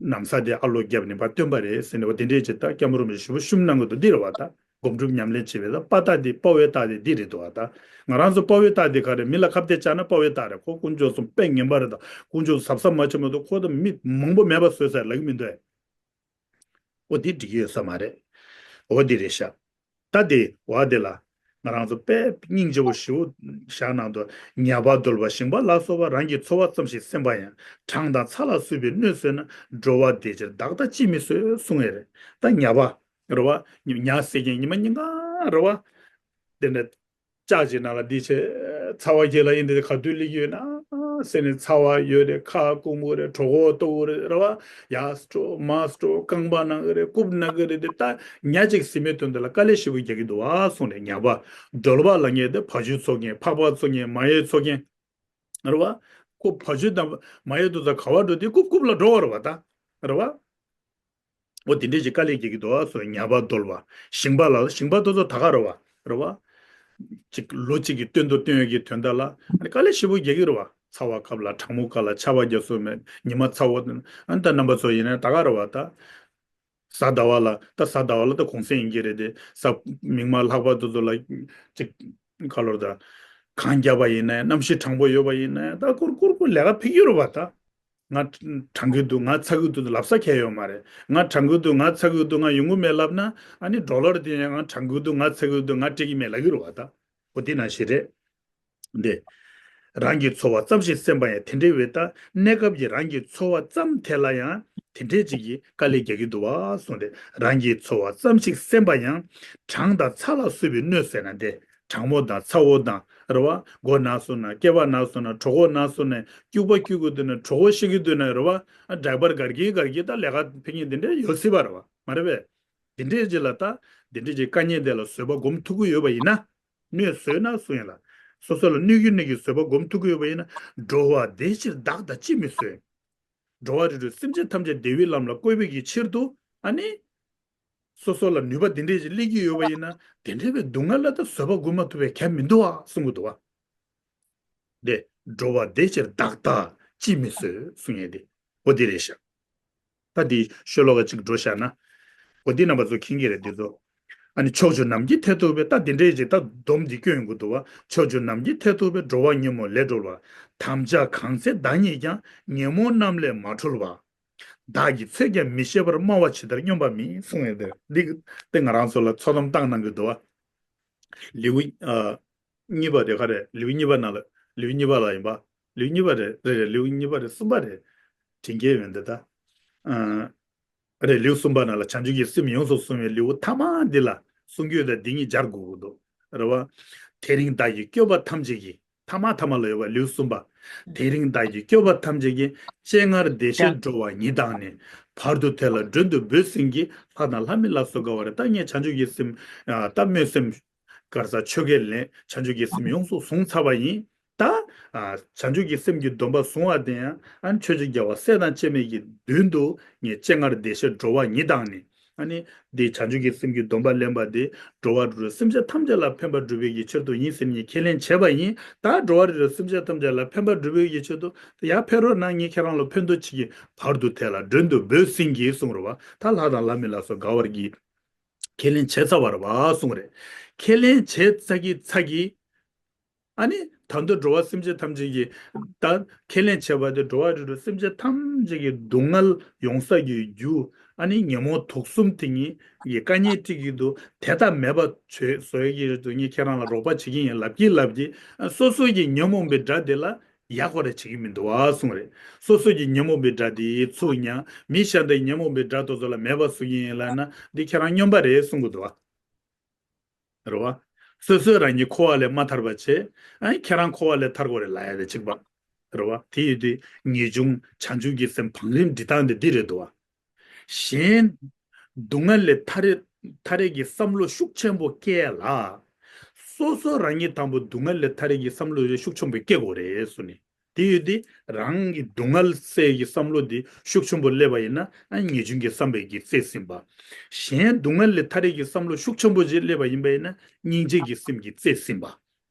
ན་བཟའ་དེ་ཨ་ལོ་བརྒྱབ་ནས་ཕར་བཏོན་པ་རེད་ཟེར་ནས། འོ་དེ་འདྲས་ཅིག་ད་སྐྱབས་མགོན་རིན་པོ་ཆེ་ཞེ་པོ་བཤུམ་གནང་གི་འདུག་འདི་རེད་བ། ད་སྒོམ་སྒྲུབ་ཉམས་ལེན་བྱེད་པའི་ད་དཔའ་རྟགས་འདི་དཔའ་བོའི་རྟགས་དེ་འདི་རེད་འདུག་བ། ད་ང་རང་ཚོ་དཔའ་བོའི་རྟགས་དེ་ག་རེ། མི་ལ་ཁ་གཏད་བཅག་ན་དཔའ་བོའི་རྟགས་རེད། ཁོ་དཀོན་མཆོག་གསུམ་དཔེ་ངན་པ་རེད། ད་དཀོན་མཆོག་གཟབ་གཟབ་མ་བྱེད་མ་གཏོགས་ཁོ་ད་མི་མང་པོ་མེད་པ་བཟོས་ཟེར་ལབ་ཀྱི་མི་འདུག་ཨེ། འོ་འདི་འགྲིག་གི་ཡོད་ས་མ་རེད། འོ་འདི་རེད་ཤག་ད་དེ་བ་དེ་ལ་ང་རང་ཚོ་དཔེ་སྙིང་རྗེ་པོ་ཞེ་པོ་བཞག་གནང་འདུག་ཉ་པ་གདོལ་པ་ཞིང་པ་ལ་སོགས་པ། རང་གི་འཚོ་བ་ཙམ་ཞིག་སེམས་པ་ཡང་། གྲང་དང་ཚ་ལ་བསྲུབས་པའི་སྣོད་ཟོས་ན། འགྲོ་བ་བདེ་ཕྱིར་བདག་ལྟ་ཅིས་མི་བཟོད་གསུངས་ཡོད་རེད། ད་ཉ་པ་རེད་བ། ཉ་ཟེར་མཁན་ཉི་མ་ཉིན་གང་རེད་བ། དེ་འདྲ་ལྕགས་ཀྱི་ནང་ལ་འདི་བྱས། ཚ་བ་གྱེས་ལ་ཡིན་ཏེ་ག་དུས་སླེབས་ཀྱི་ཡོད་ན་ཟེར་ནས། ཚ་བ་ཡོད་རེད། ཁ་སྐོམ་གྱི་རེད། གྲོད་ཁོག་ལྟོགས་ཀྱི་རེད། རེད་བ། ཡར་འགྲོ་མར་འགྲོ། རྐང་པ་ན་གི་རེད། རྐུབ་ན་གི་རེད། དེ་ད་ཉ་གཅིག་ཟིན་པའི་དོན་དེ་ལ་དཀའ་ལས་ཞེ་པོ་རྒྱག་གི་འདུག་བ་གསུངས་ནས། ཉ་པ་གདོལ་པ་ལབ་མཁན་དེ་བ་ཕྱུགས་འཚོ་མཁན། ཕག་པ་འཚོ་མཁན། མ་ཡོས་འཚོ་མཁན། རེད་བ། ཁོ་བ་ཕྱུགས་དང་མ་ཡོས་དེ་ཚོ་ག་བ་འགྲོ་དེ་རྐུབ་རྐུབ་ལ་འགྲོ་བ་རེད་བ། ད་རེད་བ། འོ་དེ་འདྲས་ཀྱི་དཀའ་ལས་རྒྱག་གི་འདུག་ཨ་སོ། ཉ་པ་གདོལ་པ། ཞིང་པ་ལ། ཞིང་པ་དེ་ཚོ་ད་ག་རེད་བ། རེད་བ། ཅིག་ལོ་གཅིག་གི་སྟོན་དུ་བཏོན་ཡོད་ཀྱི་དོན་དག་ལ་ཨ་ནི་དཀའ་ལས་ཞེ་པོ་རྒྱག་གི་རེད་བ། ཚ་བ་སྐབས་ལ། གྲང་མོ་སྐབས་ལ་ཆར་པ་རྒྱག་སྲོལ་མེད། ཉི་མ་ཚ་བོ། ཨ་ནི་ད་རྣམ་པ་ཚོ་ཡིན་ན་ད་ག་རེད་བ། ད་གཟའ་ཟླ་བ་ལ། ད་གཟའ་ཟླ་བ་ལ་ད་གུང་སེང་ཡིན་གྱི་རེད་དེ། གཟའ་མིག་དམར་ལྷག་པ་དེ་ཚོ་ལ་ཅིག་ག་ལོར་ད་གངས་བརྒྱབ་པ་ཡིན་ན་ཡང་། གནམ་གཤིས་གྲང་པོ་ཡོད་པ་ཡིན་ན་ཡང་། ད་སྐོར་སྐོར་སྐོར་ལས་ཀ་ཕེབས་ཀྱི་རེད་བ། ད། ང་གྲང་གི་འདུག་ང་ཚ་གི་འདུག་ལབ་ས་གང་ཡང་ཡོད་མ་རེད། ང་གྲང་གི་འདུག་ང་ཚ་གི་འདུག་ང་ཡོང་གི་མེད་ལབ་ན། ཨ་ནི་ཌོ་ལར་དེ་ཡང་ང་གྲང་གི་འདུག་ང་ཚ་གི་འདུག་ང་སྤྲད་ཀྱི་མེད་ལབ་ཀྱི་རེད་བ། ད་འོ་དེ་ནང་བཞིན་རེད། འདི། རང་གི་འཚོ་བ་ཙམ་ཞིག་སེམས་པ་ཡང་། དེ་འདྲ་བའི་ད་གནས་སྐབས་ཀྱི་རང་གི་འཚོ་བ་ཙམ་དེ་ལ་ཡང་དེ་འདྲའི་ཅིག་གིས་དཀའ་ལས་རྒྱག་གི་འདུག་བ་གསུངས་ཏེ། རང་གི་འཚོ་བ་ཙམ་ཞིག་སེམས་པ་ཡང་། གྲང་དང་ཚ་ལ་བསྲུབས་པའི་སྣོད་ཟོས་ན། དེ། གྲང་མོ་དང་ཚ་བོ་དང་རེད་བ། མགོ་ན་སོང་ན། སྐེད་པ་ན་སོང་ན། གྲོད་ཁོག་ན་སོང་ན། སྐྱུག་པ་སྐྱུག་གི་འདུག་ན། གྲོད་ཁོག་བཤལ་གྱི་འདུག་ན་རེད་བ། ཨ་ཌའི་པར་སྒར་གྱིན་སྒར་གྱིན་ད་ལས་ཀ་ཕེབས་མཁན་དེ་འདྲ་ཡོད་སྲིད་པ་རེད་བ། མ་རེད་པས། དེ་འདྲའི་རྗེས་ལ་ད་དེ་འདྲའི་རྗེས་དཀའ་ངལ་དེ་ལ་བཟོད་པ་སྒོམ་ཐུབ་ཀྱི་ཡོད་པ་ཡིན་ན། གནོད་བཟོད་ན་གསུང་ཡིན་ལ། སོ་སོ་ལ་གནོད་ཀྱི་གནོད་ཀྱི་བཟོད་པ་སྒོམ་ཐུབ་ཀྱི་ཡོད་པ་ཡིན་ན། འགྲོ་བ་བདེ་ཕྱིར་བདག་ལྟ་ཅིས་མི་བཟོད། འགྲོ་བ་རིགས་དྲུག་སེམས་ཅན་ཐམས་ཅད་བདེ་བའི་ལམ་ལ་བཀོད་པའི་གི་ཕྱིར་དུ། ཨ་ནི། སོ་སོ་ལ་ནུས་པ་དེ་འདྲས་ཞིག་སླེབས་ཀྱི་ཡོད་པ་ཡིན་ན། དེ་འདྲ་བའི་སྡུག་བསྔལ་ལ་ད་བཟོད་པ་སྒོམ་མ་ཐུབ་པའི་གལ་མི་འདུག་ཨ་གསུང་གི་འདུག་བ། དེ། འགྲོ་བ་བདེ་ཕྱིར་བདག་ལྟ་ཅིས་མི་བཟོད་གསུང་ཡས་དེ། འོ་དེ་རེད་ཤག་ད་དེ་ཤོ་ལོ་ཀ་གཅིག་འགྲོ་བཞག་ན། འོ་དེ་རྣམ་པ་ཚོ་མཁྱེན་གྱི་རེད་དེ་ཚོ། ཨ་ནི་ཕྱོགས་བཅུ་ནམ་མཁའི་མཐས་གཏུགས་པའི། ད་དེ་འདྲས་ཅིག་ད་སྡོམ་འདི་སྐྱོན་ཡོང་གི་འདུག་བ། ཕྱོགས་བཅུ་ནམ་མཁའི་མཐས་གཏུགས་པའི། འགྲོ་བ་ཉོན་མོངས་ལས་གྲོལ་བ། དམ་བཅའ་གང་མཛད་བདག་ཉིད་ཀྱང་། ཉོན་མོངས་རྣམས་ལས་མ་གྲོལ་བ། བདག་གིས་ཚོད་ཀྱང་མི་ཤེས་པར། སྨྲ་བ་ཇི་ལྟར་སྙོམས་པར་མི་གསུང་ཡོད་དེ། འདི་དེ་ང་རང་ཚོ་ལ་ཚོད་བསྡོམས་བཏང་གནང་གི་འདུག་བ། ལེའུ་ཨ་གཉིས་པ་དེ་ག་རེད། ལེའུ་གཉིས་པ་ནང་ལ། ལེའུ་གཉིས་པ་ལ་ཡིན་པ། ལེའུ་གཉིས་པ་རེད། རེད་རེད། ལེའུ་གཉིས་པ་རེད། གསུམ་པ་རེད། དྲན་གྱི་ཡོད་འདི་ད། ཨ་རེད། ལེའུ་གསུམ་པ་ནང་ལ་བྱང་ཆུབ་ཀྱི་སེམས་ཡོངས་སུ་བཟུང་བའི་ལེའུ་མཐའ་མ་འདི་ལ་གསུང་རྒྱུ་དང་འདི་གཉིས་སྦྱར་དགོས་ཀྱི་འདུག་རེད་བ། དེ་རིང་བདག་གིས་བསྐྱོད་པ་ཐམས་ཅད་ཀྱིས། མཐའ་མ་མཐའ་མ་ལ་ཡོད་པ་ལེའུ་གསུམ་པ། དེ་རིང་བདག་གིས་བསྐྱོད་པ་ཐམས་ཅད་ཀྱིས། སྤྱན་སྔར་བདེ་གཤེགས་འགྲོ་བ་ཉིད་དང་ནི། བར་དུ་དེ་ལ་མགྲོན་དུ་བོས་ཟིན་གྱིས། ལྷ་དང་ལྷ་མིན་ལ་སོགས་དགའ་བར། ད་ངས་བྱང་ཆུབ་ཀྱི་སེམས། ད་སྨོན་སེམས། ག་རེ་ཟ། ཆོ་ག་ལེན། བྱང་ཆུབ་ཀྱི་སེམས་ཡོངས་སུ་བཟུང་ཚར་བ་ཡིན། ད། བྱང་ཆུབ་ཀྱི་སེམས་ཀྱི་སྡོམ་པ་བཟུང་བ་དེ་ཡང་། ཨ་ནི་ཆོས་ཀྱི་རྒྱལ་བ་སྲས་དང་བཅས་མའི་གི་མདུན་དུ་ངས། སྤྱན་སྔར་བདེ་གཤེགས་འགྲོ་བ་ཉིད་དང་ནི། ཨ་ནི་འདི་བྱང་ཆུབ་ཀྱི་སེམས་ཀྱི་སྡོམ་པ་ལེན་པ་དེ་འགྲོ་བ་རིགས་དྲུག་སེམས་ཅན་ཐམས་ཅད་ལ་ཕན་པ་སྒྲུབ་པའི་གི་ཕྱིར་དུ་ཡིན་ཟེར་ངས་ཁས་ལེན་བྱས་པ་ཡིན། ད་འགྲོ་བ་རིགས་དྲུག་སེམས་ཅན་ཐམས་ཅད་ལ་ཕན་པ་སྒྲུབ་པའི་གི་ཕྱིར་དུ་ཡར་ཕེབས་རོགས་གནང་། ངས་ཁྱེད་རང་ལ་ཕན་ཐོགས་བྱེད་ཀྱི། བར་དུ་དེ་ལ་མགྲོན་དུ་བོས་ཟིན་གྱིས་གསུངས་རེད་བ། ད་ལྷ་དང་ལྷ་མིན་ལ་སོགས་དགའ་བར་གྱིས། ཁས་ལེན་བྱས་ཚར་བ་རེད་བ་གསུངས་རེད། ཁས་ལེན་བྱས་ཚར་གྱི་ཚར་གྱི། ཨ་ནི་ད་དུང་འགྲོ་བ་སེམས་ཅན་ཐམས་ཅད་ཀྱི། ད་ཁས་ལེན་བྱས་པ་དེ་འགྲོ་བ་རིགས་དྲུག་སེམས་ཅན་ཐམས་ཅད་ཀྱི་སྡུག་བསྔལ་ཡོང་ས་ཀྱི་རྒྱུ། ཨ་ནི་ཉོན་མོངས་དུག་གསུམ་དེ་ཉིད་ཀྱི་དཀའ་ངལ་སྤྲད་ཀྱི་འདུག་དེ་དག་མེད་པ་བྱོས་བཟོ་ཡ་གི་རེད་འདུག་ངས་ཁྱེད་རང་ལ་རོགས་པ་བྱེད་ཀྱི་ཡིན་ལབ་ཀྱི་ལབ་ཀྱི། ཨ་སོ་སོ་གི་ཉོན་མོངས་པའི་དགྲ་དེ་ལ་ཡག་པ་རེ་བྱེད་ཀྱི་མི་འདུག་ཨ་གསུངས་རེད། སོ་སོ་གི་ཉོན་མོངས་པའི་དགྲ་དེ་ཚུར་མྱངས། མི་གཞན་དག་ཉོན་མོངས་པའི་དགྲ་དེ་ཚོ་ལ་མེད་པ་བཟོ་གི་ཡིན་ལབ་ན་འདི་ཁྱེད་རང་སྨྱོན་པ་རེད་གསུང་གི་འདུག་ཨ། རེད་བ། སོ་སོས་རང་ཉིད་འཁོར་བ་ལས་མ་ཐར་བ་བྱས། ཨ་ནི་ཁྱེད་རང་འཁོར་བ་ལས་ཐར་དགོས་རེད་ལབ་ཡ་དེ་གཅིག་པ། རེད་བ། དེ་ཡོད་དུས་ངེས་འབྱུང་བྱང་ཆུབ་ཀྱི་སེམས་བང་རིམ་སྒྲིག་སྟངས་དེ་འདི་རེད་འདུག་བ། གཞན། སྡུག་བསྔལ་ལས་ཐར་ཐར་ཡས་ཀྱི་བསམ་བློ་ཤུགས་ཆེན་པོ་སྐྱེ་ལ། སོ་སོ་རང་ཉིད་དང་པོ་སྡུག་བསྔལ་ལས་ཐར་ཡས་ཀྱི་བསམ་བློ་ཤུགས་ཆེན་པོ་སྐྱེ་དགོས་རེད་གསུངས་ནས། དེ་ཡོད་དེ་རང་གི་སྡུག་བསྔལ་སེལ་ཡས་ཀྱི་བསམ་བློ་དེ་ཤུགས་ཆེན་པོ་སླེབས་པ་ཡིན་ན། ཨ་ངེས་འབྱུང་གི་བསམ་པའི་གི་རྩིས་ཟིན་པ། གཞན་སྡུག་བསྔལ་ལས་ཐར་ཡས་ཀྱི་བསམ་བློ་ཤུགས་ཆེན་པོ་ཅིག་སླེབས་པ་ཡིན་པ་ཡིན་ན། སྙིང་རྗེ་གི་སེམས་ཀྱི་རྩིས་ཟིན་པ།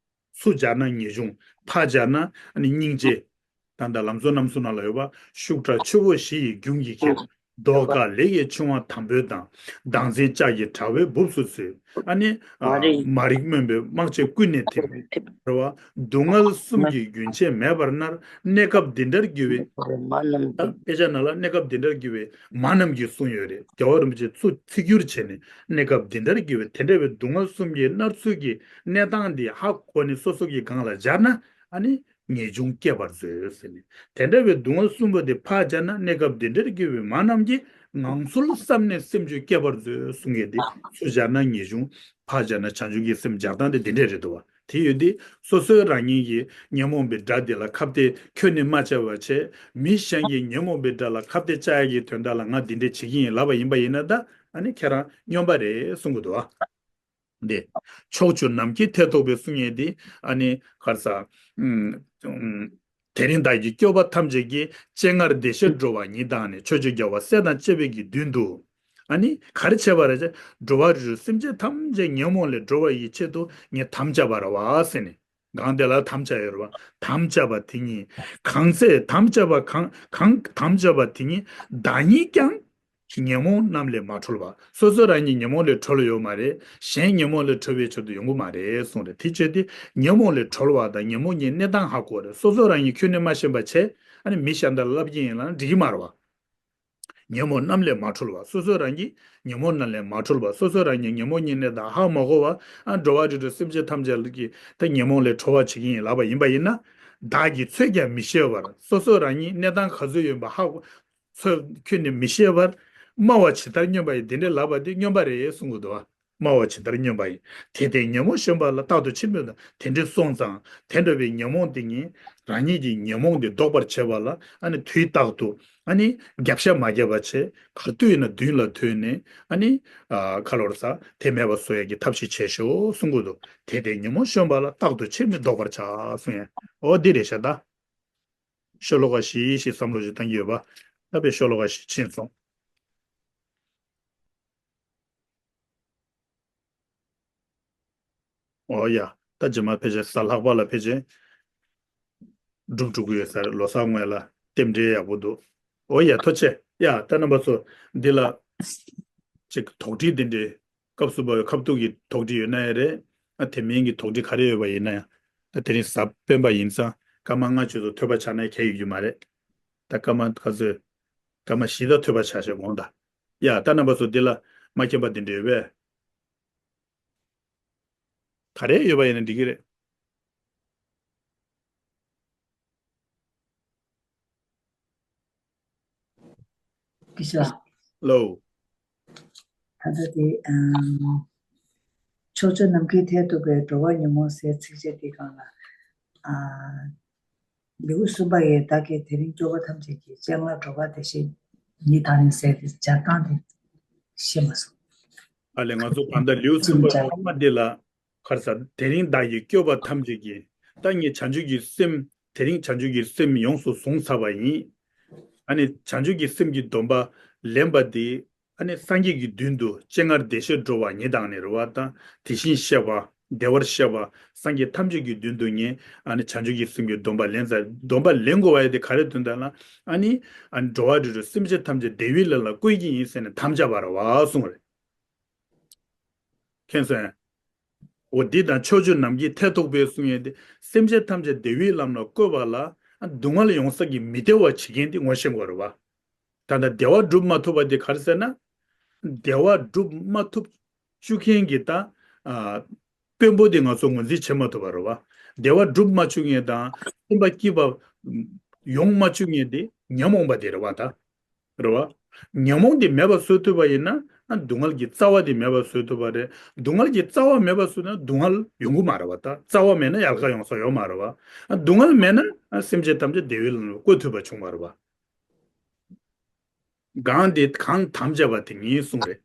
ཚུར་སྦྱར་ན་ངེས་འབྱུང་། ཕར་སྦྱར་ན་ཨ་ནི་སྙིང་རྗེ། ད་ལྟ་ལམ་གཙོ་རྣམ་གསུམ་ནང་ལ་ཡོད་པ། ཤུགས་དྲག་ཆུ་བོ་བཞི་ཡི་རྒྱུན་གྱིས་ཁྱེར། ལྡོག་འགག་ལས་ཀྱི་འབྱུང་བ་དམ་པོའི་མདངས། བདག་འཛིན་ལྕགས་ཀྱི་དྲ་བའི་སྦུབས་སུ་ཚུད། ཨ་ནི་ཨ། མ་རིག་མ་རིག་རྨོངས་པའི་རྨ་བྱའི་ཀུན་ནས་ཐེབས། རེད་བ། སྡུག་བསྔལ་གསུམ་གྱི་རྒྱུན་ཆད་མེད་པར་མནར། གནས་སྐབས་འདི་འདྲར་གྱུར་པའི། མ་རྣམས། ད་དཔེ་ཆ་ནང་ལ་གནས་སྐབས་འདི་འདྲར་གྱུར་པའི་མ་རྣམས་ཀྱིས་གསུངས་ཡོད་རེད། རྒྱལ་བ་རིན་པོ་ཆེས་ཚུར་ཚིག་སྒྱུར་བྱས་ནས། གནས་སྐབས་འདི་འདྲར་གྱུར་པའི་དེ་འདྲ་བའི་སྡུག་བསྔལ་གསུམ་གྱི་མནར་ཚུལ་གྱི་གནས་སྟངས་འདི་ཧ་གོ་ནས་སོ་སོ་གི་སྒང་ལ་སྦྱར་ན། ཨ་ནི་ངེས་འབྱུང་སྐྱེད་པར་མཛོད་ཟེར་ནས། དེ་འདྲ་བའི་སྡུག་བསྔལ་གསུམ་པོ་དེ་ཕར་སྦྱར་ན། གནས་སྐབས་འདི་འདྲར་གྱུར་པའི་མ་རྣམས་ཀྱིས། ངང་ཚུལ་བསམ་ནས་སེམས་ཅན་སྐྱེད་པར་མཛོད་གསུང་མཁན་དེ། ཚུར་སྦྱར་ན་ངེས་འབྱུང་། ཕར་སྦྱར་ན་བྱང་ཆུབ་ཀྱི་སེམས་སྦྱར་སྟངས་དེ་འདི་འདྲས་རེད་འདུག་བ། དེ་ཡོད་དེ། སོ་སོའི་རང་ཉིད་ཀྱི་ཉོན་མོངས་པའི་དགྲ་དེ་ལ་ཁ་གཏད་ཁྱོན་ནས་མ་བཅག་པ་བྱས། མི་གཞན་གྱི་ཉོན་མོངས་པའི་དགྲ་ལ་ཁ་གཏད་བཅག་ཡག་གི་དོན་དག་ལ་ང་འདི་འདྲས་བྱེད་ཀྱི་ཡིན་ལབ་པ་ཡིན་པ་ཡིན་ན། ད་ཨ་ནི་ཁྱེད་རང་སྨྱོན་པ་རེད་གསུང་གི་འདུག་བ། འདི། ཕྱོགས་བཅུ་ནམ་མཁའི་མཐས་གཏུགས་པའི་གསུང་ཡས་འདི། ཨ་ནི་ག་རེ་ཟ། ཨུམ། ཨུམ། དེ་རིང་བདག་གི་སྐྱོབ་པ་ཐམས་ཅད་ཀྱིས། སྤྱན་སྔར་བདེ་གཤེགས་འགྲོ་བ་ཉིད་དང་ནི། ཕྱོགས་བཅུའི་རྒྱལ་བ་སྲས་དང་བཅས་པའི་གི་མདུན་དུ། ཨ་ནི་ག་རེ་བྱས་པ་རེད་ཅེ། འགྲོ་བ་རིགས་དྲུག་སེམས་ཅན་ཐམས་ཅད་ཉོན་མོངས་ལས་སྒྲོལ་བ་ཡི་ཆེད་དུ་ངས་དམ་བཅའ་བ་རེད་བ་ཟེར་ནས། གང་དེ་ལ་དམ་བཅའ་ཡོད་རེད་བ། དམ་བཅའ་བ་དེ་ཉིད། གང་ཚེ་དམ་བཅའ་བ་གང་གང་དམ་བཅའ་བ་དེ་ཉིད་བདག་ཉིད་ཀྱང་། ཉོན་མོངས་རྣམས་ལས་མ་གྲོལ་བ། སོ་སོ་རང་ཉིད་ཉོན་མོངས་ལས་གྲོལ་ཡོད་མ་རེད། གཞན་ཉོན་མོངས་ལས་གྲོལ་བའི་ཆེད་དུ་ཡོང་གི་མ་རེད་གསུངས་རེད། དེ་བྱས་ཏེ་ཉོན་མོངས་ལས་གྲོལ་བ་དང་ཉོན་མོངས་ཀྱི་གནས་སྟངས་ཧ་གོ་རེད། སོ་སོ་རང་ཉིད་ཁྱོན་ནས་མ་ཤེས་པ་བྱས། ཨ་ནི་མི་གཞན་དག་ལ་ལབ་ཀྱི་ཡིན་ལབ་ན་འགྲིག་གི་མ་རེད་བ། ཉོན་མོངས་རྣམས་ལས་མ་གྲོལ་བ། སོ་སོ་རང་ཉིད་ཉོན་མོངས་རྣམས་ལས་མ་གྲོལ་བ། སོ་སོ་རང་ཉིད་ཉོན་མོངས་ཀྱི་གནས་སྟངས་ཧ་མ་གོ་བ། ཨ། འགྲོ་བ་རིགས་དྲུག་སེམས་ཅན་ཐམས་ཅད་ཀྱི་ད་ཉོན་མོངས་ལས་གྲོལ་བ་བྱེད་ཀྱི་ཡིན་ལབ་པ་ཡིན་པ་ཡིན་ན། བདག་གིས་ཚོད་ཀྱང་མི་ཤེས་པར། སོ་སོ་རང་ཉིད་གནས་སྟངས་ག་ཚོད་ཡོད་པ་ཧ་གོ། ཚོད་ཁྱོན་ནས་མི་ཤེས་པར། སྨྲ་བ་ཇི་ལྟར་སྨྱོན་པ་ཡིན། དེ་འདྲས་ལབ་པ་དེ་སྨྱོན་པ་རེད་གསུང་གི་འདུག་བ། སྨྲ་བ་ཇི་ལྟར་སྨྱོན་པ་ཡིན། དེ་ལྟས་ཉོན་མོངས་གཞོམ་པ་ལ། རྟག་ཏུ་ཕྱིར་མི་ལྡོག་དེ་འདྲས་སོང་ཙང་། དེ་འདྲ་བའི་ཉོན་མོངས་དེ་ཉིད། རང་ཉིད་ཀྱི་ཉོན་མོངས་དེ་ལྡོག་པར་བྱེད་པ་ལ། ཨ་ནི་དུས་རྟག་ཏུ། ཨ་ནི་རྒྱབ་ཤ་མ་བརྒྱབ་པ་བྱས། ག་དུས་ཡིན་ན་མདུན་ལ་ཐོན་ནས། ཨ་ནི། ཨ། ཁ་ལོ་ར་ས་དེ་མེད་པ་བཟོ་ཡག་གི་ཐབས་ཤེས་བྱེད་ཤོག་གསུང་གི་འདུག་དེ་ལྟས་ཉོན་མོངས་གཞོམ་པ་ལ། རྟག་ཏུ་ཕྱིར་མི་ལྡོག་པར་བྱ་གསུང་ཡ། འོ་འདི་རེད་ཤག་ད། ཤོ་ལོ་ཀ་བཞི་ཞིག་བསམ་བློ་ཞིག་བཏང་གི་ཡོད་པ། ད་དཔེ་ཤོ་ལོ་ཀ་བཞི་ཕྱིན་སོང་། འོ་ཡ། ད་རྗེས་མ་ཕལ་ཆེར་གཟའ་ལྷག་པ་ལ་ཕལ་ཆེར་འགྲུབ་འགྲོ་གི་ཡོད་ས་རེད། ལོ་གསར་སྔོན་ལ་རྟེན་འབྲེལ་ཡག་པོ་འདུག་འོ་ཡ། ཐུགས་རྗེ་ཆེ། ཡ། ད་རྣམ་པ་ཚོ་འདི་ལ་ཅིག་དོགས་འདྲི་འདི་འདྲའི། སྐབས་སུ་བབས་པའི་ཁ་ཐུག་གི་དོགས་འདྲི་ཡོད་ན་ཡང་རེད། ཨ། དེ་མིན་གྱི་དོགས་འདྲི་ག་རེ་ཡོད་པ་ཡིན་ན་ཡང་། ད་དེ་རིང་གཟའ་སྤེན་པ་ཡིན་ཙང་། སྐར་མ་ལྔ་བཅུ་ཙམ་ཐོས་པ་ཆགས་ན་གལ་ཡོད་རྒྱུ་མ་རེད། ད་སྐར་མ་ག་ཚོད། སྐར་མ་བཞི་དང་ཐོས་པ་ཆགས་ཤག་དགོངས་དག་ཡ། ད་རྣམ་པ་ཚོ་འདི་ལ་མ་མཁྱེན་པ་འདི་འདྲ་ཡོད་པས། ག་རེ་ཡོད་པ་ཡིན་ན་འགྲིག་གི་རེད། སྐད་ཆ། ལོ། ད་ལྟ་དེ། ཨམ། ཕྱོགས་བཅུ་ནམ་མཁའི་མཐས་གཏུགས་པའི། འགྲོ་བ་ཉོན་མོངས་སེལ་ཚིགས་བཅད་འདིའི་སྒང་ལ། ཨ། ལེའུ་གསུམ་པ་ཡི། བདག་གིས་དེ་རིང་སྐྱོབ་པ་ཐམས་ཅད་ཀྱི། སྤྱན་སྔར་འགྲོ་བ་བདེ་གཤེགས་ཉིད་དང་ནི་ཟེར་ཏེ་སྦྱར་སྟངས་དེ་ཤེས་མ་སོང་། ཨ་ལས། ང་ཚོ་གང་ལྟར་ལེའུ་གསུམ་པ་ཐོག་མ་འདི་ལ། ག་རེ་ཟ། དེ་རིང་བདག་གིས་སྐྱོབ་པ་ཐམས་ཅད་ཀྱི། ད་ངས་བྱང་ཆུབ་ཀྱི་སེམས། དེ་རིང་བྱང་ཆུབ་ཀྱི་སེམས་ཡོངས་སུ་བཟུང་ཚར་བ་ཡིན། ཨ་ནི་བྱང་ཆུབ་ཀྱི་སེམས་ཀྱི་སྡོམ་པ་ལེན་པ་འདི། ཨ་ནི་སངས་རྒྱས་ཀྱི་མདུན་དུ། སྤྱན་སྔར་བདེ་གཤེགས་འགྲོ་བ་ཉིད་དང་ནི། རེད་བ། དང་དེ་བཞིན་གཤེགས་པ། བདེ་བར་གཤེགས་པ་སངས་རྒྱས་ཐམས་ཅད་ཀྱི་མདུན་དུ་ངས། ཨ་ནི་བྱང་ཆུབ་ཀྱི་སེམས་ཀྱི་སྡོམ་པ་ལེན་ཚར། སྡོམ་པ་ལེན་དགོས་པ་ཡིན་དེ་ག་རེ་དོན་དག་ལ། ཨ་ནི། ཨ་ནི་འགྲོ་བ་རིགས་དྲུག་སེམས་ཅན་ཐམས་ཅད་བདེ་བའི་ལམ་ལ་བཀོད་ཀྱི་ཡིན་ཟེར་ནས་དམ་བཅའ་བ་རེད་བ་གསུངས་རེད། མཁྱེན་སོང་ངས། འོ་འདི་དང་ཕྱོགས་བཅུ་ནམ་མཁའི་མཐས་གཏུགས་པའི་གསུང་ཡས་དེ། སེམས་ཅན་ཐམས་ཅད་བདེ་བའི་ལམ་ལ་བཀོད་པ་ལ། སྡུག་བསྔལ་ཡོང་ས་ཀྱི་མི་བདེ་བ་བྱེད་མཁན་དེ་ངོ་ཤེས་དགོས་རེད་བ། ད་ལྟ་བདེ་བ་སྒྲུབ་མ་ཐུབ་པ་དེ་ག་རེ་ཟེར་ན། བདེ་བ་སྒྲུབ་མ་ཐུབ་བཅུག་མཁན་གྱི་ད། ཨ། དཔོན་པོ་དེ་ང་ཚོ་ངོས་འཛིན་བྱེད་མ་ཐུབ་པ་རེད་བ། བདེ་བ་སྒྲུབ་མ་བཅུག་མཁན་དང་། སེམས་པ་སྐྱིད་པ་ཡོང་མ་བཅུག་མཁན་དེ་ཉོན་མོངས་པ་དེ་རེད་བ་ད། རེད་བ། ཉོན་མོངས་དེ་མེད་པ་བཟོ་ཐུབ་པ་ཡིན་ན། ཨ། སྡུག་བསྔལ་གྱི་རྩ་བ་དེ་མེད་པ་བཟོ་ཐུབ་པ་རེད། སྡུག་བསྔལ་གྱི་རྩ་བ་མེད་པ་བཟོས་ན་སྡུག་བསྔལ་ཡོང་གི་མ་རེད་བ་ད། རྩ་བ་མེད་ན་ཡལ་ག་ཡོང་ས་ཡོད་མ་རེད་བ། ཨ། སྡུག་བསྔལ་མེད་ན། ཨ། སེམས་ཅན་ཐམས་ཅད་བདེ་བའི་ལམ་ལ་བཀོད་ཐུབ་པ་བྱུང་བ་རེད་བ། གང་དེ་གང་དམ་བཅའ་བ་དེ་ཉིད་གསུངས་རེད།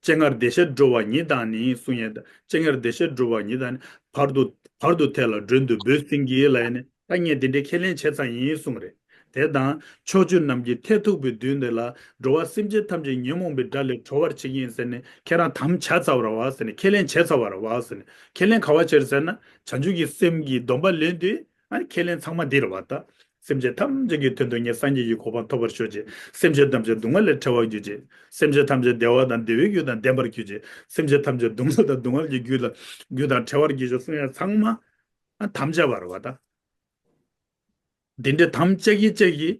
སྤྱན་སྔར་བདེ་གཤེགས་འགྲོ་བ་ཉིད་དང་ནི་གསུང་ཡས་དང་། སྤྱན་སྔར་བདེ་གཤེགས་འགྲོ་བ་ཉིད་དང་ནི། བར་དུ་བར་དུ་དེ་ལ་མགྲོན་དུ་འབོད་སྲིད་ཀྱི་ལ་ཡིན་ནི། ད་ངས་འདི་འདྲའི་ཁས་ལེན་བྱས་ཚར་ཡིན་གསུངས་རེད། དེ་དང་ཕྱོགས་བཅུ་ནམ་མཁའི་མཐས་གཏུགས་པའི་མདུན་དེ་ལ། འགྲོ་བ་སེམས་ཅན་ཐམས་ཅད་ཉོན་མོངས་པའི་དགྲ་ལས་གྲོལ་བར་བྱེད་ཀྱི་ཡིན་ཟེར་ནས་ཁྱེད་རང་དམ་བཅའ་ཚར་བ་རེད་བ་ཟེར་ནས། ཁས་ལེན་བྱས་ཚར་བ་རེད་བ་ཟེར་ནས། ཁས་ལེན་ག་བ་བྱས་ཟེར་ན། བྱང་ཆུབ་ཀྱི་སེམས་ཀྱི་སྡོམ་པ་ལེན་དུས། ཨ་ནི་ཁས་ལེན་ཚང་མ་འདི་རེད་བ་ད། སེམས་ཅན་ཐམས་ཅད་ཀྱི་དོན་དུ་ངས་སངས་རྒྱས་ཀྱི་གོ་འཕང་ཐོབ་པར་ཤོག་ཅིག་སེམས་ཅན་ཐམས་ཅད་སྡུག་བསྔལ་ལས་བྲལ་བར་གྱུར་ཅིག་སེམས་ཅན་ཐམས་ཅད་བདེ་བ་དང་བདེ་བའི་རྒྱུ་དང་ལྡན་པར་གྱུར་ཅིག་སེམས་ཅན་ཐམས་ཅད་སྡུག་བསྔལ་དང་སྡུག་བསྔལ་གྱི་རྒྱུ་དང་རྒྱུ་དང་བྲལ་བར་གྱུར་ཅིག་གསུང་ཡ་ཚང་མ། ཨ་དམ་བཅའ་བ་རེད་བ་ད། འདི་འདྲའི་དམ་བཅའ་གི་བཅའ་གི།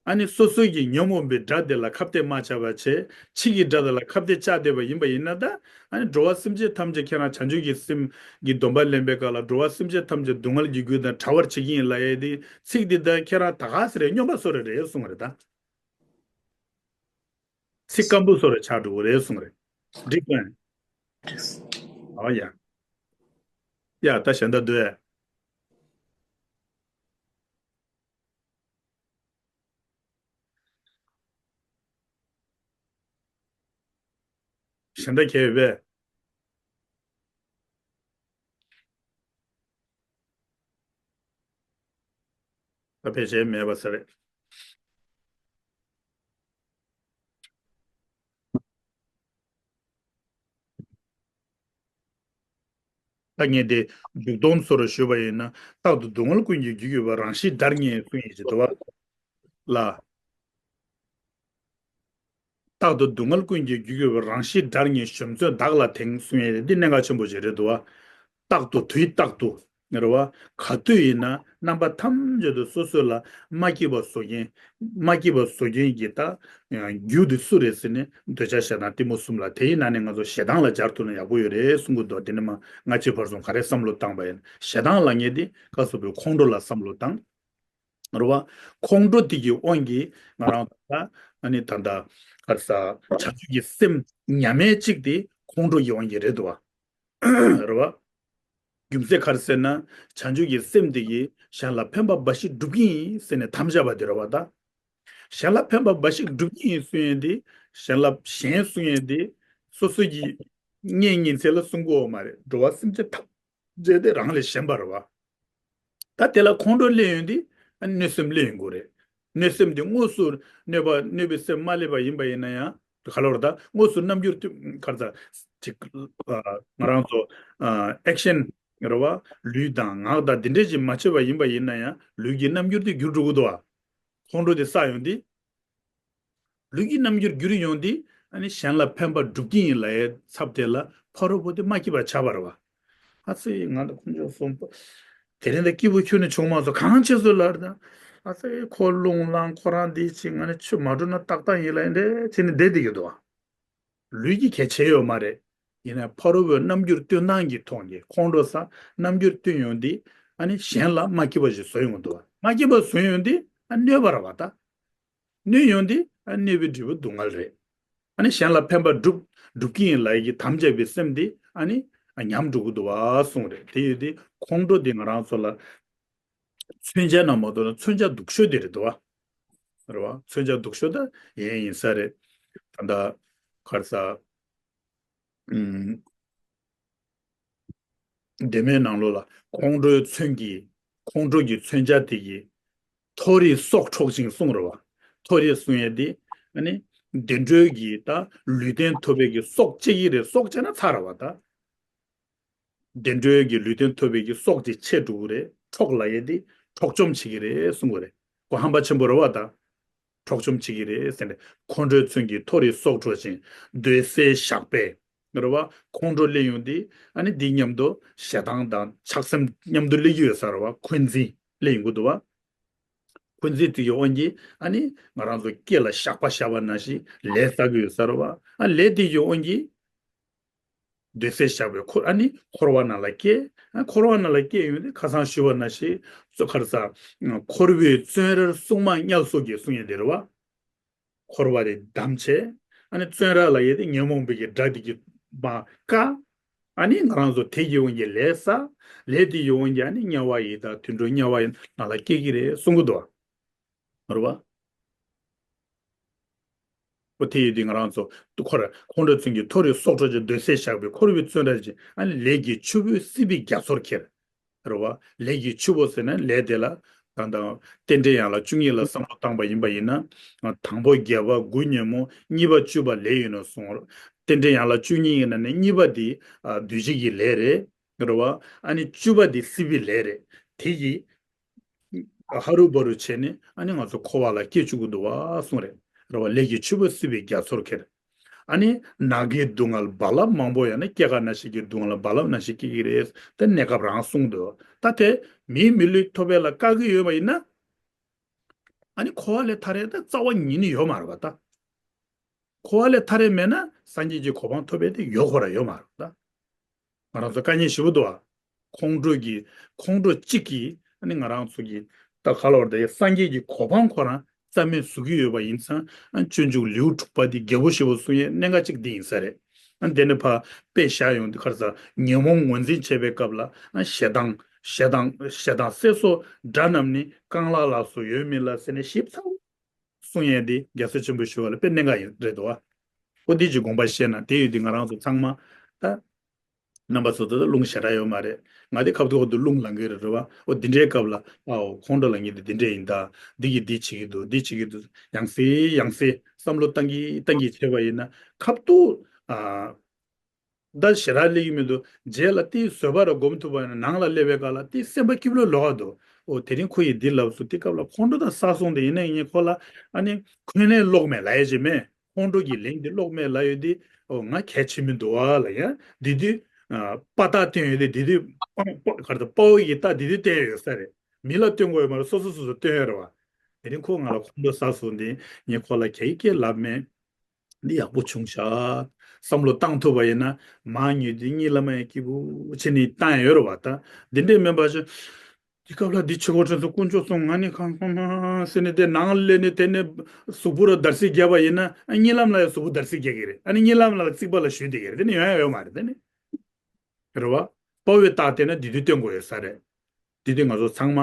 ཨ་ནི་སོ་སོ་གི་ཉོན་མོངས་པའི་དགྲ་དེ་ལ་ཁ་གཏད་མ་བཅག་པ་བྱས། ཕྱི་གི་དགྲ་དེ་ལ་ཁ་གཏད་བཅག་བསྡད་པ་ཡིན་པ་ཡིན་ན་ད། ཨ་ནི་འགྲོ་བ་སེམས་ཅན་ཐམས་ཅད་ཁྱེད་རང་བྱང་ཆུབ་ཀྱི་སེམས་ཀྱི་སྡོམ་པ་ལེན་པའི་སྐབས་ལ། འགྲོ་བ་སེམས་ཅན་ཐམས་ཅད་སྡུག་བསྔལ་གྱི་རྒྱུ་དང་བྲལ་བར་བྱེད་ཀྱི་ཡིན་ལབ་ཡས་དེ་ཚིག་འདི་ད་ཁྱེད་རང་ད་ག་ཟེ་རེད། སྨྱོན་པ་བཟོ་རེ་རེད་གསུངས་རེད་ད། ཚིག་སྐམ་པོ་བཟོ་རེ་ཆགས་འགྲོ་གི་རེད་གསུངས་རེད། འགྲིག་གམ། ཨོ་ཡ། ཡ་ད་གཞན་དག་འདུག་ཨེ། གཞན་དག་གས་ཡོད་པས། ད་ཕལ་ཆེར་མེད་པ་ས་རེད། ད་ངས་དེ་འཇུག་སྟོང་ཚོར་ཞུས་པ་ཡིན་ན། རྟག་ཏུ་སྡུག་བསྔལ་ཀུན་གྱི་རྒྱུ་ཡོད་པ་རང་བཞིན་དགྲར་ངེས་གསུང་ཡིན་ཞེས་འདུག་བ་ལ། རྟག་ཏུ་སྡུག་བསྔལ་ཀུན་གྱི་རྒྱུ་ཡོད་པ་རང་བཞིན་དགྲར་ངེས། གཞོམ་བརྩོན་བདག་ལ་དེང་གསུང་ཡས་འདི་གནད་འགག་ཆེན་པོ་ཞིག་རེད་འདུག་བ། རྟག་ཏུ་དུས་རྟག་ཏུ། རེད་བ། ག་དུས་ཡིན་ན་རྣམ་པ་ཐམས་ཅད་དུ་སོ་སོ་ལ་མ་སྐྱིད་པ་བཟོ་མཁན། མ་སྐྱིད་པ་བཟོ་མཁན་གྱི་ད་རྒྱུ་དེ་སུ་རེད་ཟེར་ནས། འདོད་ཆགས་ཞེ་སྡང་གཏི་མུག་གསུམ་ལ། དེའི་ནང་ནས་ང་ཚོ་ཞེ་སྡང་ལ་སྦྱར་ཐུབ་ན་ཡག་པོ་ཡོད་རེད་གསུང་གི་འདུག་དེ་ནས་མ་སྔ་ཕྱི་བར་གསུམ་ག་རེ་བསམ་བློ་བཏང་པ་ཡིན། ཞེ་སྡང་ལབ་མཁན་དེ་སྐབས་སུ་བོད་ཁོང་ཁྲོ་ལ་བསམ་བློ་བཏང་། རེད་བ། ཁོང་ཁྲོ་དེ་གི་དབང་གིས་ང་རང་ད་ལྟ། ཨ་ནི་ད་ལྟ་ག་རེ་ཟ། བྱང་ཆུབ་ཀྱི་སེམས་ཉམས་མེད་ཅིག་དེ་ཁོང་ཁྲོ་གི་དབང་གིས་རེད་འདུག་བ། རེད་བ། རྒྱུ་མཚན་ག་རེ་ཟེར་ན། བྱང་ཆུབ་ཀྱི་སེམས་དེ་གིས་གཞན་ལ་ཕན་པ་འབའ་ཞིག་སྒྲུབ་ཀྱི་ཡིན་ཟེར་ནས་དམ་བཅའ་བ་དེ་རེད་བ་ད། གཞན་ལ་ཕན་པ་འབའ་ཞིག་སྒྲུབ་ཀྱི་ཡིན་གསུང་ཡས་དེ། གཞན་ལ་གཞན་གསུང་ཡས་དེ། སོ་སོ་གི་གཉེན་ཉེ་ཚན་ལ་གསུང་གི་ཡོད་མ་རེད། འགྲོ་བ་སེམས་ཅན་ཐམས་ཅད་དེ་རང་ལས་གཞན་པ་རེད་བ། ད་དེ་ལ་ཁོང་ཁྲོ་སླེབས་ཡོང་དུས། ཨ་གནོད་སེམས་སླེབས་ཡོང་གི་རེད། གནོད་སེམས་དེ་དངོས་སུ་གནོད་པ་གནོད་པའི་སེམས་མ་སླེབས་པ་ཡིན་པ་ཡིན་ན་ཡང་། ག་ལ་བར་ད་དངོས་སུ་རྣམ་འགྱུར་དུ་ག་རེ་ཟ། ཅིག་ཨ་ང་རང་ཚོ་ཨ་ཨེག་ཤན་རེད་བ། ལུས་དང་ངག་དང་འདི་འདྲས་ཅིག་མ་བྱས་པ་ཡིན་པ་ཡིན་ན་ཡང་། ལུས་ཀྱི་རྣམ་འགྱུར་དེ་འགྱུར་འགྲོ་གི་འདུག་བ། ཁོང་ཁྲོ་དེ་བསགས་ཡོང་དུས། ལུས་ཀྱི་རྣམ་འགྱུར་འགྱུར་ཡོང་དུས། ཨ་ནི་གཞན་ལ་ཕན་པ་སྒྲུབ་ཀྱི་ཡིན་ལབ་ཡའི་ཚབ་དེ་ལ་ཕ་རོལ་པོ་དེ་མ་སྐྱིད་པ་ཆགས་པ་རེད་བ། ཨ་ཙི་ང་ད་ཁོང་ཚོ་གསུངས་པ། དེ་རིང་ད་སྐྱིད་པོ་ཁྱོན་ནས་བྱུང་མ་སོང་། གང་བྱས་སོང་ལབ་ད། ཨ་ཙི་ཁོ་རླུང་ལངས། ཁོ་རང་འདི་བྱེད། ང་ནི་ཆུ་མ་འགྲོ་ན་ཏག་ཏག་ཡིན་ལབ་ཡིན་འདྲ་བྱས་ནས་བསྡད་བསྡད་ཀྱི་འདུག་བ། ལུས་ཀྱི་གལ་ཆེ་ཡོད་མ་རེད། ཡིན་ན་ཕ་རོལ་པོའི་རྣམ་འགྱུར་སྟོན་སྟངས་ཀྱི་ཐོག་ནས་ཁོང་ཁྲོ་ཟ། རྣམ་འགྱུར་སྟོན་ཡོང་དུས། ཨ་ནི་གཞན་ལ་མ་སྐྱིད་པ་ཞིག་བཟོ་ཡོང་གི་འདུག་བ། མ་སྐྱིད་པ་བཟོ་ཡོང་དུས། ཨ་གནོད་པ་རེད་བ་ད། གནོད་ཡོང་དུས། ཨ་གནོད་པའི་འབྲས་བུ་སྡུག་བསྔལ་རེད། ཨ་ནི་གཞན་ལ་ཕན་པ་སྒྲུབ། སྒྲུབ་ཀྱི་ཡིན་ལབ་ཡས་ཀྱི་དམ་བཅའ་བའི་སེམས་དེ། ཨ་ནི་ཉམས་འགྲོ་གི་འདུག་བ་གསུངས་རེད། དེ་ཡོད་དུས་ཁོང་ཁྲོ་དེ་ང་རང་ཚོ་ལ་མཚོན་ཆ་ནང་མ་གཏོགས་ན་མཚོན་ཆ་སྡུག་ཤོས་དེ་རེད་འདུག་བ། རེད་བ། མཚོན་ཆ་སྡུག་ཤོས་ད་ཡིན་ཡིན་ས་རེད། ད་ལྟ་ག་རེ་ཟ། ཨུམ། འདན་མའི་ནང་ལོགས་ལ་ཁོང་ཁྲོའི་མཚོན་གྱིས། ཁོང་ཁྲོ་གི་མཚོན་ཆ་དེ་གིས་མཐོ་རིས་སྲོག་འཕྲོག་ཅིང་གསུངས་རེད་བ། མཐོ་རིས་གསུང་ཡས་དེ། ཨ་ནི་བདེ་འགྲོའི་གི་ད་ལུས་རྟེན་ཐོབ་པའི་གི་སྲོག་བཅད་ཀྱི་རེད། སྲོག་བཅད་ན་ཚར་རེད་བ་ད། བདེ་འགྲོའི་གི་ལུས་རྟེན་ཐོབ་པའི་གི་སྲོག་དེ་ཆད་འགྲོ་གི་རེད། འཕྲོག་ལབ་ཡས་དེ་འཕྲོག་བཅོམ་བྱེད་ཀྱི་རེད་གསུང་གི་རེད། ཁོ་ཧམ་པ་ཆེན་པོ་རེད་བ་ད། འཕྲོག་བཅོམ་བྱེད་ཀྱི་རེད་ཟེར་ནས། ཁོང་ཁྲོའི་མཚོན་གྱིས་མཐོ་རིས་སྲོག་འཕྲོག་ཅིང་། འདོད་སྲེད་ཞགས་པས། རེད་བ། ཁོང་ཁྲོ་སླེབས་ཡོང་དུས། ཨ་ནི་འདི་མཉམ་དུ་ཞེ་སྡང་དང་ཆགས་སེམས་མཉམ་དུ་སླེབས་ཀྱི་ཡོད་ས་རེད་བ། འཁོན་འཛིན་སླེབས་ཡོང་གི་འདུག་བ། འཁོན་འཛིན་དེ་ཡི་དབང་གིས། ཨ་ནི་ང་རང་ཚོ་སྐེ་ལ་ཞགས་པ་བཞག་པ་ནང་བཞིན་ལས་བསགས་ཀྱི་ཡོད་ས་རེད་བ། ཨ་ལས་དེ་ཡི་དབང་གིས། འདོད་སྲེད་ཞགས་པས་འཁོར། ཨ་ནི་འཁོར་བ་ནང་ལ་སྐྱེ། ཨ་འཁོར་བ་ནང་ལ་སྐྱེ་ཡོང་དུས་ཁ་སང་ཞུས་པ་ནང་བཞིན། གཙོ་ག་རེ་ཟ། འཁོར་བའི་བཙོན་རར་སྲུང་མ་དམྱལ་སོགས་ཀྱིས་གསུང་ཡས་དེ་རེད་བ། འཁོར་བ་དེ་བསྡམས་བྱས། ཨ་ནི་བཙོན་ར་ལབ་ཡས་དེ་ཉོན་མོངས་པའི་གི་དགྲ་དེ་གིས་མར་བཀག། ཨ་ནི་ང་རང་ཚོ་དེ་ཡི་དབང་གིས་ལས་བསགས། ལས་དེ་ཡི་དབང་གིས་ཨ་ནི་དམྱལ་བ་ཡི་དྭགས། དུད་འགྲོ་དམྱལ་བ་ཡི་ནང་ལ་སྐྱེ་གི་རེད་གསུང་གི་འདུག་བ། རེད་བ། ཨོ་དེ་ཡིན་དུས་ང་རང་ཚོ་ཁོ་ར་ཁོང་ཁྲོ་བཙན་གྱིས་མཐོ་རིས་སྲོག་འཕྲོག་ཅིང་། འདོད་སྲེད་ཞགས་པས་འཁོར་བའི་བཙོན་རར་བྱིང་། ཨ་ནི་ལས་ཀྱི་ཆུ་བོས་སྲིད་པའི་རྒྱ་མཚོར་ཁྱེར། རེད་བ། ལས་ཀྱི་ཆུ་བོ་ཟེར་ན་ལས་དེ་ལ་ད་ལྟ་རྟེན་འབྲེལ་ཡན་ལག་བཅུ་གཉིས་ལ་བསམ་བློ་བཏང་པ་ཡིན་པ་ཡིན་ན། དང་པོ་བརྒྱད་པ། དགུ་ཉོན་མོངས། གཉིས་པ་བཅུ་པ་ལས་ཡིན་ནོ་གསུངས། རྟེན་འབྲེལ་ཡན་ལག་བཅུ་གཉིས་ཡིན་ན་ནི་གཉིས་པ་དེ་ཨ་འདུས་བྱས་ཀྱི་ལས་རེད། རེད་བ། ཨ་ནི་བཅུ་པ་དེ་སྲིད་པའི་ལས་རེད། དེ་ཡིས་ཧ་རུ་བ་རུ་བྱས་ནས་ཨ་ནི་ང་ཚོ་འཁོར་བ་ལ་སྐྱེ་བཅུག་གི་འདུག་བ་གསུངས་རེད། རེད་བ། ལས་ཀྱི་ཆུ་བོས་སྲིད་པའི་རྒྱ་མཚོར་ཁྱེར། ཨ་ནི་ནག་གི་སྡུག་བསྔལ་རྦ་རླབས་མང་པོ་ཡང་ན་སྐྱེ་རྒ་ན་འཆི་གི་སྡུག་བསྔལ་རྦ་རླབས་ནང་བཞིན་སྐྱེ་གི་རེད། ད་གནས་སྐབས་རང་གསུངས་འདུག་ད་དེ་མིའི་མི་ལུས་ཐོབ་པ་ལ་དཀའ་གི་ཡོད་པ་ཡིན་ན། ཨ་ནི་འཁོར་བ་ལས་ཐར་ཡས་ད་རྩ་བ་ཉིད་ནས་ཡོད་མ་རེད་པ་ད། འཁོར་བ་ལས་ཐར་ཡས་མེད་ན་སངས་རྒྱས་ཀྱི་གོ་འཕང་ཐོབ་པ་དེ་ཡོད་ཁོ་ར་ཡོད་མ་རེད་པ་ད། ང་རང་ཚོ་དཀའ་ངལ་ཞེ་པོ་འདུག་ཨ། ཁོང་ཁྲོ་གི་ཁོང་ཁྲོ་གཅིག་གིས་ཨ་ནི་ང་རང་ཚོ་གི་ད་ག་ལ་བར་ད་ཡ་སངས་རྒྱས་ཀྱི་གོ་འཕང་ཁོ་རང་རྩ་མེད་བཟོ་གི་ཡོད་པ་ཡིན་ཙང་། ཨ་སྤྱོད་འཇུག་ལེའུ་དྲུག་པ་འདི་རྒྱལ་པོ་ཞེ་པོ་གསུང་ཡས་གནད་འགག་གཅིག་འདི་ཡིན་ས་རེད། ཨ་དེ་ནས་ཕར་དཔེ་བཞག་ཡོང་དུས་ཁར་ས་ཉོན་མོངས་ངོས་འཛིན་བྱེད་པའི་སྐབས་ལ། ཨ་ཞེ་སྡང་ཞེ་སྡང་ཞེ་སྡང་སེལ་སོགས་དགྲ་རྣམས་ནི། རྐང་ལག་ལ་སོགས་ཡོད་མིན་ལ་ཟེར་ནས་ཞིབ་ཚགས་གསུང་ཡས་འདི་རྒྱལ་སྲས་ཆེན་པོ་ཞི་བ་ལྷ་དཔེ་གནད་འགག་ཡིན་རེད་དོ། ཨོ་འདི་ཅིག་དགོངས་པ་བཞེས་ན་དེ་ཡོད་དུས་ང་རང་ཚོ་ཚང་མ་ད་རྣམ་པ་ཚོ་ད་ལྟ་རླུང་ཞེ་དྲག་ཡོད་མ་རེད། ང་དེ་ཁ་ཐུག་ཏུ་རླུང་ལངས་གི་རེད་རེད་བ། ཨོ་འདི་འདྲའི་སྐབས་ལ་ཨའོ་ཁོང་ཁྲོ་ལངས་གི་འདི་འདི་འདྲས་ཡིན་ད། འདི་གིས་འདི་བྱེད་ཀྱི་འདུག་འདི་བྱེད་ཀྱི་འདུག་ཡང་སེ་ཡང་སེ་བསམ་བློ་བཏང་གི་བཏང་གི་བྱས་པ་ཡིན་ན་ཁ་ཐུག་ཨ། ད་ཞེ་དྲག་སླེབས་ཀྱི་མི་འདུག་རྗེས་ལ་དེའི་བཟོད་པ་ར་སྒོམ་ཐུབ་པ་ཡིན་ན་ནང་ལ་སླེབས་པའི་སྐབས་ལ་དེའི་སེམས་པ་སྐྱིད་པོ་ལོག་ག་འདུག་ཨོ་དེ་རིང་ཁོ་ཡིས་འདི་ལབ་སོང་། དེ་སྐབས་ལ་ཁོང་ཁྲོ་དང་ས་སོང་དེ་ཡིན་ན་ཡིན་ཁོ་ལ་ཨ་ནི་འཁོན་ལན་སློག་མེད་ལབ་ཡ་ཅིག་མེད། ཁོང་ཁྲོ་གི་ལན་དེ་སློག་མེད་ལབ་ཡོད་དེ། ཨོ་ང་གལ་ཆེ་མི་འདུག་ཨ་ལ་ཡ་འདི་དུས་ཨ་དཔའ་རྟགས་བསྟན་ཡོད་དེ། འདི་དུས་དཔའ་དཔའ་ག་རེ་ད་དཔའ་བོ་ཡི་རྟགས་འདི་དུས་བསྟན་ཡོད་ས་རེད། མི་ལ་སྟོན་དགོས་ཡོད་མ་རེད། སོ་སོ་སོ་སོ་སྟོན་ཡོད་རེད་བ། དེ་རིང་ཁོ་ང་ལ་ཁོང་ཁྲོ་ས་སོང་དེ་ངས་ཁོ་ལ་ག་གི་སྐད་ལབ་མེད། འདི་ཡག་པོ་བྱུང་ཤག་བསམ་བློ་བཏང་ཐུབ་པ་ཡིན་ན་མ་ཉོས་དེ་གཉིད་ལམ་ཡང་སྐྱིད་པོ་བྱས་ནས་བཏང་ཡོད་རེད་བ། ད་འདི་འདྲས་མིན་པ་ཞིག་དེ་སྐབས་ལ་འདི་ཆོས་འཁོར་ཕྲེང་སོ་དཀོན་མཆོག་གསུམ་ང་ནི་གང་གང་མ་ཟེར་ནས་དེ་ནང་སླེབས་ནས་དེ་ནས་གཟུགས་པོ་ར་བརྡར་ཤ་བརྒྱབ་པ་ཡིན་ན། ཨ་གཉིད་ལམ་ལ་ཡང་གཟུགས་པོ་བརྡར་ཤ་བརྒྱབ་ཀྱི་རེད། ཨ་ནི་གཉིད་ལམ་ལ་རྩིག་པ་ལ་གཞུས་བསྡད་ཀྱི་རེད། དེ་ནི་ཡོང་ཡ་ཡོད་མ་རེད། དེ་ནི་རེད་བ། དཔའ་བོའི་རྟགས་བསྟན་ན་འདི་དུས་སྟོན་དགོས་ཡོད་ས་རེད། འདི་དུས་ང་ཚོ་ཚང་མ་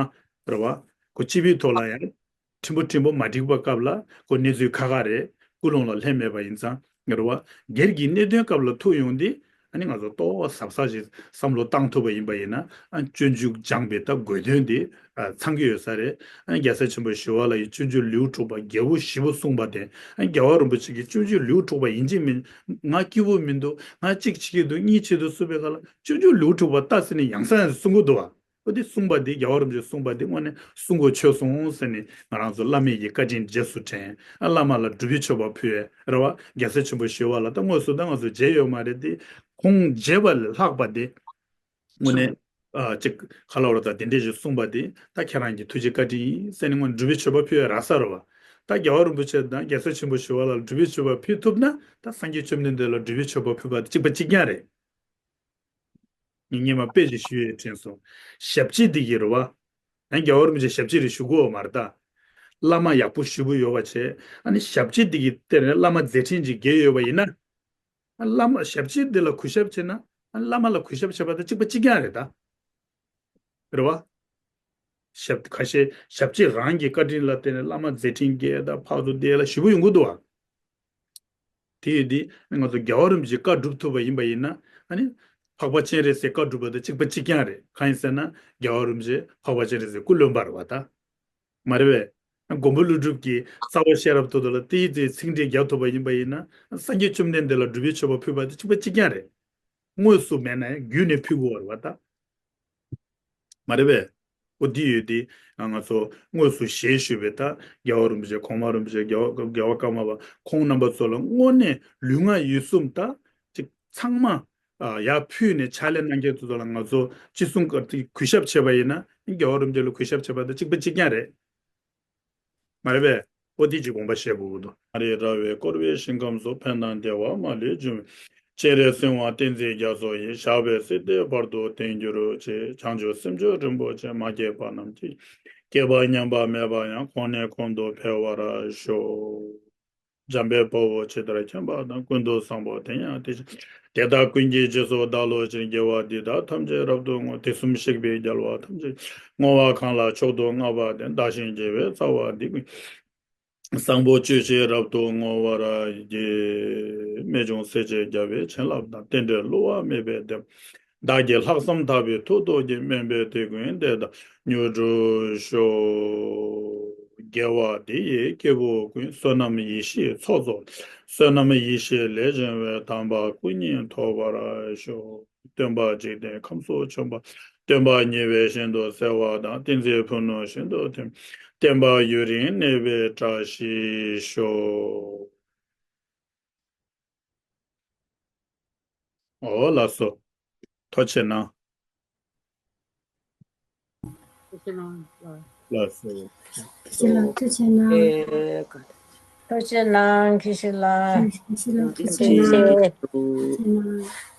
རེད་བ། ཁོ་སྤྱི་པའི་ཐོག་ལ་ཡང་ཕྲན་བུ་ཕྲན་བུ་མ་འགྲིག་པ་སྐབས་ལ་ཁོ་གནས་ཚུལ་ཁག་ཁག་རེད། ཀུན་སློང་ལ་ལྷད་མེད་པ་ཡིན་ཙང་རེད་བ། སྒེར་གྱི་གནད་དོན་སྐབས་ལ་ཐུག་ཡོང་དུས་ཨ་ནི་ང་ཚོ་ཏོག་ཙམ་གཟབ་གཟབ་ཞིག་བསམ་བློ་བཏང་ཐུབ་པ་ཡིན་པ་ཡིན་ན། ཨ་སྤྱོད་འཇུག་སྦྱངས་པའི་ད་དགོས་དོན་དེ་ཨ་ཚང་གི་ཡོད་ས་རེད། ཨ་རྒྱལ་སྲས་ཆེན་པོ་ཞི་བ་ལྷ་ཡིས་སྤྱོད་འཇུག་ལེའུ་དྲུག་པ་རྒྱལ་པོ་བཞི་པོ་གསུངས་པ་དེ། ཨ་རྒྱལ་བ་རིན་པོ་ཆེ་གིས་སྤྱོད་འཇུག་ལེའུ་དྲུག་པ་ཡིན་གཅིག་མིན། ང་སྐྱིད་པོ་མི་འདུག་ང་གཅིག་བྱེད་ཀྱི་འདུག་གཉིས་བྱེད་འདུག་གསུངས་པའི་སྐབས་ལ་སྤྱོད་འཇུག་ལེའུ་དྲུག་པ་ལྟ་ཟེར་ནས་ཡང་སེ་ཡང་སེ་གསུང་གི་འདུག་བ། ཨོ་དེ་གསུངས་པ་དེ་རྒྱལ་བ་རིན་པོ་ཆེས་གསུངས་པ་དེ་དངོས་གནས་གསུང་གོ་ཆོད་སོང་ཟེར་ནས་ང་རང་ཚོ་བླ་མེད་ཀྱི་བཀའ་དྲིན་རྗེས་སུ་དྲན། ཨ་བླ་མ་ལ་སྒྲུབ་པའི་མཆོད་པ་ཕུལ་ཡས་རེད་བ། རྒྱལ་སྲས་ཆེན་པོ་ཞི་བ་ལྷ་ད་དངོས་སུ་ད་ང་ཚོ་མཇལ་ཡོད་མ་རེད་དེ། ཁོང་མཇལ་བ་ལས་ལྷག་པ་དེ་དངོས་གནས་ཨ་ཅིག་ག་ལ་བར་ད་དེ་འདྲས་ཞིག་གསུངས་པ་དེ་ད་ཁྱེད་རང་གི་ཐུགས་རྗེ་བཀའ་དྲིན་ཡིན་ཟེར་ནས་སྔོན་སྒྲུབ་པའི་མཆོད་པ་ཕུལ་ཡས་རག་ས་རེད་བ། ད་རྒྱལ་བ་རིན་པོ་ཆེ་དང་རྒྱལ་སྲས་ཆེན་པོ་ཞི་བ་ལྷ་ལ་སྒྲུབ་པའི་མཆོད་པ་ཕུལ་ཐུབ་ན་ད་སངས་རྒྱས་བཅོམ་ལྡན་འདས་ལ་སྒྲུབ་པའི་མཆོད་པ་ཕུལ་བ་དེ་གཅིག་པ་གཅིག་རྐྱང་རེད། ངས་སྔོན་མ་དཔེ་ཅིག་ཞུས་ཡོད་དྲན་སོང་། ཞབས་ཕྱི་འདི་གི་རེད་བ། ཡང་རྒྱལ་བ་རིན་པོ་ཆེ་ཞབས་ཕྱི་རེ་ཞུ་དགོས་བ་མ་རེད་ད། བླ་མ་ཡག་པོ་ཞེ་པོ་ཡོད་པ་བྱས། ཨ་ནི་ཞབས་ཕྱི་འདི་གི་སྟེང་ནས་བླ་མ་མཛད་འཕྲིན་ཅིག་རྒྱས་ཡོད་པ་ཡིན་ན། ཨ་བླ་མ་ཞབས་ཕྱི་འདི་ལ་གུས་ཞབས་བྱས་ན། ཨ་བླ་མ་ལ་གུས་ཞབས་བྱས་པ་དང་གཅིག་པ་གཅིག་རྐྱང་རེད་ད། རེད་བ། ཞབས་ཁ་ཤས་ཞབས་ཕྱི་རང་གི་བཀའ་དྲིན་ལ་བརྟེན་ནས་བླ་མ་མཛད་འཕྲིན་རྒྱས་དང་ཕར་ཚུར་བསྡད་ལ་ཞེ་པོ་ཡོང་གི་འདུག་བ། དེ་ཡིན་དུས་ང་ཚོ་རྒྱལ་བ་རིན་པོ་ཆེའི་བཀའ་སྒྲུབ་ཐུབ་པ་ཡིན་པ་ཡིན་ན། ཨ་ནི་འཕགས་པ་སྤྱན་རས་གཟིགས་བཀའ་སྒྲུབ་པ་དང་གཅིག་པ་གཅིག་རྐྱང་རེད། གང་ཡིན་ཟེར་ན་རྒྱལ་བ་རིན་པོ་ཆེ་འཕགས་པ་སྤྱན་རས་གཟིགས་སྐུ་བློན་པ་རེད་བ་ད། མ་རེད་པས། མགོན་པོ་ཀླུ་སྒྲུབ་ཀྱིས་རྩ་བ་ཤེས་རབ་ཐོག་ཏུ་ལ་ཏི་ཡི་ཙི་ཚིག་འགྲེལ་རྒྱག་ཐུབ་པ་ཡིན་པ་ཡིན་ན། སངས་རྒྱས་བཅོམ་ལྡན་འདས་ལ་སྒྲུབ་པའི་མཆོད་པ་ཕུལ་བ་དང་གཅིག་པ་གཅིག་རྐྱང་རེད། དངོས་སུ་མེད་ན་ཡང་བརྒྱུད་ནས་ཕུལ་དགོས་པ་རེད་བ་ད། མ་རེད་པས། ཨོ་འདི་ཡོད་དེ། ང་ཚོ་དངོས་སུ་ཞལ་བཞུགས་པའི་ད་རྒྱལ་བ་རིན་པོ་ཆེ། གོང་མ་རིན་པོ་ཆེ། རྒྱལ་བ་རྒྱལ་བ་ཀརྨ་པ། ཁོང་རྣམ་པ་ཚོ་ལ་དངོས་གནས་ལུས་ངག་ཡིད་གསུམ་ད་ཅིག་ཚང་མ་ཨ་ཡར་ཕུལ་ནས་ཕྱག་ལས་གནང་མཁན་ཚོ་ལ་ང་ཚོ་ཅི་གསུང་ག་གུས་ཞབས་བྱས་པ་ཡིན་ན། རྒྱལ་བ་རིན་པོ་ཆེ་ལ་གུས་ཞབས་བྱས་པ་དང་གཅིག་པ་གཅིག་རྐྱང་རེད། མ་རེད་པས། ཨོ་དེ་ཅིག་དགོངས་པ་བཞེས་དགོས་ཀྱི་འདུག་ཨ་རི་ར་བས་བསྐོར་བའི་ཞིང་ཁམས་སུ། ཕན་དང་བདེ་བ་མ་ལུས་འབྱུང་བའི། སྤྱན་རས་གཟིགས་དབང་བསྟན་འཛིན་རྒྱ་མཚོ་ཡི། ཞབས་པད་སྲིད་མཐའི་བར་དུ་བརྟན་གྱུར་ཅིག་བྱང་ཆུབ་སེམས་མཆོག་རིན་པོ་ཆེ། མ་སྐྱེས་པ་རྣམས་སྐྱེ། སྐྱེས་པ་ཉམས་པ་མེད་པ་ཡང་། གོང་ནས་གོང་དུ་འཕེལ་བར་ཤོག་འཇམ་དཔལ་དཔའ་བོས་ཇི་ལྟར་མཁྱེན་པ་དང་། ཀུན་ཏུ་བཟང་པོ་དེ་ཡང་དེ་བཞིན། དེ་དག་ཀུན་གྱི་རྗེས་སུ་བདག་སློབ་ཕྱིར། དགེ་བ་འདི་དག་ཐམས་ཅད་རབ་ཏུ་བསྔོ། དུས་གསུམ་གཤེགས་པའི་རྒྱལ་བ་ཐམས་ཅད་ཀྱིས། བསྔོ་བ་གང་ལ་མཆོག་ཏུ་བསྔགས་པ་དེས། བདག་གཞན་བརྗེ་བའི་རྩ་བ་འདི་ཀུན། བཟང་པོ་སྤྱོད་ཕྱིར་རབ་ཏུ་བསྔོ་བར་བགྱི། རྨད་བྱུང་སྲས་བཅས་རྒྱལ་བའི་བྱིན་རླབས་དང་། རྟེན་འབྲེལ་བསླུ་བ་མེད་པའི་བདེན། བདག་གི་ལྷག་བསམ་དག་པའི་མཐུ་སྟོབས་ཀྱིས། དམན་པའི་དེད་དཔོན་དེ་དག་མྱུར་གྲོལ་ཤོག། དགེ་བ་འདི་ཡིས་སྐྱེ་བོ་ཀུན། བསོད་ནམས་ཡེ་ཤེས་ཚོགས་རྫོགས། བསོད་ནམས་ཡེ་ཤེས་ལས་བྱུང་བའི། དམ་པ་སྐུ་གཉིས་ཐོབ་པར་ཤོག། སྟོན་པ་འཇིག་རྟེན་ཁམས་སུ་བྱོན་པ། སྟོན་པ་ཉེ་བའི་ཞིང་དུ་གསལ་བ་དང་། ཏིང་འཛིན་ཕུ་ནུ་ཞིང་དུ་ཐིམ། བསྟན་པ་ཡུན་རིང་གནས་པའི་བཀྲ་ཤིས་ཤོག། འོ་ལགས་སོ། ཐུགས་རྗེ་གནང་། ལགས་སོ། ཁྱེད་ལ་ཐུགས་རྗེ་གནང་། ཨེ། ཐུགས་རྗེ་གནང་། ཁྱེད་ལ་ཁྱེད་ལ་ཐུགས་རྗེ་གནང་། ཐུགས་རྗེ་ཆེ། ཐུགས་རྗེ་གནང་།